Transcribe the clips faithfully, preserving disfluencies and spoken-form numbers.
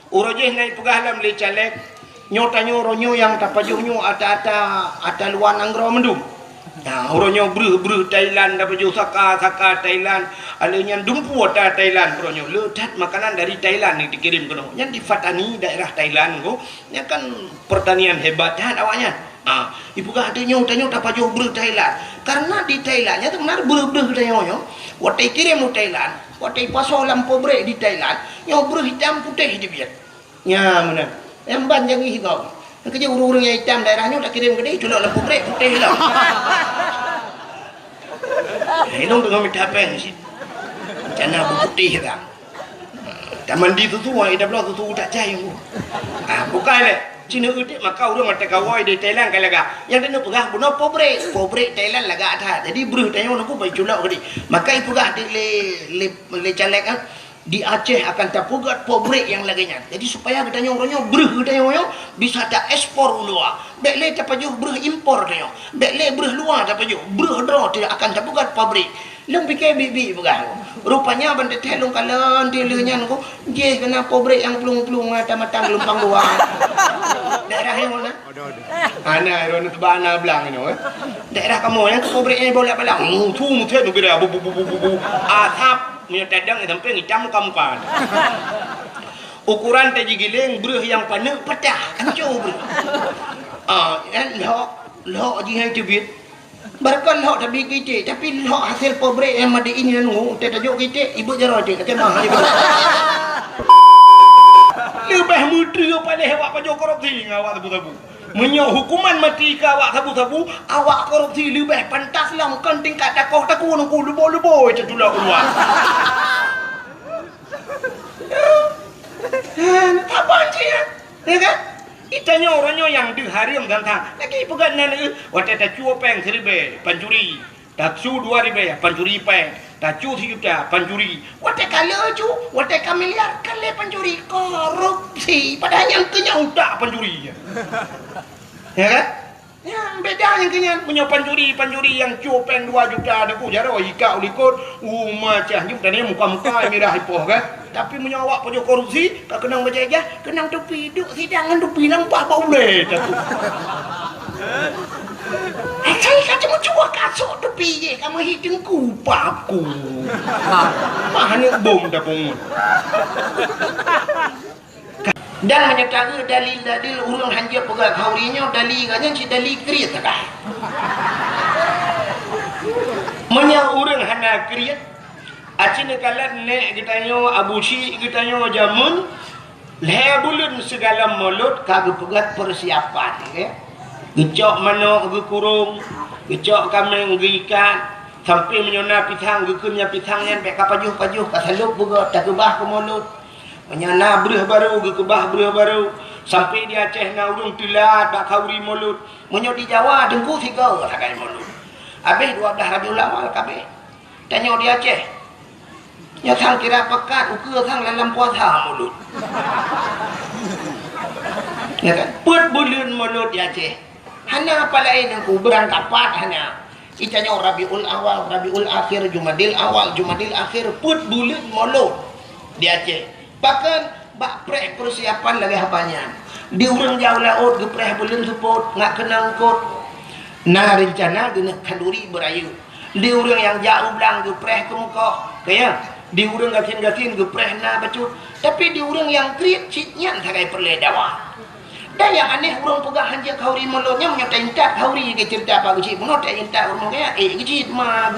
Uroe jih na ipeugah lom lé caleg, nyoe tanyoe uroe nyoe nyang tapajoh nyoe ata-ata, ata luwa nanggroe mandum. Nah, uroe nyoe breuh-breuh Thailand tapajoh, saka-saka Thailand, alèh nyan dumpeue ata Thailand uroe nyoe. Le that makanan dari Thailand nyang dikirém keunoe. Nyan di Pattani, daerah Thailand ko, nyan kan pertanian hebat that awaknyan. Ah, ipeugah tanyoe, tanyoe tapajoh breuh Thailand. Karena di Thailand nyan teumeunang breuh-breuh tanyoe nyoe, watèe ikirém u Thailand, watèe ipasoe lam pabrik di Thailand, nyoe breuh itam putéh jibiet. Nya meunan. Nyang ban jangih gob. Nyang keujeuet ureueng-ureueng nyang itam daerah nyoe takirém keudéh, culok lam pabrik putéh lom. Ilong teungoh mita péng cit. Rencana beuputéh dah. Tamandi susu, ai tabloe susu tak cai. Ah, bukai lé. Cina udik maka ureueng mata kawai di Thailand ka lagak. Nyang taneuk peugah bunoe pabrik. Pabrik Thailand lagak that. Jadi breuh tanyoe nunggu bai culok keudéh. Maka ipeugah di lé, lé, lé caleg, ah, di Aceh akan tapeugöt pabrik nyang lagèe nyan. Jadi supaya geutanyoe uroe nyoe breuh geutanyoe nyoe bisa taekspor u luwa. Bèk lé tapajoh breuh impor tanyoe. Bèk lé breuh luwa tapajoh. Breuh droe teuh akan tapeugöt pabrik. Lôn pike biet-biet peugah. Rupanya ban teuthèe lôn kalon di lheueh nyan ko, jih keunan pabrik nyang plueng-plueng mata-mata geulumpang dua. Daerah nyang mana? Hana, droeneuh teuba na blang nyoe, eh. Daerah kamoe nyang keu pabrik nyan bolak-balik. Mutu mutet nugera bu, bu, bu, bu, bu, bu. Asap, meunyoe tadang sampai ngitam muka-muka. Ukuran tajigiléng breuh nyang paneuk patah, hancô breuh. Ah, nyan lhok, lhok jih hai teubiet. Barangkon lhok tabi keu iték, tapi lhok hasil pabrik nyang made in nyan ngu, teuh tajok keu iték, ibeuet jaroe iték, kacamah. Leubeh meutreue paléh awak pajoh korupsi ngon awak sabu-sabu. Meunyoe hukuman maté keu awak sabu-sabu, awak korupsi leubeh pantas lom kon tingkat takoh takue nungku leubo-leubo teuh tulak u luwa. Hana saban cit, ya kan? Itanyoe uroe nyoe nyang deuh hareuem tantang. Lagi peugah nan, eh, watèe tacue péng siribèe, pancuri. Tacue dua ribèe, pancuri péng. Tacue sijuta, pancuri. Watèe ka le cu, watèe ka miliar, ka lé pancuri. Korupsi. Padahai nyang keu nyan utak pancuri. Ya kan? Nyan beda nyang keu nyan. Meunyoe pancuri, pancuri nyang cue péng dua juta, deuk jaroe ika u likot, uma cah nyoe tadi muka-muka mirah ipoh kan. Tapi meunyoe awak pajoh korupsi, ka keunong bajèe-jèe, keunong tupi, duek sidang ngon tupi lampah bak ulèe tatu. Asai ka cuma cuba kasok tupi jih, ka meuhi teungku paku. Mah aneuk bom tapungut. Dan meunyoe taeu dalil-dalil ureueng hanjeuet peugah khauri nyoe, dalil gobnyan cit dalil kriet sagai. Meunyoe ureueng hana kriet, aci neukalon nèk geutanyoe, abu syik geutanyoe jameun, lhèe buleuen sigohlom mulod ka geupeugöt peusiapan, ya. Geucok manok geukurong, geucok kaméng geuikat, sampai meunyoe na pisang geukheun nyan pisang nyan bèk ka pajoh-pajoh, ka salop beugöt, takeubah keu mulod. Meunyoe na breuh barô, geukeubah breuh barô. Sampai di Aceh na ureueng teulat bak khauri mulod. Meunyoe di Jawa, teungku sigoe sagai mulod. Abéh dua blah Rabiul Awal ka abéh. Tanyoe di Aceh. Nyoe sang kira pakat, ukeue sang lam puasa mulod. Ya kan? Peuet buleuen mulod di Aceh. Hana apa laén teungku, beurangkapat hana. Itanyoe Rabiul Awal, Rabiul Akhir, Jumadil Awal, Jumadil Akhir, peuet buleuen mulod di Aceh. Bahkan bak preh peusiapan lagèe haba nyan. Di ureueng jak u laôt geupreh buleuen seupôt, ngat keunong eungkôt. Na reuncana geuneuk khanduri beurayeuk. Di ureueng nyang jak u blang geupreh keumeukoh, ka ya. Di ureueng gasien-gasien geupreh na bacut. Tapi di ureueng nyang kriet cit nyan sagai peureulèe dawa. Dan nyang aneh, ureueng peugah hanjeuet khauri mulod nyan, meunyoe taintat khauri geuceurita bak geucit bunoe, taintat ureueng kaya, eh, geucit ma.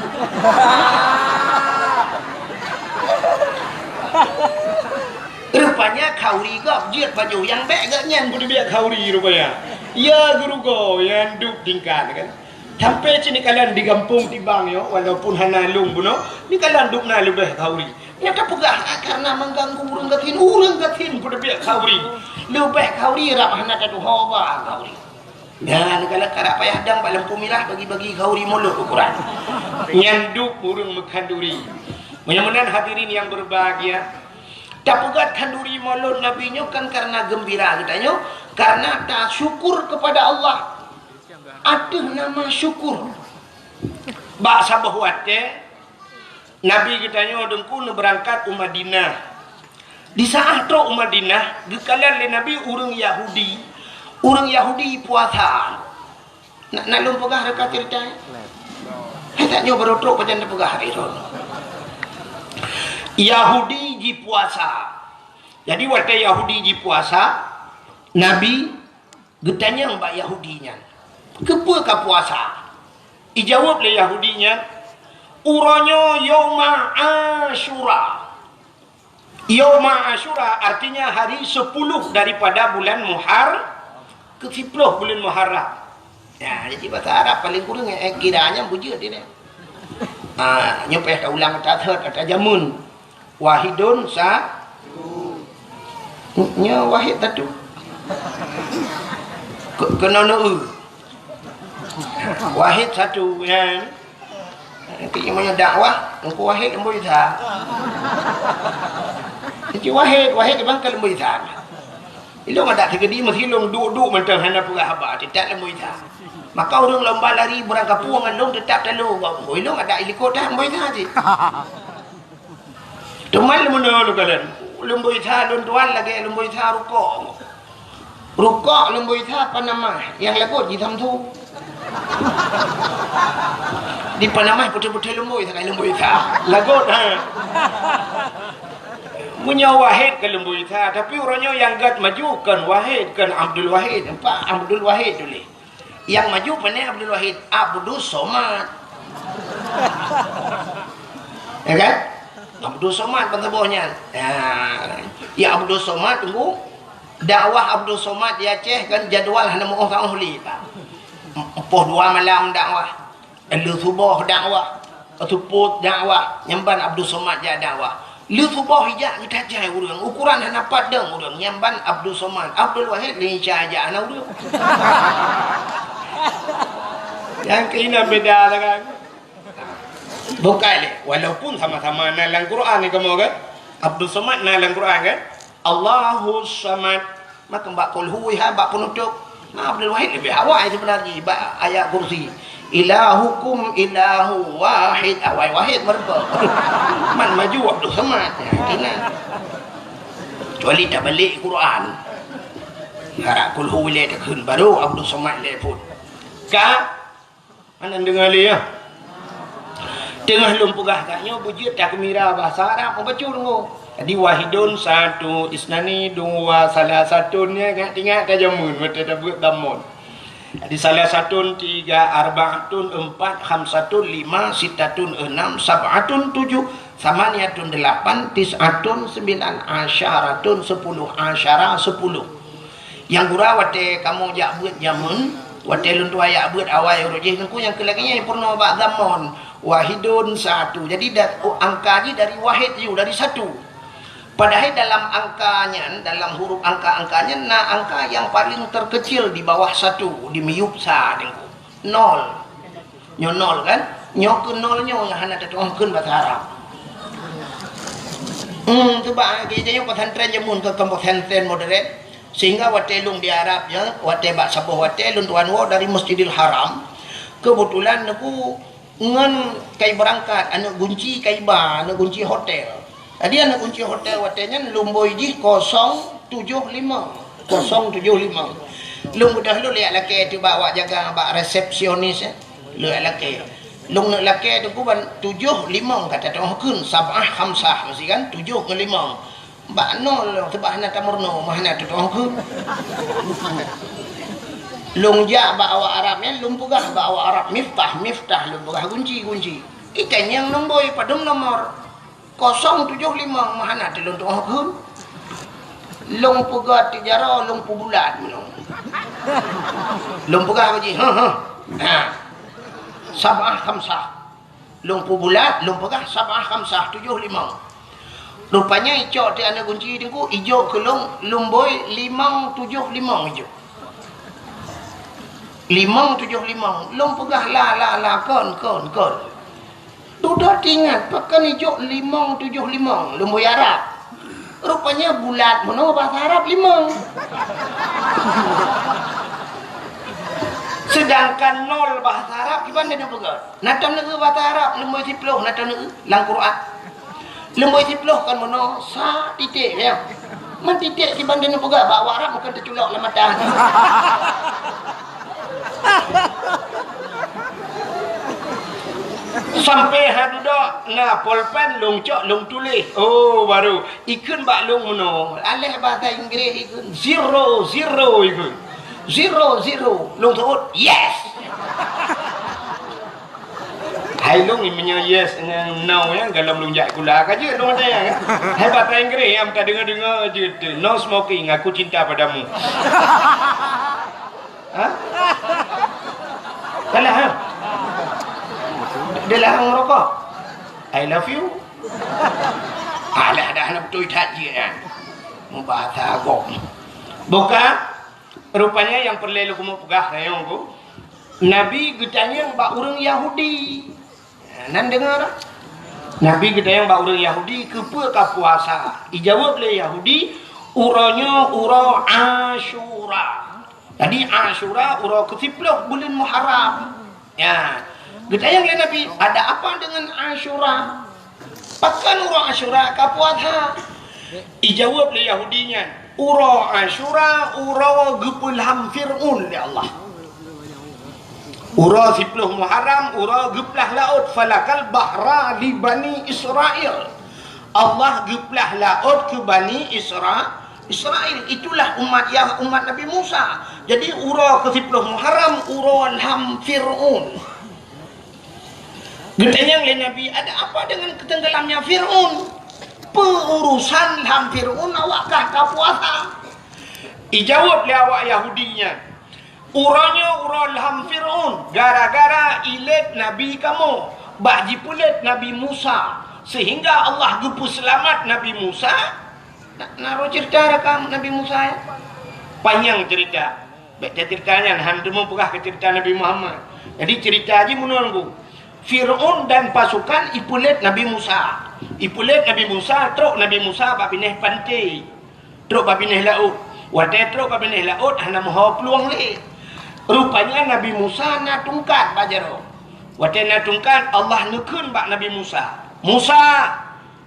Rupanya khauri gob jeuet pajoh nyang bèk gobnyan peuteubiet khauri rupanya. Ya geurugoe, nyang dub tingkat kan. Sampai cit neukalon di gampông Tibang nyoe, walaupun hana lôn bunoe, neukalon dub na leubeh khauri. Nyang tapeugah, ah, karena mengganggu ureueng gasien, ureueng gasien peuteubiet khauri. Leubeh khauri rab hana tatuho ba khauri. Nyan, neukalon karap payah dang bak lampu mirah bagi-bagi khauri mulod ukuran. Nyan dub ureueng meukhanduri. Meunyoe meunan hadirin yang berbahagia, tapeugah khanduri mulod Nabi nyoe kan karena geumbira geutanyoe, karena tasyukur kepada Allah. Ateueh nama syukur. Bak saboh watèe, Nabi geutanyoe teungku neubeurangkat u Madinah. Di saat trok u Madinah, geukalon lé Nabi ureuëng Yahudi, ureuëng Yahudi puasa. Nak, nak lôn peugah reuka ceurita? Hai tak nyoe barô trok pajan teupeugah hari nyoe. Yahudi jipuasa. Jadi watée Yahudi jipuasa, Nabi geutanyong bak Yahudi nyan, "Keupeue ka puasa?" Ijaweueb lé Yahudi nyan, "Uroe nyoe Yauma Asyura." Yauma Asyura artinya hari sepuluh daripada bulan Muhar-, ke sepuluh bulan Muharram. Ya, jadi bahasa Arab paling kurang, eh, kira nyan bujur dia. Ah, nyoe payah taulang, tathot, tajamun. Wahidun sa-, nyoe wahid satu. Ke-, keunoe neu-eu. Wahid satu, ya. Nanti meunyoe dakwah, Teungku Wahid leumboi sa. Nanti Wahid, Wahid bang ka leumboi sa. Ilong adak teukeudi meusi ilong duek-duek mantong hana peugah haba, teutap leumboi sa. Maka ureuëng lomba lari beurangkapeue ngon lôn teutap talo. Ilong adak ilikot dah leumboi sa cit. Teuma leumono lôn kalon, leumboi sa lôn tuan lagée leumboi sa rukok. Rukok leumboi sa panamah, nyang lagot jisamsu. Di panamah putih-putih leumboi sakai leumboi sa. Lagot, ha. Meunyoe Wahid ka leumboi sa, tapi uroe nyoe nyang gét maju kon Wahid, kon Abdul Wahid, empat Abdul Wahid tuléh. Nyang maju pane Abdul Wahid, Abdus Somad. Ya kan? Abdus Somad ban saboh nyan. Ya. Ya Abdus Somad tunggu. Dakwah Abdus Somad di Aceh kan jadwal hana meuoh saoh lé, Pak. Poh dua malam dakwah. Lheueh suboh dakwah, teupot dakwah, nyang ban Abdul Somad jak dakwah. Lheueh suboh ijak geutajai ureuëng, ukuran hana pat dong ureuëng, nyang ban Abdul Somad. Abdul Wahid lé Isya jak hana ureuëng. Nyang keunan beda lah kan. Bukai lé, walaupun sama-sama na lam Quran ni kamoe kan. Abdul Somad na lam Quran kan. Allahus Samad. Maka bak kulhu ha bak penutup. Nah, Abdul Wahid lebih awai sebenarnya bak ayat kursi. Ilahukum ilahu wahid. Awai wahid mereka. Man maju Abdul Samad. Ya, kena. Kecuali tak balik Quran. Harap kulhu le takheun baru Abdul Samad le pun. Ka Hana deungoe lé, ya. Teungoh lôn peugah gata nyoe beujeuet takeumira bahasa Arab meubacut deungoe. Jadi wahidun satu, isnani dua, salasatun, ya, ingat-ingat tajamun watée tabeuet dhammon. Jadi salasatun tiga, arbaatun empat, khamsatun lima, sittatun enam, sab'atun tujuh, samaniyatun delapan, tis'atun sembilan, asyaratun sepuluh, asyara sepuluh. Nyang gura watée kamoe jak beuet jameun, watée lôn tuan jak beuet awai uroe jih teungku nyang keu lagée nyan peurunoe bak dhammon. Wahidun satu. Jadi da-, oh, angka jih dari wahid ju, dari satu. Padahai dalam angka nyan, dalam huruf angka-angka nyan na angka nyang paling terkecil di bawah satu, di miyueb sa teungku. Nol. Nyoe nol kan? Nyoe keu nol nyoe nyang hana tatu'oh kheun bahasa Arab. Hmm, cuba kita nyoe pesantren jameun keu kampung pesantren modern. Sehingga watée lôn di Arab ya, watée bak saboh watée lôn tuan woe dari Masjidil Haram. Kebetulan aku ngon kai berangkat, aneuk gunci kai ba, aneuk gunci hotel. Jadi aneuk gunci hotel watée nyan lumboi jih kosong tujoh limong. Kosong tujoh limong. Lôn beudôh lôn lé lakée teuh bak awak jaga bak resepsionis, eh. Lôn lé lakée. Lôn neuk lakée teuh kuban tujoh limong kata teuh kheun sab'ah khamsah mesti kan tujoh ngon limong. Bak nol lôn teuh bak hana tameurunoe mah hana teuh kheun. Lôn jak bak awak Arab nyan lôn peugah bak awak Arab miftah, miftah lôn peugah gunci, gunci. Itanyong nombor padum nomor. Kosong tujoh limong mah hana teuh lôn tu'oh kheun. Lôn peugah tijaroe lôn peubulat meunong. Lôn peugah bak jih, heh, heh. Ha. Sab'ah khamsah. Lôn peubulat, lôn peugah sab'ah khamsah, tujoh limong. Rupanya icok teuh aneuk gunci teungku, ijok keu lôn, lumboi limong tujoh limong ijok. Limong tujoh limong. Lôn peugah la, la, la, kon, kon, kon. Dudoe teuingat, pakon ijok limong tujoh limong, lumboi Arab. Rupanya bulat meunoe bahasa Arab limong. Sedangkan nol bahasa Arab kiban na dipeugah. Na tom neueu bahasa Arab lumboi siplôh na tom neueu lam Quran. Lumbôi siploh kon meunoe, sa titek, ya. Man titek kiban dan peugah bak awak Arab bukan teuculok lam mata. Sampai ha dudoe na polpen lôn cok lôn tuléh. Oh, baru ikheun bak lôn meunoe. Aléh bahasa Inggréh ikheun zero, zero ikheun. Zero, zero. Lôn seuôt, yes. Hai lôn meunyoe yes ngon no nyan, golom lôn jak sikula ka jeuet lôn ada nyan. Hai bahasa Inggréh nyang tadeungoe-deungoe jeuet tu, "No smoking, aku cinta padamu." Ha? Salah, ha? Dia larang merokok. "I love you." Alah, dah hana beutôi that jih nyan. Mubahasa agam. Buka. Rupanya nyang peureulée lôn keumeung peugah rayeuk ku, Nabi geutanyong bak ureuëng Yahudi. Nan deungoe? Nabi geutanyong bak ureuëng Yahudi, "Keupeue ka puasa?" Ijaweueb lé Yahudi, "Uroe nyoe uroe Asyura." Jadi Asyura uroe keusiploh buleuen Muharram. Ya. Geutanyong lé Nabi, "Ada apa dengan Asyura? Pakon uroe Asyura ka puasa?" Ijaweueb lé Yahudi nyan, "Uroe Asyura uroe geupeulham Fir'aun lé Allah." Uroe siploh Muharram, uroe geuplah laôt, "Falakal bahra li Bani Israel." Allah geuplah laôt keu Bani Isra-, Israel. Itulah umat Yah-, umat Nabi Musa. Jadi, uroe keusiploh Muharram, uroe lham Fir'aun. Geutanyong lé Nabi, "Ada apa dengan ketenggelamnya Fir'aun? Peu urusan lham Fir'aun awak kah ka puasa?" Ijaweueb lé awak Yahudi nyan, "Uroe nyoe uroe lham Fir'aun, gara-gara ilét Nabi kamoe, bak jipeulét Nabi Musa, sehingga Allah geupeuseulamat Nabi Musa." Na, na roh cerita rakam Nabi Musa, ya? Panyang cerita. Bék cerita nyan, han teuma peugah keu cerita Nabi Muhammad. Jadi cerita jih meunan ku. Fir'aun dan pasukan ipeulét Nabi Musa. Ipeulét Nabi Musa, trok Nabi Musa bak binéh panté. Trok bak binéh laôt. Watée trok bak binéh laôt, hana meuho plueng lé. Rupanya Nabi Musa na tungkat bak jaroe. Watée na tungkat, Allah neukheun bak Nabi Musa, "Musa,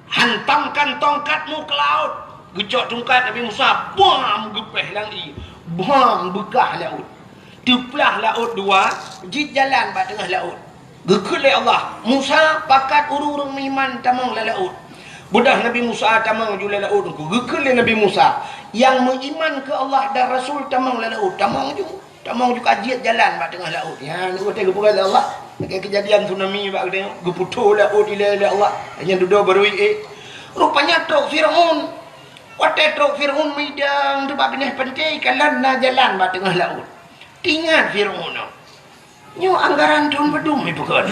hantamkan tongkatmu ke laut." Geucok tungkat Nabi Musa, bam, geupéh lam ié. Bam, beukah laôt. Teuplah laôt dua, jeuet jalan bak teungoh laôt. Geukheun lé Allah, "Musa, pakat ureuëng-ureuëng meuiman tamong lam laôt." Beudôh Nabi Musa tamong ju lam laôt, geukheun lé Nabi Musa, "Nyang meuiman keu Allah dan Rasul tamong lam laôt." Tamong ju. Tamong ju ka jeuet jalan bak teungoh laôt. Nyan watée geupeugah lé Allah, lagée keujadian tsunami bak geutanyoe, geuputôh laôt ilée lé Allah. Nyan dudoe barô ié. Rupanya trok Fir'aun. Watée trok Fir'aun meudang teubak binéh panté, kalon na jalan bak teungoh laôt. Teuingat Fir'aun nyoe, "Nyoe anggaran thon padum ipeukon?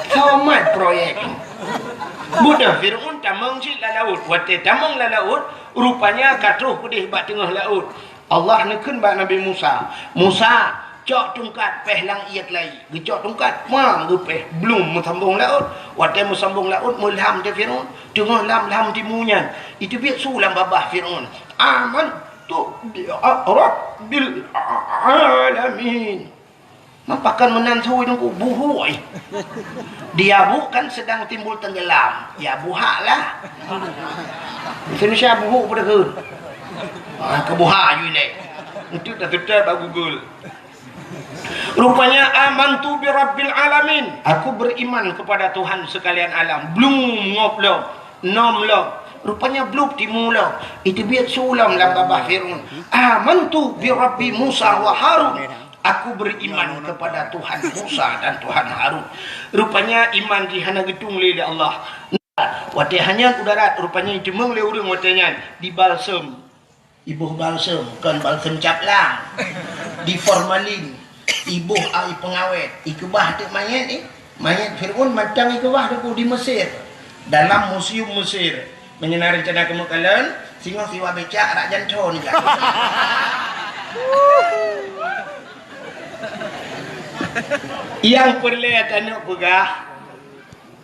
Somat proyek." Beudôh Fir'aun tamong cit lam laôt. Watée tamong lam laôt, rupanya ka troh keudeh bak teungoh laôt. Allah neukheun bak Nabi Musa, "Musa, cok tungkat péh lam ié keulayi." Geucok tungkat, mam, geupéh, blum, meusambong laôt. Watée meusambong laôt, meulham teuh Fir'aun, teungoh lam, lham timu nyan. Iteubiet su lam babah Fir'aun, "Amantu bi rabbil alamin." Meupakan meunan sui nungku buhuk, eh. Di abu kan sedang timbul tenggelam. Ya buhak lah. Indonesia buhuk pada ke. Ah, ke buhak you ni. Itu dah tetap bak Google. Rupanya, "Amantu bi rabbil alamin." Aku beriman kepada Tuhan sekalian alam. Blum ngop lom, nom lom. Rupanya blub timu lom. Iteubiet su lom lam babah Fir'aun, "Amantu bi rabbi Musa wa Harun." Aku beriman kepada Tuhan Musa dan Tuhan Harun. Rupanya iman jih hana geutung lé, lé Allah. Watée hanyot u darat, rupanya jiteumeung lé ureuëng watée nyan, dibalsem. Iboh balsem, kon balsem caplang. Diformalin, iboh ai peungawét, ikeubah teuk manyét, eh. Manyét Fir'aun mantong ikeubah teuk di Mesir. Dalam museum Mesir. Meunyoe na reuncana keumeung kalon, singoh siwa becak rak janto nibak. Nyang peureulée tanyoe peugah,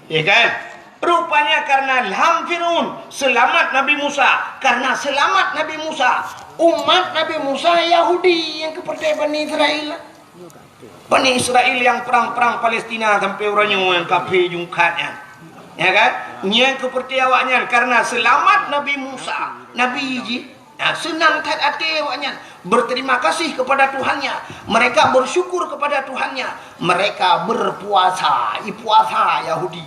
ya kan? Rupanya karena lham Fir'aun, seulamat Nabi Musa. Karena seulamat Nabi Musa, umat Nabi Musa Yahudi nyang keupeurtée Bani Israel. Bani Israel nyang prang-prang Palestina sampai uroe nyoe nyang kafé jungkat nyan. Ya kan? Nyan keupeurti awaknyan karena seulamat Nabi Musa, Nabi jih. Nah, seunang that até awaknyan, berterima kasih kepada Tuhannya. Mereka bersyukur kepada Tuhannya. Mereka berpuasa, ipuasa Yahudi.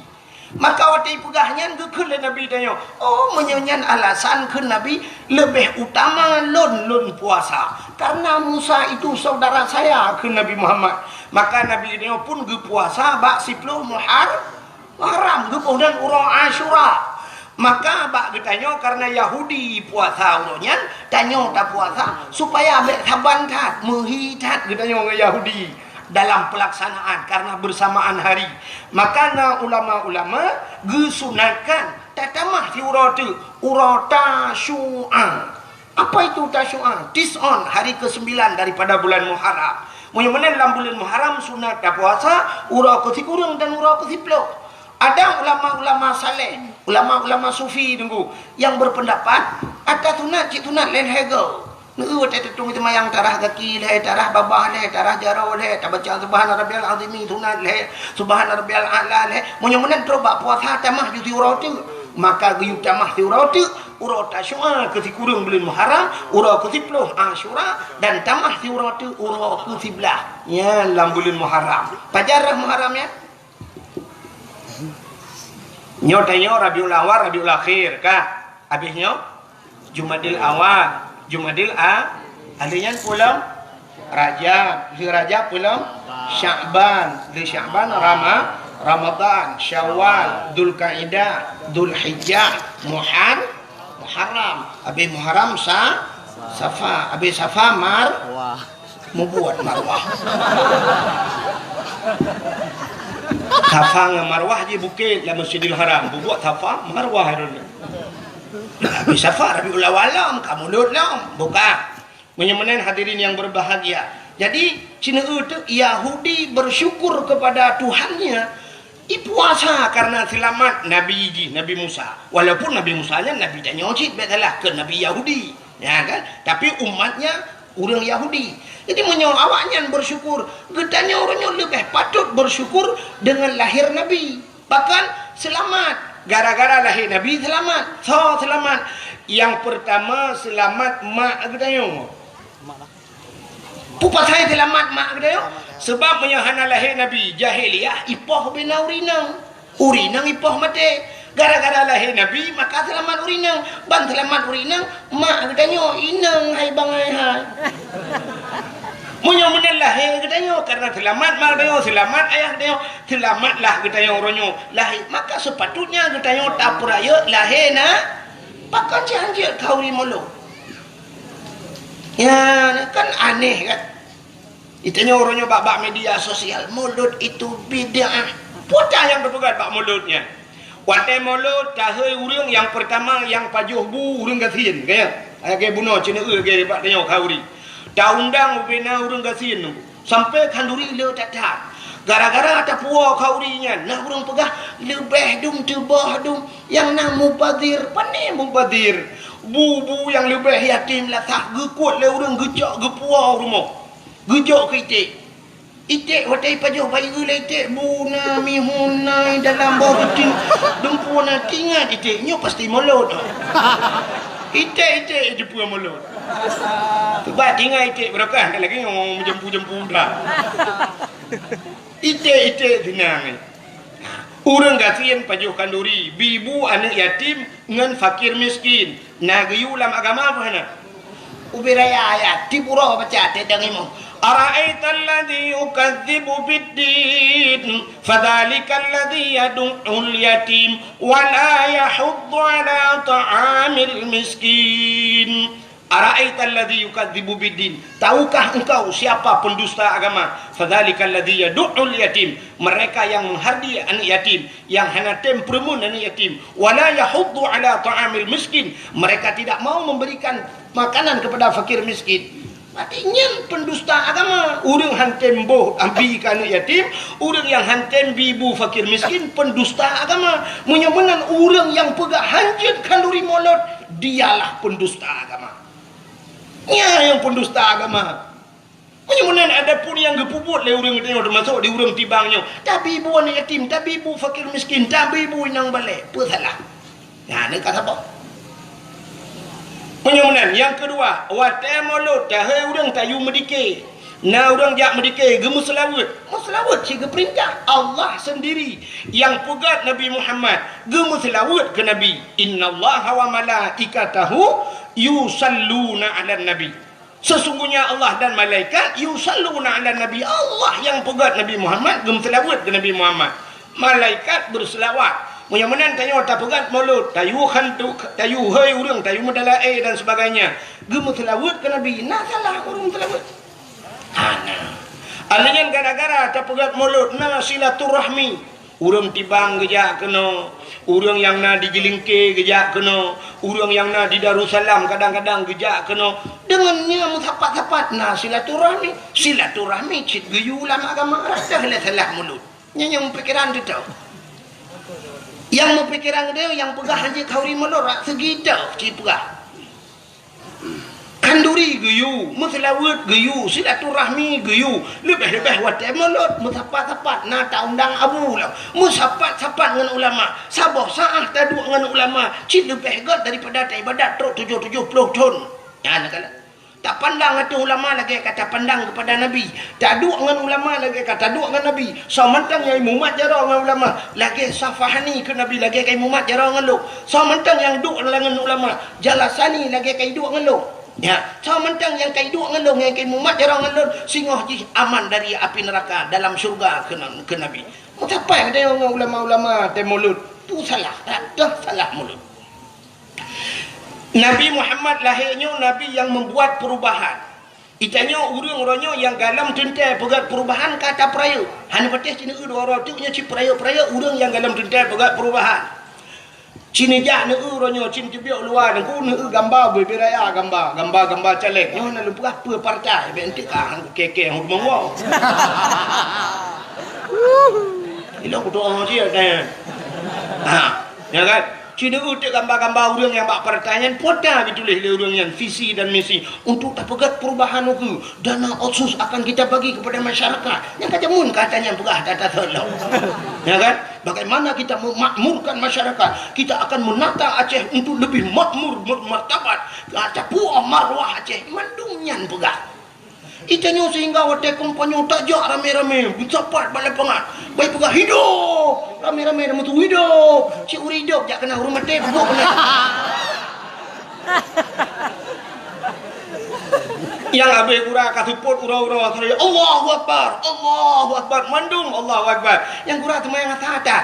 Maka watée ipeugah nyan geukheun lé Nabi tanyoe, "Oh, meunyoe nyan alasan," kheun Nabi, "leubeh utama lôn, lôn puasa. Karena Musa itu saudara saya," kheun Nabi Muhammad. Maka Nabi tanyoe pun geupuasa bak siploh Muhar-, Muharram, geuboh nan uroe Asyura. Maka bak geutanyoe karena Yahudi puasa uroe nyan, tanyoe tapuasa supaya bék saban that, meuhi that geutanyoe ngon Yahudi dalam pelaksanaan karena bersamaan hari. Maka na ulama-ulama geusunatkan tatamah siuroe teuk, uroe Tasyu'a. Apa itu Tasyu'a? Tis'on, hari kesembilan daripada bulan Muharram. Meunyoe meunan lam buleuen Muharram sunat tapuasa uroe keusikureueng dan uroe keusiploh. Ada ulama-ulama saleh, ulama-ulama sufi teungku, yang berpendapat ata sunat cit sunat lé lhèe goe. Neu watèe teutung seumayang tarah gaki lhèe, tarah babah lhèe, tarah jaroe lhèe, tabaca subhana rabbiyal azimi sunat lhèe, subhana rabbiyal a'la lhèe. Meunyoe meunan trok bak puasa tamah ju siuroe teuk, maka geuyue tamah siuroe teuk, uroe Tasyu'a keusikureueng buleuen Muharram, uroe keusiploh Asyura, dan tamah siuroe teuk uroe keusiblaih nyan lam buleuen Muharram. Pajan rhah Muharram nyan? Nyoe tanyoe Rabiul Awal, Rabiul Akhir, ka. Habéh nyoe Jumadil Awal, Jumadil A-, lheueh nyan peulom Rajab, lheueh Rajab peulom Sya'ban, lheueh Sya'ban Rama-, Ramadan, Syawal, Dzulkaidah, Dzulhijjah, Muhar-, Muharram, habéh Muharram Sa-, Safa, habéh Safa Mar-, Mubuet Marwah. Safa ngon Marwah jih bukét lam Masjidil Haram. Bubuet Safa, Marwah droeneuh. Habéh Safa, Rabiul Awal lom, ka Mulud lom. Buka. Meunyoe meunan hadirin yang berbahagia. Jadi, sineuk teuk Yahudi bersyukur kepada Tuhannya, ipuasa karena seulamat Nabi jih, Nabi Musa. Walaupun Nabi Musa nyan Nabi tanyoe cit, bék salah, keu Nabi Yahudi. Ya kan? Tapi umatnya ureuëng Yahudi. Jadi meunyoe awaknyan bersyukur, geutanyoe uroe nyoe leubeh patut bersyukur dengan lahir Nabi. Bahkan seulamat, gara-gara lahé Nabi seulamat. Soe seulamat? Nyang peurtama seulamat mak geutanyoe. Peue pasai seulamat mak geutanyoe? Seubab meunyoe hana lahé Nabi, jahiliyah ipoh ubena ureuëng inong. Ureuëng inong ipoh maté. Gara-gara lahé Nabi, maka seulamat ureuëng inong. Ban seulamat ureuëng inong, mak geutanyoe inong hai bangai hai. Meunyoe meunan lahé geutanyoe, karena seulamat mak geutanyoe, seulamat ayah geutanyoe, seulamatlah geutanyoe uroe nyoe lahé, maka sepatutnya geutanyoe tapeurayeuk lahé na, pakon cit hanjeuet khanduri mulod. Ya, kan aneh kan? Geutanyoe uroe nyoe bak, bak media sosial, mulod itu bid'ah. Peue nyang teupeugah bak mulod nyan? Watée mulod, tahôi ureuëng nyang peurtama nyang pajoh bu ureuëng gasien, ka ya? Lagée bunoe ceuneue lagée bak tanyoe khanduri. Taundang ubena ureuëng gasien nyoe, sampoe khanduri le that-that. Gara-gara tapuwoe khanduri nyan, na ureuëng peugah leubeh dum teuboh dum nyang na mubazir. Pane mubazir? Bu-bu nyang leubeh yatim lasah geukuet lé ureuëng geucok geupuwoe u rumoh. Geujok keu iték. Iték watée ipajoh bayeue lé iték, bu na mihun na dalam boh ruti, dumpeue na, teuingat iték nyoe pasti mulod. Iték-iték jipeu mulod. Cuba teuingat iték barokah, tak lagée nyoe meujampu-jampu dah. Iték-iték seunang. Ureuëng gasien pajoh khanduri, bi bu aneuëk yatim ngon fakir miskin. Na geuyue lam agama peue hana? Ubé raya ayat, tiep uroe baca teuh dang imum. Ara'aital ladzi yukadzibu biddin, fadzalikal ladzi yadu'ul yatim, wa la yahuddu ala ta'amil miskin. Ara'aital ladzi yukadzibu biddin. Tahukah engkau siapa pendusta agama? Fadzalikal ladzi yadu'ul yatim. Mereka yang menghardi anak yatim, yang hana tem peureumeun anak yatim. Wala yahuddu ala ta'amil miskin. Mereka tidak mau memberikan makanan kepada fakir miskin. Berarti nyan pendusta agama. Ureuëng han tem boh abi keu anak yatim, ureuëng nyang han tem bi bu fakir miskin, pendusta agama. Meunyoe meunan ureuëng nyang peugah hanjeuet khanduri mulod, dialah pendusta agama. Nyan nyang pendusta agama. Meunyoe meunan, adapun nyang geupeubuet lé ureuëng tanyoe, teumasok di ureuëng tibang nyoe, tabi bu aneuëk yatim, tabi bu fakir miskin, tabi bu inong balek, peue salah? Nyan ka saboh. Meunyoe meunan, nyang keudua, watée mulod, tahei ureuëng tayue meudike. Na ureuëng jak meudike, geumeuseulaweuet. Meuseulaweuet cit geupeurintah Allah seundiri. Nyang peugét Nabi Muhammad, geumeuseulaweuet keu Nabi. "Innallaha wa malaikatahu yusalluna 'alan nabi." Sesungguhnya Allah dan malaikat yusalluna 'alan nabi. Allah nyang peugét Nabi Muhammad, geumeuseulaweuet keu Nabi Muhammad. Malaikat beuseulaweuet. Meunyoe meunan tanyoe tapeugét mulod, tayue khantu, tayue hei ureuëng, tayue meudalaé dan sebagainya. Geumeuseulaweuet keu Nabi, na salah ureuëng meuseulaweuet? Hana. Alheuh nyan gara-gara tapeugét mulod na silaturahmi. Ureuëng tibang geujak keunoe, ureuëng nyang na di Jeulingke geujak keunoe, ureuëng nyang na di Darussalam kadang-kadang geujak keunoe. Deungon nyan meusapat-sapat na silaturahmi. Silaturahmi cit geuyue lam agama, rasa lé salah mulod. Nyan nyang meupikiran teuh. Nyang meupikiran teuh, nyang peugah hanjeuet khanduri mulod, rak seugi teuh cit peugah. Khanduri geuyue, meuseulaweuet geuyue, silaturahmi geuyue, leubeh-leubeh watée mulod, meusapat-sapat na ta-undang abu lom. Meusapat-sapat ngon ulama, saboh saát taduek ngon ulama, cit leubeh gét daripada taibadat trok tujoh tujoh ploh thon. Nyan ka lheueh. Tapandang ateueh ulama lagée ka tapandang keupada Nabi. Taduek ngon ulama lagée ka taduek ngon Nabi. Soe mantong nyang imumat jaroe ngon ulama, lagée safahani keu Nabi, lagée ka imumat jaroe ngon lôn. Soe mantong nyang duek ngon ulama, jalasani lagée ka iduek ngon lôn. Ya, soe mantong nyang ka iduek ngon lôn, nyang ka imumat jaroe ngon lôn, singoh jih aman dari api neuraka dalam syeuruga keu, keu Nabi. Meusapat geutanyoe ngon ulama-ulama tée mulod, peue salah, rata salah mulod. Nabi Muhammad lahé nyoe nabi nyang meubuat peurubahan. Geutanyoe ureuëng uroe nyoe nyang galom teuntée peugét peurubahan ka tapeurayeuk. Hana patéh ci neueu dua uroe teuk nyoe ci peurayeuk-peurayeuk ureuëng nyang galom teuntée peugét peurubahan. Ci neujak neueu uroe nyoe, ci neuteubiet u luwa, neueu gamba bubé raya, gamba, gamba-gamba caleg. Nyoe na lôn peugah peue partai, bék eunteuk ka han kukée-kée hon monggo. Ilok kutoe cit, eh. Ha, ya kan? Ci neueu teuk gamba-gamba ureuëng nyang bak partai nyan, pota geutuléh lé ureuëng nyan visi dan misi untuk tapeugét peurubahan ukeue. Dana otsus akan kita bagi kepada masyarakat. Nyang ka jameun kata nyan peugah data seulom. Ya kan? Bagaimana kita memakmurkan masyarakat? Kita akan menata Aceh untuk lebih makmur, bermartabat. Tapuoh marwah Aceh, mandum nyan peugah. Geutanyoe sehingga watée kampanye tajak ramé-ramé, meusapat bak lapangan. Baik peugah, "Hidup!" Ramé-ramé dah meusu, "Hidup!" Cit ureuëng hidup jak keunan, ureuëng maté peugot keunan. Nyang habéh gura ka seupôt uroe-uroe, "Allahu Akbar, Allahu Akbar," mandum Allahu Akbar. Nyang gura teuma nyang ata-ata.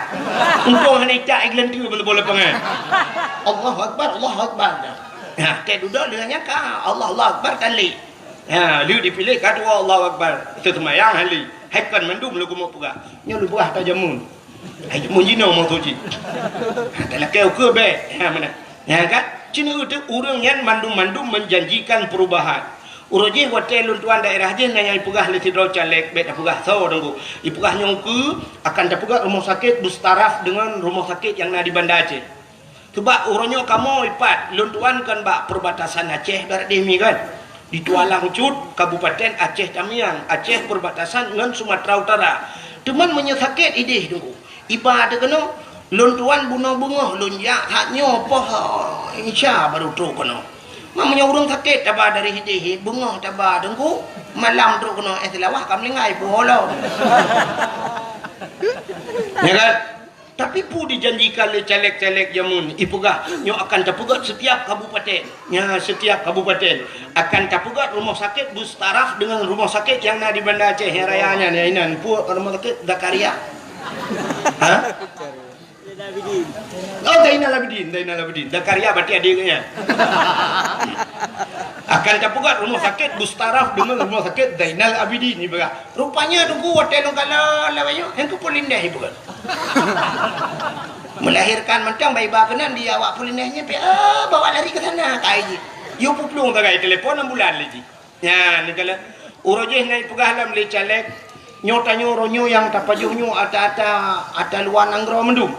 Untông hana icak i geuleuntue bak lapangan. "Allahu Akbar, Allahu Akbar." Nah, tée dudoe lheueh nyan ka Allah, Allahu Akbar, talé. Ha, lheueh dipiléh ka dua Allahu Akbar. Teuseumayang hali. Hai kon mandum lôn keumeung peugah. Nyoe lôn peugah ata jameun. Hai jameun jinoe maksud jih. Ha, talakée ukeue bék. Ha, meunan. Nyan kan? Ci neueu teuk ureuëng nyan mandum-mandum menjanjikan perubahan. Uroe jih watée lôn tuan daerah jih na nyang ipeugah lé sidroe caleg, bék tapeugah soe teungku. Ipeugah nyoe ukeue akan tapeugah rumoh sakét beustaraf deungon rumoh sakét nyang na di Banda Aceh. Sabab uroe nyoe kamoe ipat, lôn tuan kan bak perbatasan Aceh barat deh mi kan. Di Tualang Cut, Kabupaten Aceh Tamiang, Aceh perbatasan ngon Sumatera Utara. Teuma meunyoe sakét ideh teungku, iba teuh keunoe, lôn tuan bunoe beungoh lôn jak that nyoe poh Isya baru trok keunoe. Ma meunyoe ureuëng sakét taba dari ideh, beungoh taba teungku, malam trok keunoe, eh, Seulawah ka meulinggai poh lom. Ya kan? Tapi peue dijanjikan lé caleg-caleg jameun, ipeugah nyoe akan tapeugét setiap kabupaten. Nya, setiap kabupaten akan tapeugét rumoh sakét beustaraf deungon rumoh sakét nyang na di Banda Aceh nyang raya nyan, nyang inan. Peue rumoh sakét Zakaria? Ha? Oh, Zainal Abidin, Zainal Abidin. Zakaria berarti adék nyan. Akan tapeugét rumoh sakét beustaraf deungon rumoh sakét Zainal Abidin, ipeugah. Rupanya teungku watée lôn kalon lawét nyoe, hana keupeue lindeh ipeugah. Melahirkan mantong, bak iba keunan di awak peulindeh nyan, pi, ah, bawa lari ke sana, kai jih. Yue peuplueng sagai telepon ambulan lé jih. Nyan, neukalon. Uroe jih na ipeugah lom lé caleg, nyoe tanyoe uroe nyoe nyang tapajoh nyoe ata-ata, ata luwa nanggroe mandum.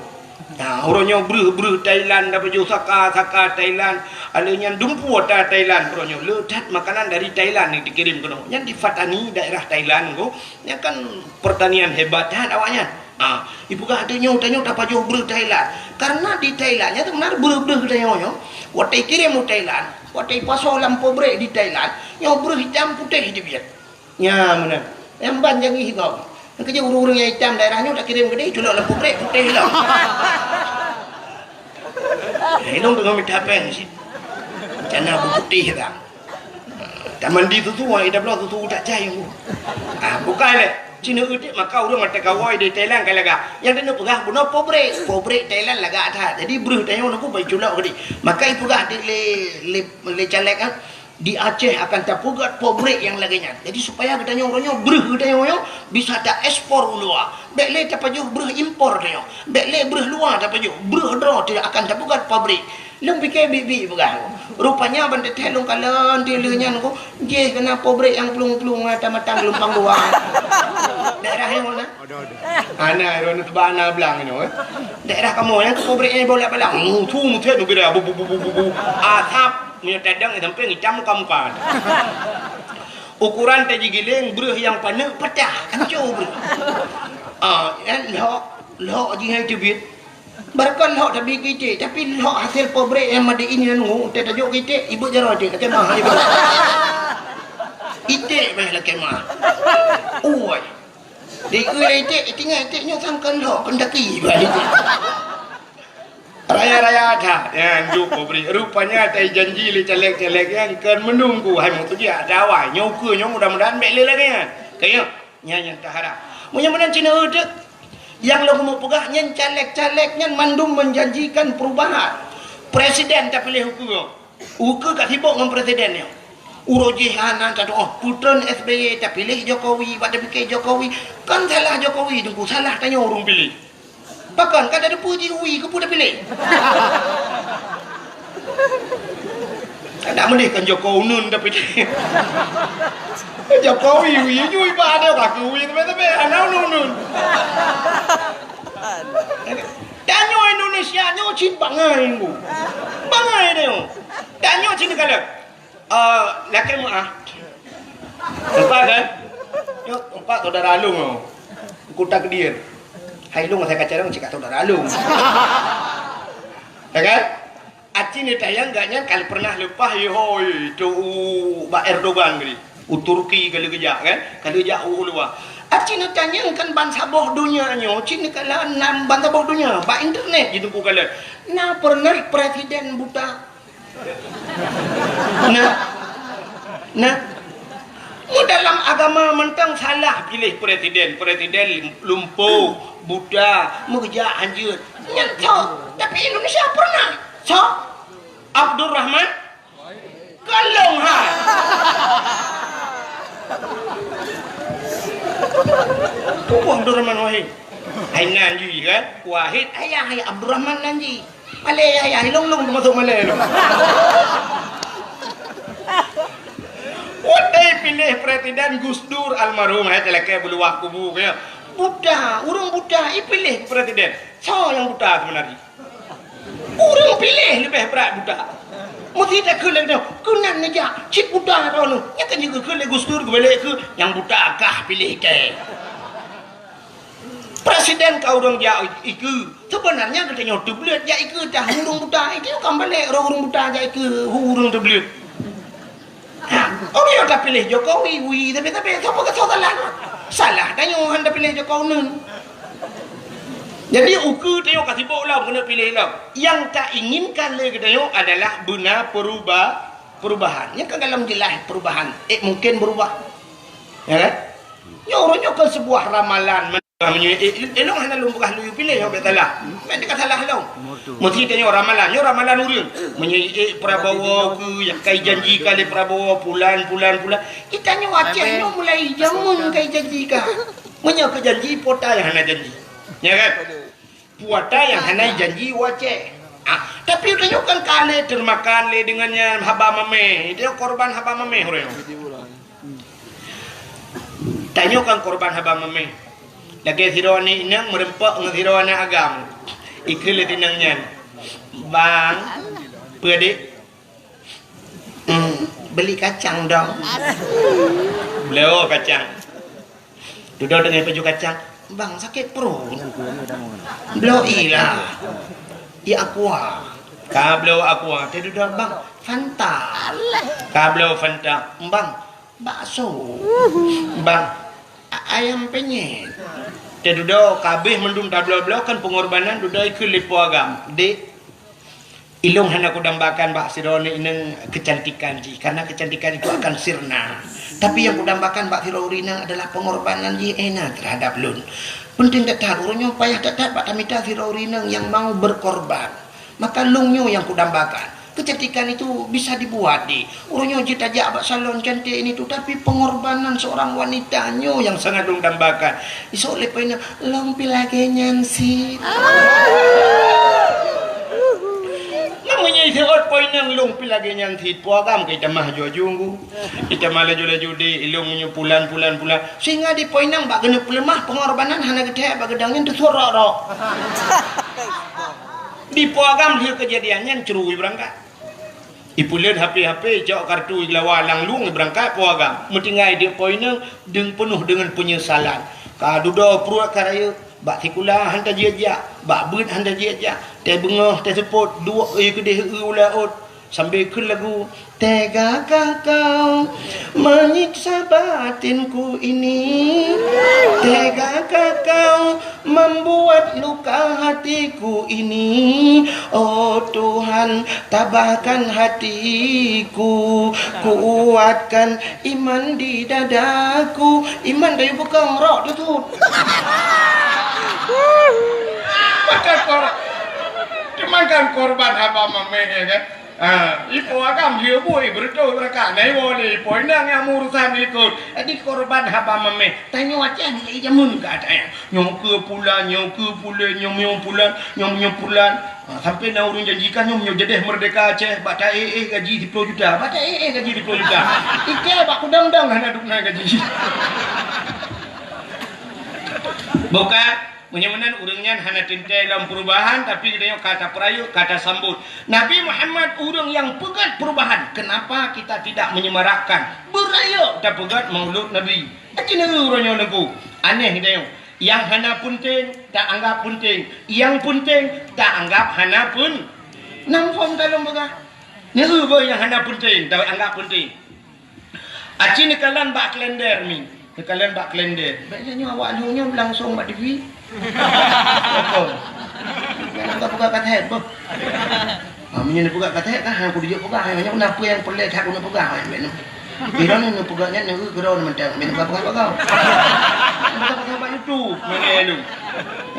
Nah, uroe nyoe breuh-breuh Thailand, tapajoh saka-saka Thailand, alèh nyan dumpeue ata Thailand uroe nyoe. Le that makanan dari Thailand nyang dikirém keunoe. Nyan di Pattani, daerah Thailand ko. Nyan kan pertanian hebat that awaknyan. Ah, ipeugah tanyoe, tanyoe tapajoh breuh Thailand. Karena di Thailand nyan seubeuna breuh-breuh tanyoe nyoe, watèe ikirém u Thailand, watèe ipasoe lam pabrék di Thailand, nyoe breuh itam putéh teubiet. Nya meunan. Nyang ban jangi gob. Nyang keujeuet ureueng-ureueng nyang itam daerah nyoe takirém keudéh, culok lam pabrék putéh lom. Hei, lôn teungoh mita péng cit. Rencana beuputéh ka. Tamandi susu, ida bloe susu tak cai. Ah, bukai lé. Cina udik maka ureueng mata gawai di Thailand ka lagak. Nyang tanyoe peugah bunoe pabrék. Pabrék Thailand lagak that. Jadi breuh tanyoe nunggu bai culok keudéh. Maka ipeugah di lé, lé, lé caleg, ah. Di Aceh akan tapeugöt pabrék nyang lagèe nyan. Jadi, supaya geutanyoe uroe nyoe breuh geutanyoe nyoe bisa taekspor u luwa. Bèk lé tapajoh breuh impor tanyoe. Bèk lé breuh luwa tapajoh. Breuh droe teuh akan tapeugöt pabrék. Lôn pike biet-biet peugah. Rupanya ban teuthèe lôn kalon teuh lheueh nyan ko, jih keunan pabrék nyang plueng-plueng mata-mata geulumpang dua. Daerah nyang mana? Ada, ada. Ana, droeneuh teuba ana blang nyoe, eh. Daerah kamoe nyan pabrék nyang bolak-balik. Mutu, mutu, mutu, bu, bu, bu, bu, bu. Asap. Meunyoe tadong sampoe itam muka-muka. Ukuran tajigiléng breuh nyang paneuk patah, hancô breuh. Ah, nyan lhok, lhok jih hai teubiet. Barangkon lhok tabi keu iték, tapi lhok hasé pabrék nyang made in nyan ngu, teuh tajok keu iték, ibeuet jaroe iték, lakèe mah, ibeuet. Iték beh lakèe mah. Ui. Di iték, iték, iték nyoe sangkon lhok, peundaki beh iték. Raya-raya that, nyan jok pabrék. Rupanya tai janji lé caleg-caleg nyan kon meununggu hai meutujiak dawai. Nyoe ukeue nyoe mudah-mudahan bèk lé lagèe nyan. Kayém, nyan nyang taharap. Meunyoe meunan Cina uteuk, nyang lôn keumeung peugah nyan caleg-caleg nyan mandum menjanjikan perubahan. Presiden tapiléh ukeue. Ukeue ka sibok ngon presiden nyoe. Uroe jih hana tatu'oh, putreun S B Y tapiléh Jokowi, bak tapike Jokowi. Kon salah Jokowi teungku, salah tanyoe ureueng piléh. Pakon ka tateupeue jih wie keupeue tapiléh? Kada meudeh kan Jokowi uneun tapiléh. Jokowi wie jui bak ada ka keu wie teubé-teubé hana uneun-uneun. Tanyoe Indonesia nyoe cit bangai nyoe. Bangai nyoe. Tanyoe cit kalon. Ah, lakèe meu'ah. Empat kan? Nyoe empat saudara lôn nyoe. Kuta Kedir. Hai lôn saya kacang cit ka saudara lôn. Ya kan? Aci neutanyong gobnyan kalau pernah leupah yehoi tu u bak Erdogan tadi. U Turki kalau geujak kan? Kalau jak u luwa. Aci neutanyong kan ban saboh donya nyoe, cit neukalon nan ban saboh donya bak internet jiteupeue kalon. Na pernah presiden buta? Nah. Nah. Mu dalam agama mantong salah piléh presiden. Presiden lumpo, buta, meugeujak hanjeuet. Nyan sok. Tapi Indonesia pernah. Sok. Abdurrahman Kalong ha. Tubuh Abdurrahman Wahid. Hai nan jih kan? Wahid ayah, ayah Abdurrahman nan jih. Malèe ya, ya, ilong-long teumasok malèe tu. Watèe piléh presiden Gus Dur almarhum, hai talakèe beuluwah kubu keu nyan. Buta, ureueng buta ipiléh presiden. Soe nyang buta seubeuna jih? Ureueng piléh leubeh brat buta. Meusti takheun lagèe nyoe, keunan neujak, cit buta droeneuh. Nyan kan jikheun lé Gus Dur geubalek keu nyang buta kah piléh teuh. Presiden ka ureueng jak ikeue. Seubeunarnya geutanyoe teubleuet jak ikeue tah ureueng buta. Ikeue ka balek roh ureueng buta jak ikeue ureueng teubleuet. Ha, ureueng nyang tapiléh Jokowi, wi, tapi, tapi, sapa keu soe salah? Salah tanyoe han tapiléh Jokowi uneun. Jadi, ukeue tanyoe ka sibok lom keuneuk piléh lom. Nyang tainginkan lé geutanyoe adalah beuna peruba-, perubahan. Nyan kan dalam jeulaih perubahan. Eh, mungkin berubah. Ya kan? Nyoe uroe nyoe kon seubuah ramalan. Meunyoe, eh, eh, lôn hana lôn peugah lôn piléh, nyoe bèk salah. Bèk teuka salah lôn. Meusti tanyoe ramalan, nyoe ramalan ureueng. Meunyoe, eh, Prabowo keu nyang kai janji ka lé Prabowo, pulan, pulan, pulan. Geutanyoe Aceh nyoe mulai jameun kai janji ka. Meunyoe keu janji, peue ata nyang hana janji. Ya kan? Peue ata nyang hana janji u Aceh. Ah, tapi tanyoe kan ka lé teumakan lé deungon nyan haba mamèh. Tanyoe korban haba mamèh ureueng. Tanyoe kan korban haba mamèh. Lagèe sidroe aneuk inong meureumpok ngon sidroe aneuk agam. Ikheun lé tinong nyan, "Bang, peue, Dek?" "Hmm, beli kacang dong." Bloe kacang. Dudoe teungoh pajoh kacang, "Bang, sakét pruet." "Bloe ié lah. Ié aqua." Ka bloe aqua, teududoe, "Bang, Fanta." Ka bloe Fanta, "Bang, bakso." "Bang, a-, ayam penyet." Teududoe, ka abéh mandum tabloe-bloe kan peungorbanan, dudoe ikheun lé po agam, "Dek, ilôn hana kudambakan bak sidroe inong keucantikan jih, karena keucantikan itu akan sirna. Tapi nyang kudambakan bak sidroe ureueng inong adalah peungorbanan jih Ena terhadap lôn. Peunteng that-that, uroe nyoe payah that-that bak tamita sidroe ureueng inong nyang mau berkorban. Maka lôn nyoe nyang kudambakan. Keucantikan itu bisa dibuat, Dek. Uroe nyoe jeuet tajak bak salon cantik ini tu, tapi pengorbanan seorang wanita nyoe nyang sangat lôn dambakan." Isok lé po inong, "Lôn pih lagèe nyan cit." Meunyoe iseuôt po inong, "Lôn pih lagèe nyan cit," po agam ka itamah aju-aju ngu. Itamah laju-laju, "Dek, ilôn nyoe pulan, pulan, pulan." Sehingga di po inong bak keuneuk peuleumah, pengorbanan hana geuthèe bak geudong nyan teusurok-rok. Di po agam lheueh keujadian nyan cru ibeurangkat. Ipeuleuen H P-H P, icok kartu, igeulewa lam lueng, ibeurangkat po agam. Meutinggai di po inong, deueng peunoh deungon peunyesalan. Ka dudoe pruet ka rayeuk, bak sikula han tajak-jak, bak beuet han tajak-jak, teubeungoh teuseupôt, duek ie keudeh u laôt, sambil kheun lagu, "Tegakah kau menyiksa batinku ini? Tegakah kau membuat luka hatiku ini? Oh Tuhan, tabahkan hatiku, kuatkan iman di dadaku." Iman dayuh peukong rok tutut. Makan kor-, cuman kan korban haba mameh, ya kan? Ha, ipo agam dia bui beureutoh rakan. Nah, iwoe lé ipo inong nyang meurusan ikot. Jadi korban haba mameh. Tanyoe Aceh ni jameun ka ada ya. Nyoe keu pulan, nyoe keu pulan, nyoe, nyoe pulan, nyoe, nyoe pulan. Ha, sampai na ureueng janjikan nyoe, nyoe jadeh merdeka Aceh, bak ta éh-éh gaji siploh juta. Bak ta éh-éh gaji siploh juta. Ike bak kudang-dang hana duek na gaji. Bukan. Meunyoe meunan ureueng nyan hana teuntèe lom perubahan, tapi geutanyoe ka tapeurayeuk, ka tasambot. Nabi Muhammad ureueng nyang peugöt perubahan. Kenapa kita tidak menyemarakkan? Beurayeuk tapeugöt Maulud Nabi. Aci neueu uroe nyoe Teungku. Aneh geutanyoe. Nyang hana peunteng, taanggap peunteng. Nyang peunteng, taanggap hana peun-, nam phon talôn peugah. Neueu beuh nyang hana peunteng, taanggap peunteng. Aci neukalon bak kalender mi. Neukalon bak kalender. Bèk nyoe awak lheueh nyoe langsong bak T V. Betul. Jangan buka-buka kaset, boh. Ah, meunyoe neupeugah kaset kan, hana kupeujeuet peugah, nyoe na peue nyang peureulèe that keuneuk peugah, bèk nyoe. Di droeneuh neupeugah nyan, neueu keu droeneuh mantong, bèk neupeugah-peugah bak gob. Peugah-peugah bak YouTube, meunyoe lôn.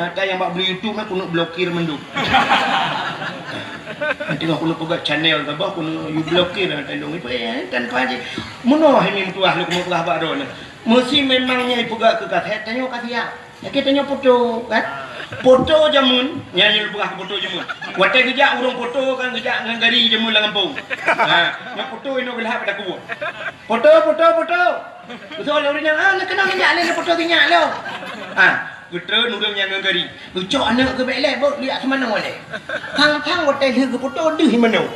Nyata nyang bak bri YouTube nyan keuneuk blokir mandum. Teungoh keuneuk peugah channel saboh keuneuk you blokir lam tandong ipe, eh, tanpa ji. Meunoe hai meutuah lôn keuneuk peugah bak droeneuh. Meusi memang nyan ipeugah keu kaset, tanyoe ka siap. Lakèe tanyoe poto, kan? Poto jameun, nyan lôn peugah keu poto jameun. Watèe geujak ureueng poto kan geujak ngon gari jameun lam gampông. Ha, nyan poto inoe geulhab bak takue. Poto, poto, poto. Beutôi lé ureueng nyan, ah, neukeunong jak lé, neupoto sinyak lom. Ah, geutreun ureueng nyan ngon gari. Geucok aneuk geuh bèk lé, beuh, liak seumanoe lé. Thang-thang watèe lheueh geupoto deuh manoe.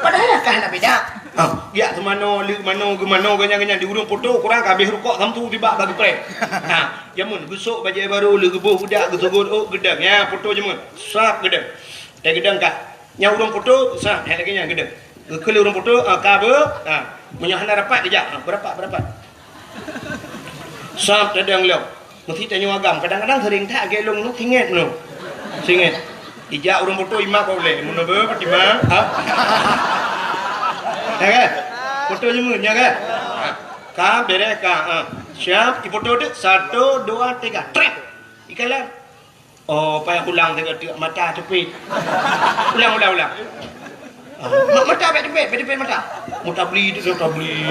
Padahai ka hana beda. Ah, liak seumanoe, lheueh manoe, geumanoe, geuh nyan, geuh nyan, di ureueng poto kurang ka abéh rukok samsu tibak bak geupreh. Ah, jameun geusok bajèe barô, lheueh geuboh budak, geusogôt ôk, geudong. Nyan poto jameun. Srap geudong. Watèe geudong ka. Nyan ureueng poto, srap, nyan lagèe nyan geudong. Geukheun lé ureueng poto, ah, ka beuh, ah, meunyoe hana rapat geujak, ah, beurapat, beurapat. Sab tadong lom. Meusi tanyoe agam, kadang-kadang sering that lagèe lôn nyoe, singet nyoe. Singet. Ijak ureueng poto imak bak ulèe, meunoe beuh Fatimah, ha? Ya kan? Poto jameun, ya kan? Ha. Ka, bèrèh ka, ha. Siap, ipoto deuh, satu, dua, tiga, trép. Ikalon. Oh, payah ulang teuka teuk mata teupit. Ulang, ulang, ulang. Ah, ma-, mata bèk teupit, bèk teupit mata. Mata beli itu, mata beli.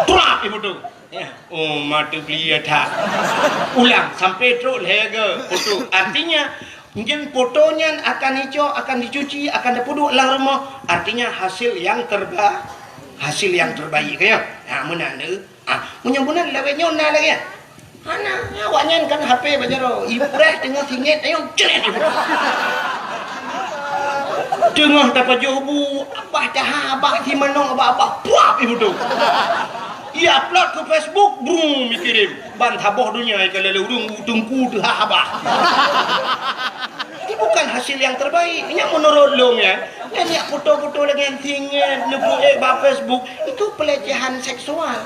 Trap, ibu tu. Ya. Oh, mata beli ya tak. Ulang sampai trok lhèe ga poto. Artinya, nyan poto nyan akan icok, akan dicuci, akan dipeuduek lam rumoh. Artinya hasil yang terba-, hasil yang terbaik, ya. Ha, meunan tu. Ah, meunyoe meunan lawét nyoe na lagèe nyan. Hana, awaknyan kan H P bak jaroe. Ibu reh teungoh singet, ayong cret ibu. Teungoh tapajoh bu, abah taha, abah simanong, abah, abah puap ibu tu. Ia upload ke Facebook, brum, ikirim. Ban saboh donya ikalon lé ureueng, teungku teuhah abah. Ini bukan hasil yang terbaik. Nyan menurut lôn nyan. Nyan yak foto-foto lagèe singet, neupeuék bak Facebook, itu pelecehan seksual.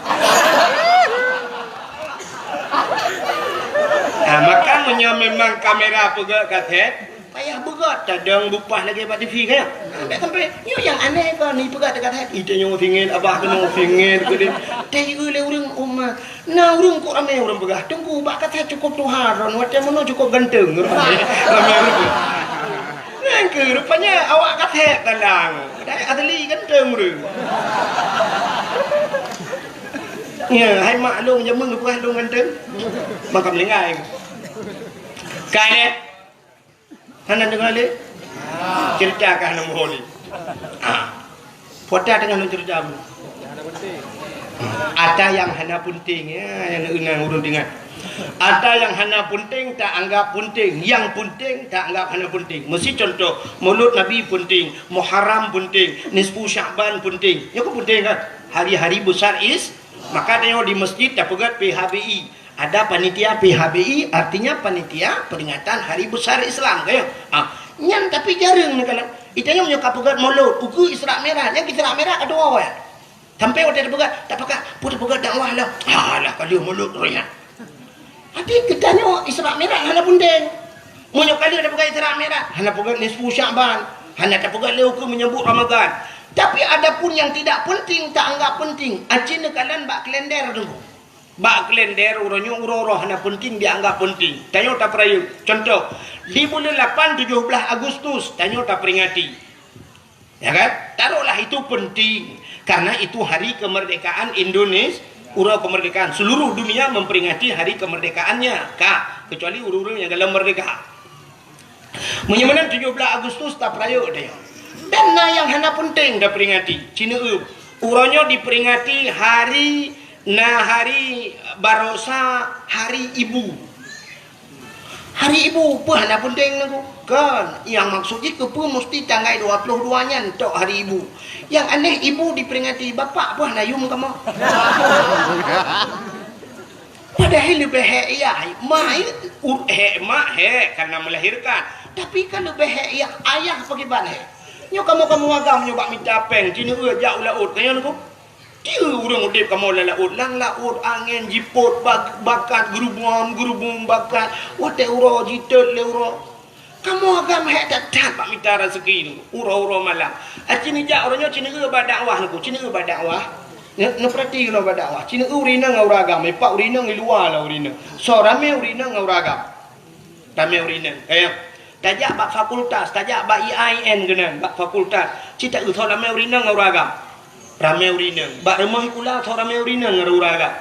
Ah, maka meunyoe memang kamera peugöt kaset, payah beugöt, tadong bupah lagèe bak T V kan? Ambek sampai, nyoe nyang aneh kon, ni peugöt kaset. Ite nyoe singet, abah keunoe singet, keudeh. Teu lé ureueng umat. Na ureueng kok ramé ureueng peugah, "Teungku, bak kaset cukôp tuha droen, watèe meunoe cukôp ganteng." Ramé, ramé ureueng. Nyan keuh rupanya awak kaset talang. Padahai asli ganteng ureueng. Ya, hai mak lôn jameun geupeugah lôn ganteng. Maka meuninggai. Ka lé. Hana deungoe lé? Cerita ka hana meuho lé. Ah. Puata teungoh lôn cerita bu. Ata nyang hana peunteng, ya, nyang na ureueng ingat. Ata nyang hana peunteng ta anggap peunteng, nyang peunteng ta anggap hana peunteng. Meusi contoh, Maulud Nabi peunteng, Muharram peunteng, Nisfu Sya'ban peunteng. Nyoe kan peunteng kan? Hari-hari besar is, maka tanyoe di masjid tapeugöt P H B I. Ada panitia P H B I, artinya panitia peringatan hari besar Islam, kan? Ah, nyan tapi jareueng neukalon. Itanyong nyoe ka peugöt Maulud, ukeue Isra Mi'raj, nyan Isra Mi'raj ka tuwoe, ya. Sampai watèe tapeugöt, tapeugöt, peue tapeugöt dakwah lah. Alah, ka lheueh Maulud roh nyan. Tapi geutanyoe Isra Mi'raj hana peunteng. Meunyoe ka lheueh tapeugöt Isra Mi'raj, hana peugöt nisfu Sya'ban, hana tapeugöt lé ukeue menyambut Ramadan. Tapi adapun yang tidak penting, ta anggap penting. Aci neukalon bak kalender tu. Bak kalender uroe nyoe uroe-uroe hana peunteng dianggap peunteng. Tanyoe tapeurayeuk. Contoh, di buleuen lapan tujoh blaih Agustus, tanyoe taperingati. Ya kan? Taruhlah itu penting. Karena itu hari kemerdekaan Indonesia, uroe kemerdekaan. Seluruh dunia memperingati hari kemerdekaannya. Ka, kecuali ureueng-ureueng nyang galom merdeka. Meunyoe meunan tujoh blaih Agustus tapeurayeuk deh. Dan na nyang hana peunteng taperingati. Cineue, uroe nyoe diperingati hari, na hari barosa hari ibu. Hari ibu peue hana peunteng nangku? Kan, nyang maksud jih keupeue musti tanggai dua puluh dua nyan tok hari ibu. Nyang aneh ibu diperingati, bapak peue hana yum kamoe? Padahai leubeh hék yah, ma, u-, hék mak, hék karena melahirkan. Tapi kan leubeh hék yah, ayah pakriban hék. Nyoe kamoe-kamoe agam nyoe bak mita péng, cineue jak u laôt, ka nyan ko. Tieu ureueng udép kamoe lam laôt, lam laôt angén jipot bak-, bakat, geurubum-geurubum bakat, watèe uroe jitot lé uroe. Kamoe agam hék that-that bak mita raseuki nyoe, uroe-uroe malam. Aci neujak uroe nyoe cineue bak dakwah nangku, cineue bak dakwah. Neu-, neupeurati keunoe bak dakwah. Cineue ureueng inong ngon ureueng agam, ipak ureueng inong i luwa lah ureueng inong. Soe ramé ureueng inong ngon ureueng agam. Ramé ureueng inong. Kaya tajak bak fakultas, tajak bak I A I N keunan, bak fakultas. Ci taeu soe ramé ureueng inong ngon ureueng agam. Ramé ureueng inong. Bak rumoh sikula soe ramé ureueng inong ngon ureueng agam.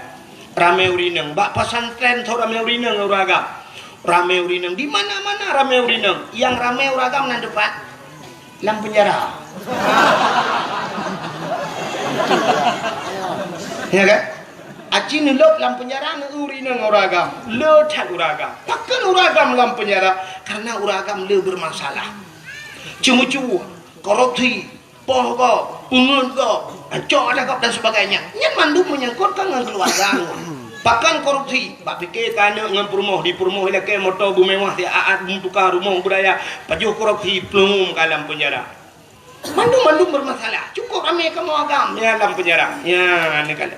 Ramé ureueng inong. Bak pesantren soe ramé ureueng inong ngon ureueng agam. Ramé ureueng inong. Di mana-mana ramé ureueng inong. Nyang ramé ureueng agam nan teumpat lam penjara. Ya kan? Aci neulôb lam penjara ngon ureueng inong ngon ureueng agam. Le that ureueng agam. Pakon ureueng agam lam penjara? Karena ureueng agam le bermasalah. Ceumeucue, korupsi, poh gob, peungeut gob, ancok adat gob dan sebagainya. Nyan mandum menyangkut ngon keuluwarga. Pakon korupsi? Bak pike ka aneuk ngon peurumoh, di peurumoh ilakée moto beumewah, siat-at meutuka rumoh beuraya, pajoh korupsi, plueng ka lam penjara. Mandum-mandum bermasalah. Cukup ramé kamoe agam, ya, lam penjara. Ya, ni kan.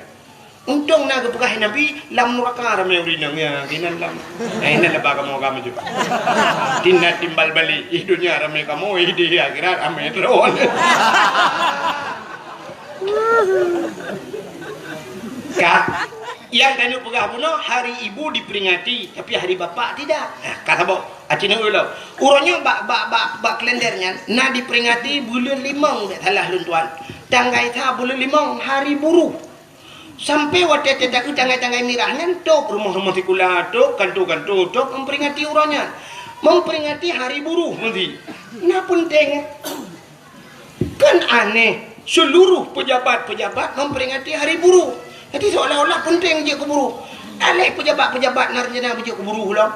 Untông na geupeugah Nabi, lam nuraka ramé ureueng inong, ya, inan lam. Eh, inan leubeh kamoe agam juga. Tina timbal balik, ih dunia ramé kamoe, ih di akhirat ramé droen. Ka, nyang tanyoe peugah bunoe, hari ibu diperingati, tapi hari bapak tidak. Nah, ka saboh. Aci na ulo. Uroe nyoe bak, bak, bak, bak kalender nyan na diperingati buleuen limong, bèk salah lôn tuan. Tanggai sa buleuen limong hari buruh. Sampai watèe teuka tanggai-tanggai mirah nyan, trôk rumoh-rumoh sikula, trôk kanto-kanto, trôk memperingati uroe nyan. Memperingati hari buruh meusi. Na peunteng. Kan aneh, seluruh pejabat-pejabat memperingati hari buruh. Jadi seolah-olah penting jeuet keu buruh. Aleh pejabat-pejabat na rencana beujeuet keu buruh lom.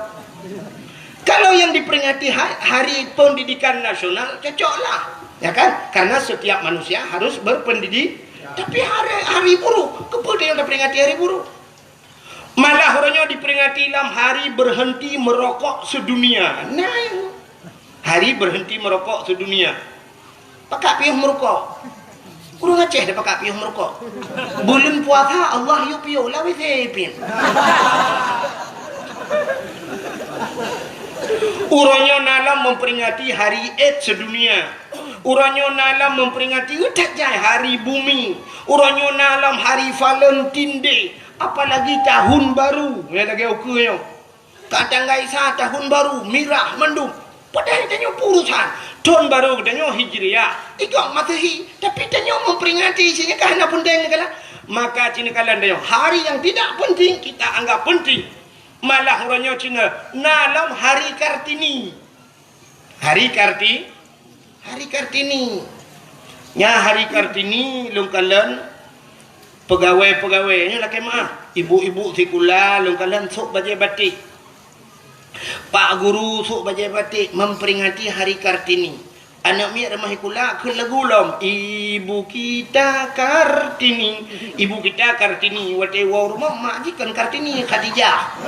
Kalau yang diperingati ha-, Hari Pendidikan Nasional, cocoklah, ya kan? Karena setiap manusia harus berpendidik. Tapi hari, hari buruh, keupeue nyang taperingati hari buruh? Malah uroe nyoe diperingati lam hari berhenti merokok sedunia. Nah, hari berhenti merokok sedunia. Pakak piôh meurukok. Ureuëng Aceh dah pakak piôh meurukok. Buleuen puasa Allah yue piôh, lawét sipin. Uroe nyoe na lom memperingati Hari AIDS sedunia. Uroe nyoe na lom memperingati utat jai Hari Bumi. Uroe nyoe na lom Hari Valentine Day. Apalagi tahun baru. Nyan lagée ukeue nyoe. Ka tanggai sa tahun baru, mirah mandum. Padahai tanyoe peurusan. Thon baru tanyoe Hijriah, i gob Masehi, tapi tanyoe memperingati, cit nyan ka hana peunteng neukalon. Maka cit neukalon tanyoe, hari yang tidak penting kita anggap penting. Malah uroe nyoe cit na lom Hari Kartini. Hari Karti-, Hari Kartini. Nya Hari Kartini lôn kalon peugawée-peugawée nyoe lakée meuáh. Ibu-ibu sikula lôn kalon sôk bajée batik. Pak guru sôk bajée batik memperingati Hari Kartini. Aneuk miet rumoh sikula kheun lagu lom, "Ibu kita Kartini, ibu kita Kartini." Watée woe rumoh mak jih kon Kartini, Khadijah.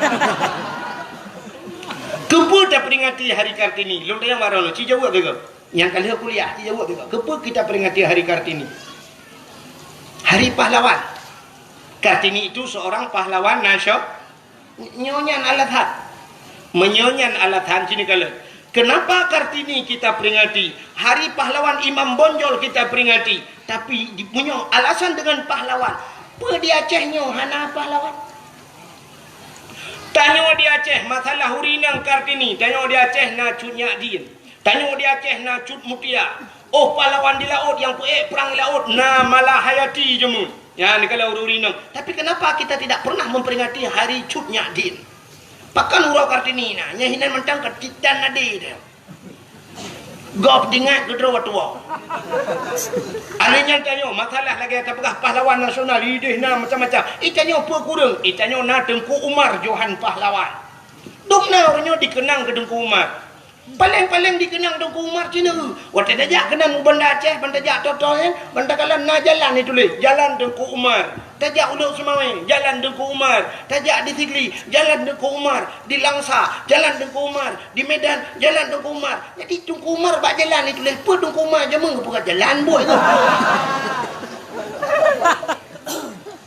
Keupeue taperingati Hari Kartini? Lôn tanyong baroe nyoe, ci jaweueb teuh gob. Nyang ka lheueh kuliah, ci jaweueb teuh gob. Keupeue kita peringati Hari Kartini? Hari Pahlawan. Kartini itu seorang pahlawan nasio-, nyoe nyan alasan. Meunyoe nyan alasan, ci neukalon. Kenapa Kartini kita peringati? Hari Pahlawan Imam Bonjol kita peringati. Tapi di, meunyoe alasan dengan pahlawan, peue di Aceh nyoe hana pahlawan? Tanyoe di Aceh, masalah ureuëng inong Kartini, tanyoe di Aceh na Cut Nyak Dien. Tanyoe di Aceh na Cut Mutia. Oh pahlawan di laôt nyang peuék prang di laôt na Malahayati jameun. Nyan neukalon ureuëng inong. Tapi kenapa kita tidak pernah memperingati hari Cut Nyak Dien? Pakon uroe Kartini na, nyan hinan mantong ka titan ade teuh. Gob ingat keudroe tuwoe. Alèh nyan tanyoe, masalah lagèe tapeugah pahlawan nasional, ideh na macam-macam. I tanyoe peue kureueng, i tanyoe na Teungku Umar Johan Pahlawan. Dum na uroe nyoe dikeunang keu Teungku Umar. Paleng-paleng dikeunang Teungku Umar cit nyoe. Watèe tajak keunan u Banda Aceh, ban tajak Totoh nyan, ban takalon na jalan ituléh, Jalan Teungku Umar. Tajak u Lhokseumawe, Jalan Teungku Umar. Tajak di Sigli, Jalan Teungku Umar. Di Langsa, Jalan Teungku Umar. Di Medan, Jalan Teungku Umar. Jadi Teungku Umar bak jalan ituléh, peue Teungku Umar jameun geupeugah jalan buet nyoe.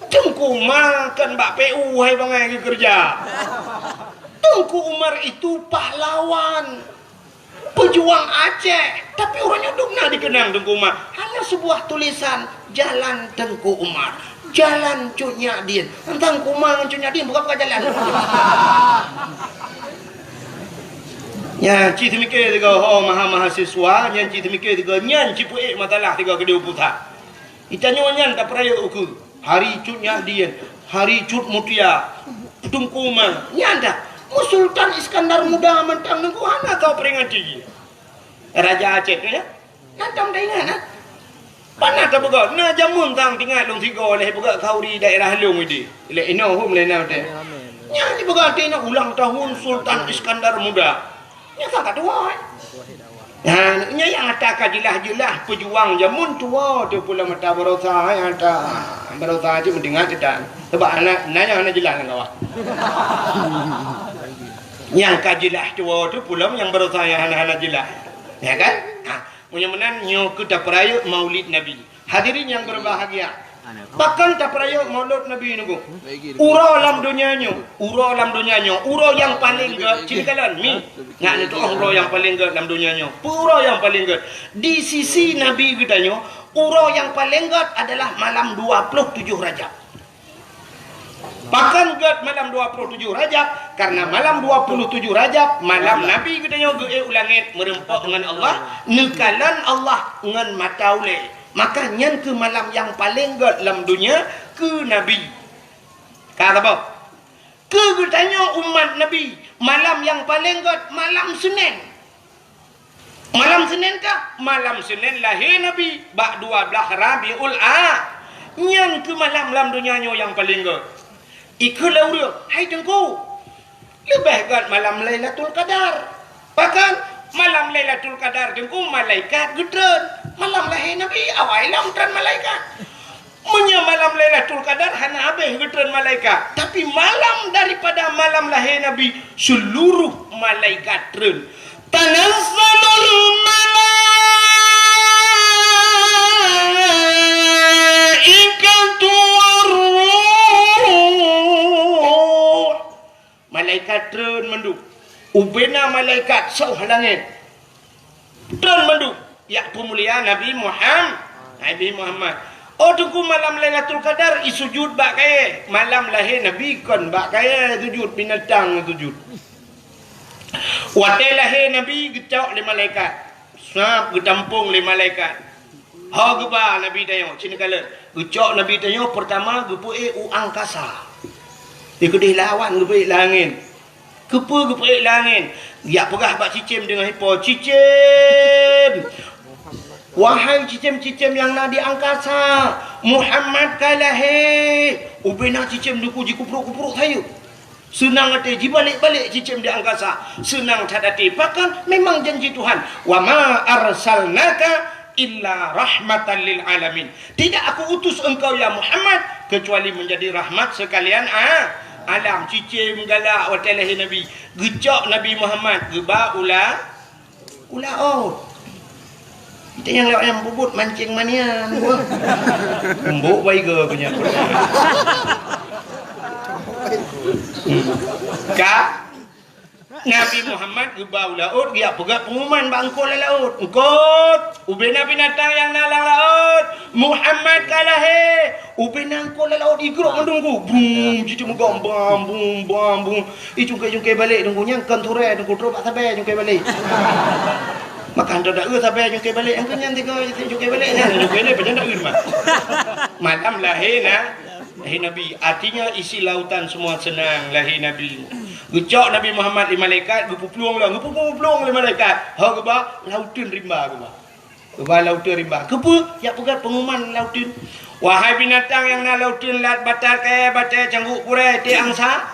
Teungku Umar kan bak P U hai bangai geukeureuja. Teungku Umar itu pahlawan, pejuang Aceh, tapi uroe nyoe dum na dikeunang Teungku Umar. Hanya sebuah tulisan, Jalan Teungku Umar, Jalan Cut Nyak Dien. Teungku Umar ngon Cut Nyak Dien bukan, bukan jalan. Nyan, ci teumikir tiga ho maha mahasiswa, nyan ci teumikir tiga, nyan ci peuék masalah tiga keudéh u pusat. Di tanyoe nyan tapeurayeuk ukeue. Hari Cut Nyak Dien, Hari Cut Mutia, Teungku Umar. Nyan dah. Mu Sultan Iskandar Muda mantong Teungku hana tau peringati. Raja Aceh tu ya. Nyan tong taingat, nah. Pana tapeugah, na jameun sang tingat lôn sigoe lé peugah khauri daerah lôn idi. Lé inoe hom lé na teh. Nyan dipeugah teuh ulang tahun Sultan Iskandar Muda. Nyan sang ka tuwoe, eh. Nah, nyan nyang ata ka jeulaih-jeulaih peujuang jameun tuwoe teuh pulo mata barosa, nyang ata barosa cit meudeungoe teuh tan. Sabab aneuk na nyang hana jeulaih lam kawah. Nyang ka jeulaih tuwoe teuh pulo nyang barosa nyang hana-hana jeulaih. Ya kan? Ha, meunyoe meunan nyoe keuh tapeurayeuk Maulid Nabi. Hadirin yang berbahagia, pakon tapeurayeuk Maulud Nabi nyoe? Uroe lam donya nyoe, uroe lam donya nyoe, uroe nyang paleng gèt, ci kalon, mi. Nyak neutu'oh uroe nyang paleng gèt lam donya nyoe. Peue uroe nyang paleng gèt? Di sisi Nabi geutanyoe, uroe nyang paleng gèt adalah malam dua puluh tujuh Rajab. Pakon gèt malam dua puluh tujuh Rajab? Karena malam dua puluh tujuh Rajab, malam Nabi geutanyoe geuék u langèt meureumpok ngon Allah, neukalon Allah ngon mata ulèe. Maka nyan keuh malam nyang paleng gèt lam donya keu Nabi. Ka saboh. Keu geutanyoe umat Nabi, malam nyang paleng gèt malam Senin. Malam Senin kah? Malam Senin lahé Nabi bak dua blaih Rabiul A-, nyan keuh malam lam donya nyoe nyang paleng gèt. Ikheun lé ureuëng, "Hai Teungku, leubeh gét malam Lailatul Qadar." Pakon malam Lailatul Qadar, Teungku, malaikat geutreun. Malam lahé Nabi, awai lom treun malaikat. Meunyoe malam Lailatul Qadar hana habéh geutreun malaikat, tapi malam daripada malam lahé Nabi, seluruh malaikat treun. Tanazzalul malaikatu warruh. Malaikat treun mandum. Ubena malaikat soh langét. Treun mandum. Jak peumulia Nabi Muham-, Nabi Muhammad. Oh, Teungku, malam Lailatul Qadar, i sujud bak kayée. Malam lahé Nabi kon bak kayée sujud, binatang sujud. Watée lahé Nabi geucok lé malaikat. Sab geutampong lé malaikat. Ho geuba Nabi tanyoe, cit neukalon. Geucok Nabi tanyoe peurtama geupeuék u angkasa. Di keudeh lawan geupeuék langét. Keupeue geupeuék langét? Jak peugah bak cicém deungon ipo, "Cicém! Wahai cicém-cicém nyang na di angkasa, Muhammad ka lahé!" Ubena cicém Teungku jikuprok-kuprok sayeuep. Seunang até jibalek-balek cicém di angkasa. Seunang that até. Pakon? Memang janji Tuhan. "Wa ma arsalnaka illa rahmatan lil alamin." Tidak Aku utus engkau, ya Muhammad, kecuali menjadi rahmat sekalian a-, alam. Cicém galak watée lahé Nabi. Geucok Nabi Muhammad, geuba u la-, u laôt. Kita nyang lewat nyang peubuet mancing manian. Umbuk baiga punya. Ka Nabi Muhammad geuba u laôt, geujak peugah peungumuman bak eungkôt lam laôt. "Eungkôt, ubena binatang nyang na lam laôt, Muhammad ka lahé!" Ubena eungkôt lam laôt igrok mandum ku. Brum, jitu meugom, bam, bum, bam, bum. Ih, cungkai-cungkai balek Teungku, nyan kon turée Teungku, trok bak sabe cungkai balek. Maka hantom da-eu sabe cungkai balek, nyang keu nyan tiga cungkai balek, nyan cungkai balek, pajan da-eu teuma. Malam lahé na, lahé Nabi. Artinya isi lautan semua senang lahé Nabi. Geucok Nabi Muhammad lé malaikat, geupuplueng lom, geupuplueng lé malaikat. Ho geuba, lauteun rimba geuba. Geuba lauteun rimba. Keupeue? Jak peugah peungumuman lauteun. "Wahai binatang nyang na lauteun, lat, batat, kayée, batée, cangguek, purée, tiek, angsa,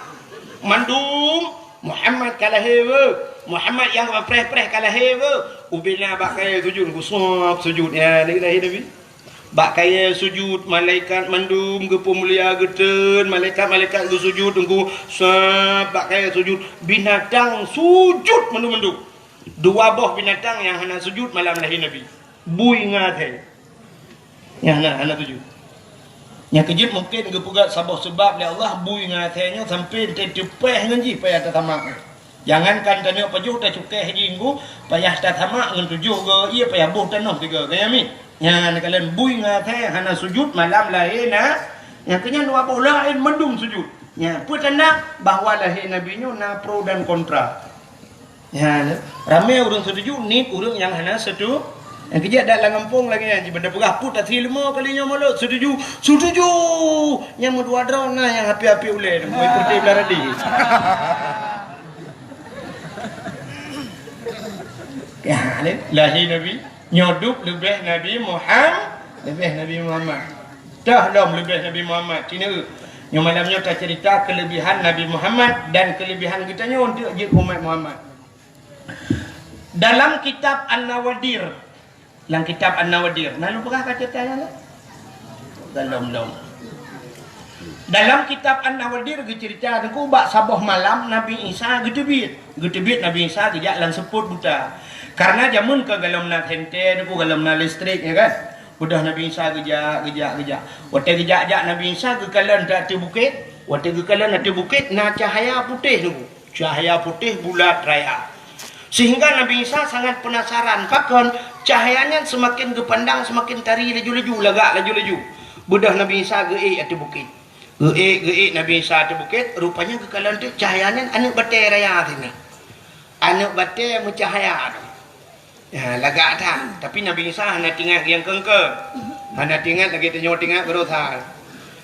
mandum, Muhammad ka lahé weuh. Muhammad nyang preh-preh ka lahé weuh." Ubena bak kayée sujud, geusuab sujud. Ya, ni lahé Nabi. Bak kayée sujud, malaikat mandum geupeumulia geutreun, malaikat-malaikat geusujud, Teungku, sab bak kayée sujud, binatang sujud mandum-mandum. Dua boh binatang nyang hana sujud malam lahé Nabi. Bui ngon asée. Nyang hana, hana sujud. Nyang keujeuet mungken geupeugah saboh seubab lé Allah, bui ngon asée nyoe sampoe teuteupeh ngon jih payah tasamak. Jangankan tanyoe pajoh tacukéh jih Teungku, payah tasamak ngon tujoh go ie, payah boh tanoh tiga. Ka nyan mi? Nyan kalon bui ngon asée hana sujud malam lahé na, nyang keu nyan dua boh laén mandum sujud. Nyan peue tanda bahwa lahé Nabi nyoe na pro dan kontra. Nyan, ramé ureuëng setuju, nit ureuëng nyang hana setu-, nyang keujeuet dat lam gampông lagée nyan, jih banda peugah put até leumo kali nyoe mulod setuju, setuju! Nyang meudua droe na nyang api-api ulée, dan bui putih belah radi. Ya, ni, lahé Nabi, nyoe dup leubeh Nabi Muham-, leubeh Nabi Muhammad. Toh lom leubeh Nabi Muhammad, cina. Nyoe malam nyoe tacerita keulebihan Nabi Muhammad dan keulebihan geutanyoe untuk jeuet umat Muhammad. Dalam kitab An-Nawadir, lam kitab An-Nawadir, na lôn peugah ka ceurita nyan? Belum, belum. Dalam kitab An-Nawadir geuceurita Teungku bak saboh malam Nabi Isa geuteubiet. Geuteubiet Nabi Isa geujak lam seupôt buta. Karena jameun ka golom na senter, Teungku, golom na listrik, ya kan? Beudôh Nabi Isa geujak, geujak, geujak. Watée geujak-jak Nabi Isa geukalon ateueh bukét, watée geukalon ateueh bukét na cahya putéh, Teungku. Cahya putéh bulat raya. Sehingga Nabi Isa sangat penasaran, pakon cahya nyan seumaken geupandang seumaken tari laju-laju, lagak laju-laju. Beudôh Nabi Isa geuék ateueh bukét. Geuék, geuék Nabi Isa ateueh bukét, rupanya geukalon teuk cahya nyan aneuëk batée raya sinan. Aneuëk batée meucahya tu. Ya, lagak that. Tapi Nabi Isa hana teuingat nyang keungkeuen. Hana teuingat lagée tanyoe teuingat baroesa.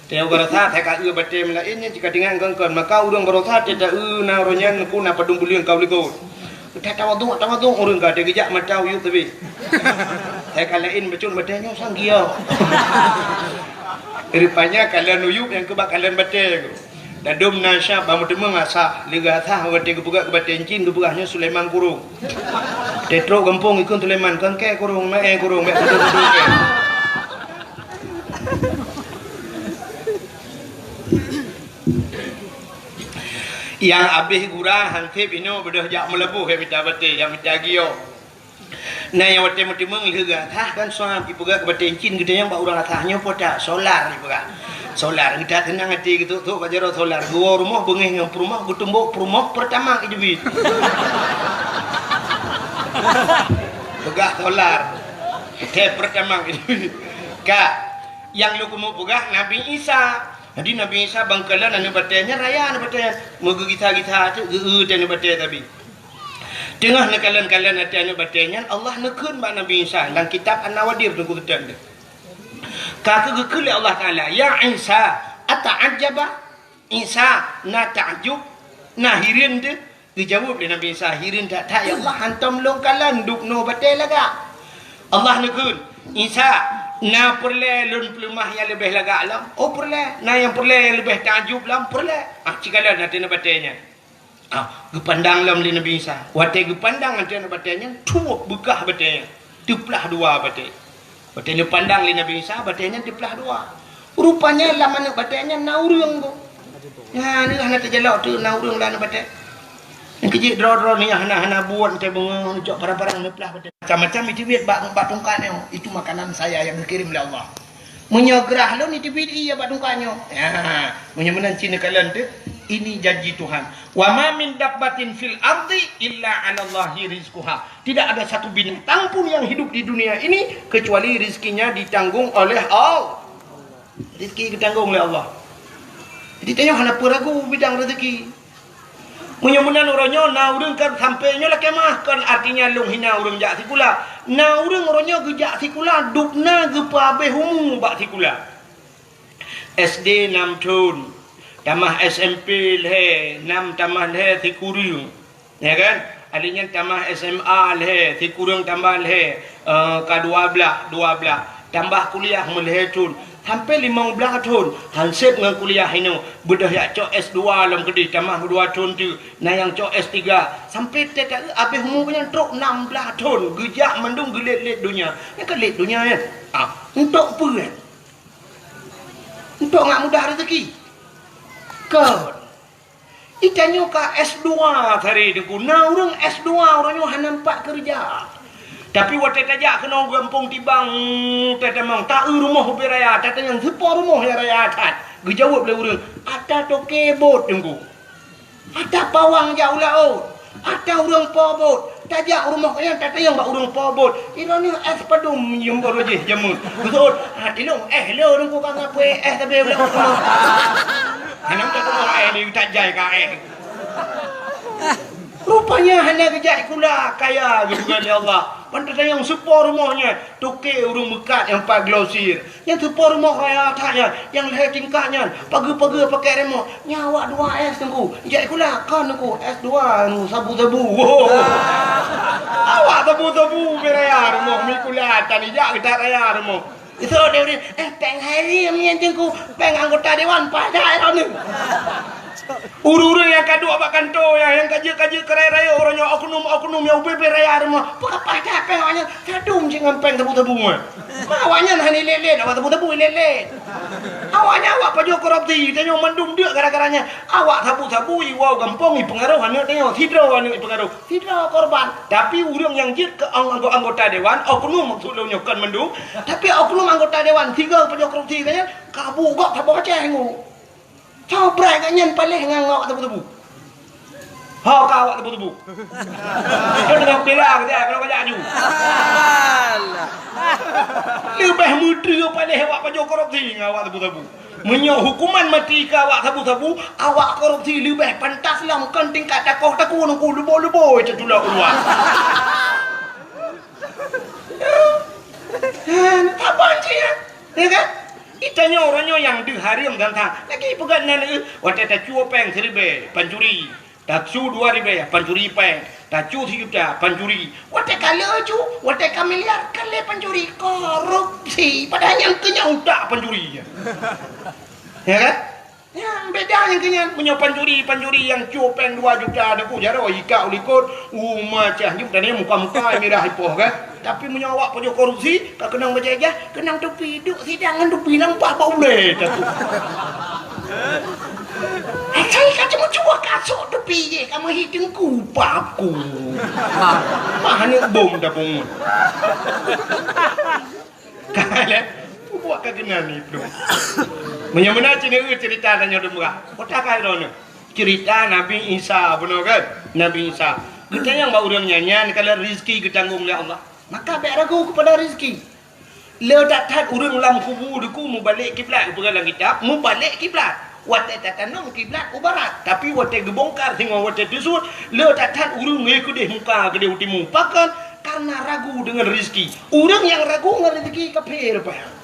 Tanyoe baroesa, asai ka eu batée meulaén nyan cit ka teuingat nyang keungkeuen. Maka ureuëng baroesa teuta eu na uroe nyan Teungku na padum buleuen ka u likot. Ka tawaduk, tawaduk ureuëng ka, teugeujak mata u yup teubiet. Asai ka laén bacut batée nyoe sang giok. Rupanya kalon u yup nyang keu bak kalon batée. Ladôm na syab ban meuteumèe asah, lé geuasah watèe geupeugah keu batèe cin, geupeugah nyoe Sulaiman Kurông. Teutrok gampông ikheun Sulaiman, "Kangkè Kurông, meu'èe Kurông, bèk tuduh-tuduh kèe." Nyang abéh gura hansép inoe beudôh jak meulaboh, jak mita batèe, jak mita giok. Na nyang watèe meuteumèe lheueh geuasah kan suam, ipeugah keu batèe cin, geutanyong bak ureueng asah nyoe po that, solar ipeugah. Solar, geutat seunang até geutok-tok bak jaroe solar. Geuwoe rumoh beungéh ngon peurumoh, geutumbok peurumoh Pertamax jeuet. Peugah solar. Teuh Pertamax jeuet. Ka, nyang lôn keumeung peugah Nabi Isa. Jadi Nabi Isa ban kalon aneuk batèe nyan, raya aneuk batèe nyan. Meugeugisa-gisa teuk geu-eu teuh aneuk batèe sabe. Teungoh neukalon-kalon até aneuk batèe nyan, Allah neukheun bak Nabi Isa lam kitab An-Nawadir, Teungku Sultan teuh. Ka keuh geukheun lé Allah Taala, "Ya Isa, ata'ajjaba?" Isa na takjub, na hireuen teuh? Geujaweueb lé Nabi Isa, "Hireuen that-that, ya Allah, hantom lôn kalon dubnoe batèe lagak." Allah neukheun, "Isa, na peureulèe lôn peuleumah nyang leubeh lagak lom?" "Oh, peureulèe." "Na nyang peureulèe nyang leubeh takjub lom?" "Peureulèe." Ah, ci kalon até aneuk batèe nyan. Ah, geupandang lom lé Nabi Isa. Watèe geupandang até aneuk batèe nyan, tuwöp beukah batèe nyan. Teuplah dua batèe. Watèe neupandang lé Nabi Isa, batèe nyan teuplah dua. Rupanya lam aneuk batèe nyan na ureueng, Bu. Nyan, hana teujalok teuk na ureueng lam aneuk batèe. Nyang keu jeuet droe-droe nyan hana, hana buet, teuh beungoh neucok parang-parang neuplah batèe. Macam-macam iteubiet bak, bak tungkat nyoe. Itu makanan saya yang dikirim oleh Allah. Meunyoe grah lôn, iteubiet ie bak tungkat nyoe. Ha, meunyoe meunan cit neukalon teuh, ini janji Tuhan. "Wa ma min dabbatin fil ardi illa 'alallahi rizquha." Tidak ada satu binatang pun yang hidup di dunia ini kecuali rezekinya ditanggung oleh Allah. Rezeki ditanggong oleh Allah. Jadi tanyoe hana peue ragu bidang rezeki. Meunyoe meunan uroe nyoe na ureueng kan sampoe nyoe lakèe meu'ah, kon artinya lôn hina ureueng jak sikula. Na ureueng uroe nyoe geujak sikula, dubna geupeuabéh umu bak sikula. S D nam thon, tamah S M P lhèe, nam tamah lhèe sikureueng. Ya kan? Akhé nyan tamah S M A lhèe, sikureueng tambah lhèe, eh, ka dua blah, dua blah. Tambah kuliah meulhèe thon, sampoe limong blah thon, hansép ngon kuliah inoe, beudôh jak cok S dua lom keudeh, tamah dua thon teuk, na nyang cok S tiga. Sampoe teuka abéh umu nyan trok nam blah thon, geujak mandum geulét-lét donya. Nyan ka lét donya nyan. Ah, untuk peue nyan? Untuk ngat mudah rezeki. Kon. Itanyoe ka S dua tadi, Teungku. Na ureueng S dua, ureueng nyoe hana pat keureuja. Tapi watèe tajak keunoe gampông Tibang, tatamong, ta-eu rumoh ubé raya, tatanyong, "Soe po rumoh nyang raya that?" Geujaweueb lé ureueng, "Ata toke bot, Teungku. Ata pawang jak u laôt. Ata ureueng po bot." Tajak u rumoh nyan, tatanyong bak ureueng po bot, "Droeneuh S padum nyang baroe jih jameun?" Geuseuôt, "Ah, ilôn S lôn, Teungku, ka ngapui S tapi ulôn." Hana meututoe eh, di tajai ka eh. Rupanya hana geujak sikula, kaya geupeugah lé Allah. Ban tatanyong, "Soe po rumoh nyan?" Toke ureueng meukat nyang pat glosir. "Nyan soe po rumoh kaya that nyan, nyang lhèe tingkat nyan, pageue-pageue pakèk remoh?" "Nyan awak dua S, Teungku." "Jak sikula?" "Kon, Teungku, S dua, Teungku, sabu-sabu." Awak sabu-sabu ubé raya rumoh, mi sikula tan ijak geutat raya rumoh. Geuseuôt lé ureueng, "Eh, péng hai riem nyan, Teungku, péng anggota dewan, paih that droeneuh." Ureueng-ureueng nyang ka duek bak kantô nyan, nyang ka jeuet-ka jeuet keu rayeuk-rayeuk uroe nyoe, oknum-oknum nyang ubé-bé raya rumoh, peue ka paih that péng awaknyan, sadum cit ngon péng sabu-sabu nyan. Ma awaknyan hana ilét-lét, awak sabu-sabu ilét-lét. Awaknyan awak pajoh korupsi, tanyoe mandum deuk gara-gara nyan. Awak sabu-sabu iwoe gampông ipeungaroh aneuk tanyoe, sidroe aneuk ipeungaroh. Sidroe korban. Tapi ureueng nyang jeuet keu ang-, anggo-, anggota dewan, oknum maksud lôn nyoe kon mandum, tapi oknum anggota dewan sigoe pajoh korupsi nyan, ka bu gob saboh Aceh nyoe. Soe brat gobnyan paléh ngon awak tebu-tebu. Ho ka awak tebu-tebu. Dia tengah bela ke dia, kalau kajak aju. Leubeh meudreue paléh awak pajoh korupsi ngon awak tebu-tebu. Meunyoe hukuman mati keu awak sabu-sabu, awak korupsi leubeh pantas lom kon tingkat takoh taku nungku lubo-lubo itu tulak keuluwa. Hah, saban cit, ya kan? Itanyoe uroe nyoe nyang deuh hareuem dan sa. Lagi peugah nan, eh, watèe tacue péng siribèe, pancuri. Tacue dua ribèe, pancuri péng. Tacue sijuta, pancuri. Watèe ka lheueh cu, watèe ka miliar, ka lheueh pancuri. Korupsi. Padahai nyang keu nyan utak pancuri. Ya kan? Nyan beda nyang keu nyan. Meunyoe pancuri, pancuri nyang cue péng dua juta, Teungku, jaroe ika u likot, u macah jeuem, tadi muka-muka mirah ipoh kan. Tapi meunyoe awak pajoh korupsi, ka keunong bajèe ijah, keunong tupi, duek sidang ngon tupi nampak bak ulèe, Teungku. Asai ka cuma cuba kasok tupi jih, ka meuhi Teungku paku. Mah aneuk bom dah pungut. Ka lé, buet ka keunan ni, Bro. Meunyoe meunan cit, cerita tanyoe dum bra. Kota ka droeneuh. Cerita Nabi Isa, bunoe kan? Nabi Isa. Geutanyong bak ureueng nyan, nyan kalau rezeki geutanggong lé Allah. Maka bèk ragu kepada rezeki. Le that-that ureueng lam kubu Teungku mubalek kiblat, geupeugah lam kitab, mubalek kiblat. Watèe tatanom kiblat u barat, tapi watèe geubongkar singoh watèe teusut, le that-that ureueng ngon keudeh muka keudeh u timu. Pakon? Karena ragu deungon rezeki. Ureueng nyang ragu ngon rezeki kafé rupa nyan.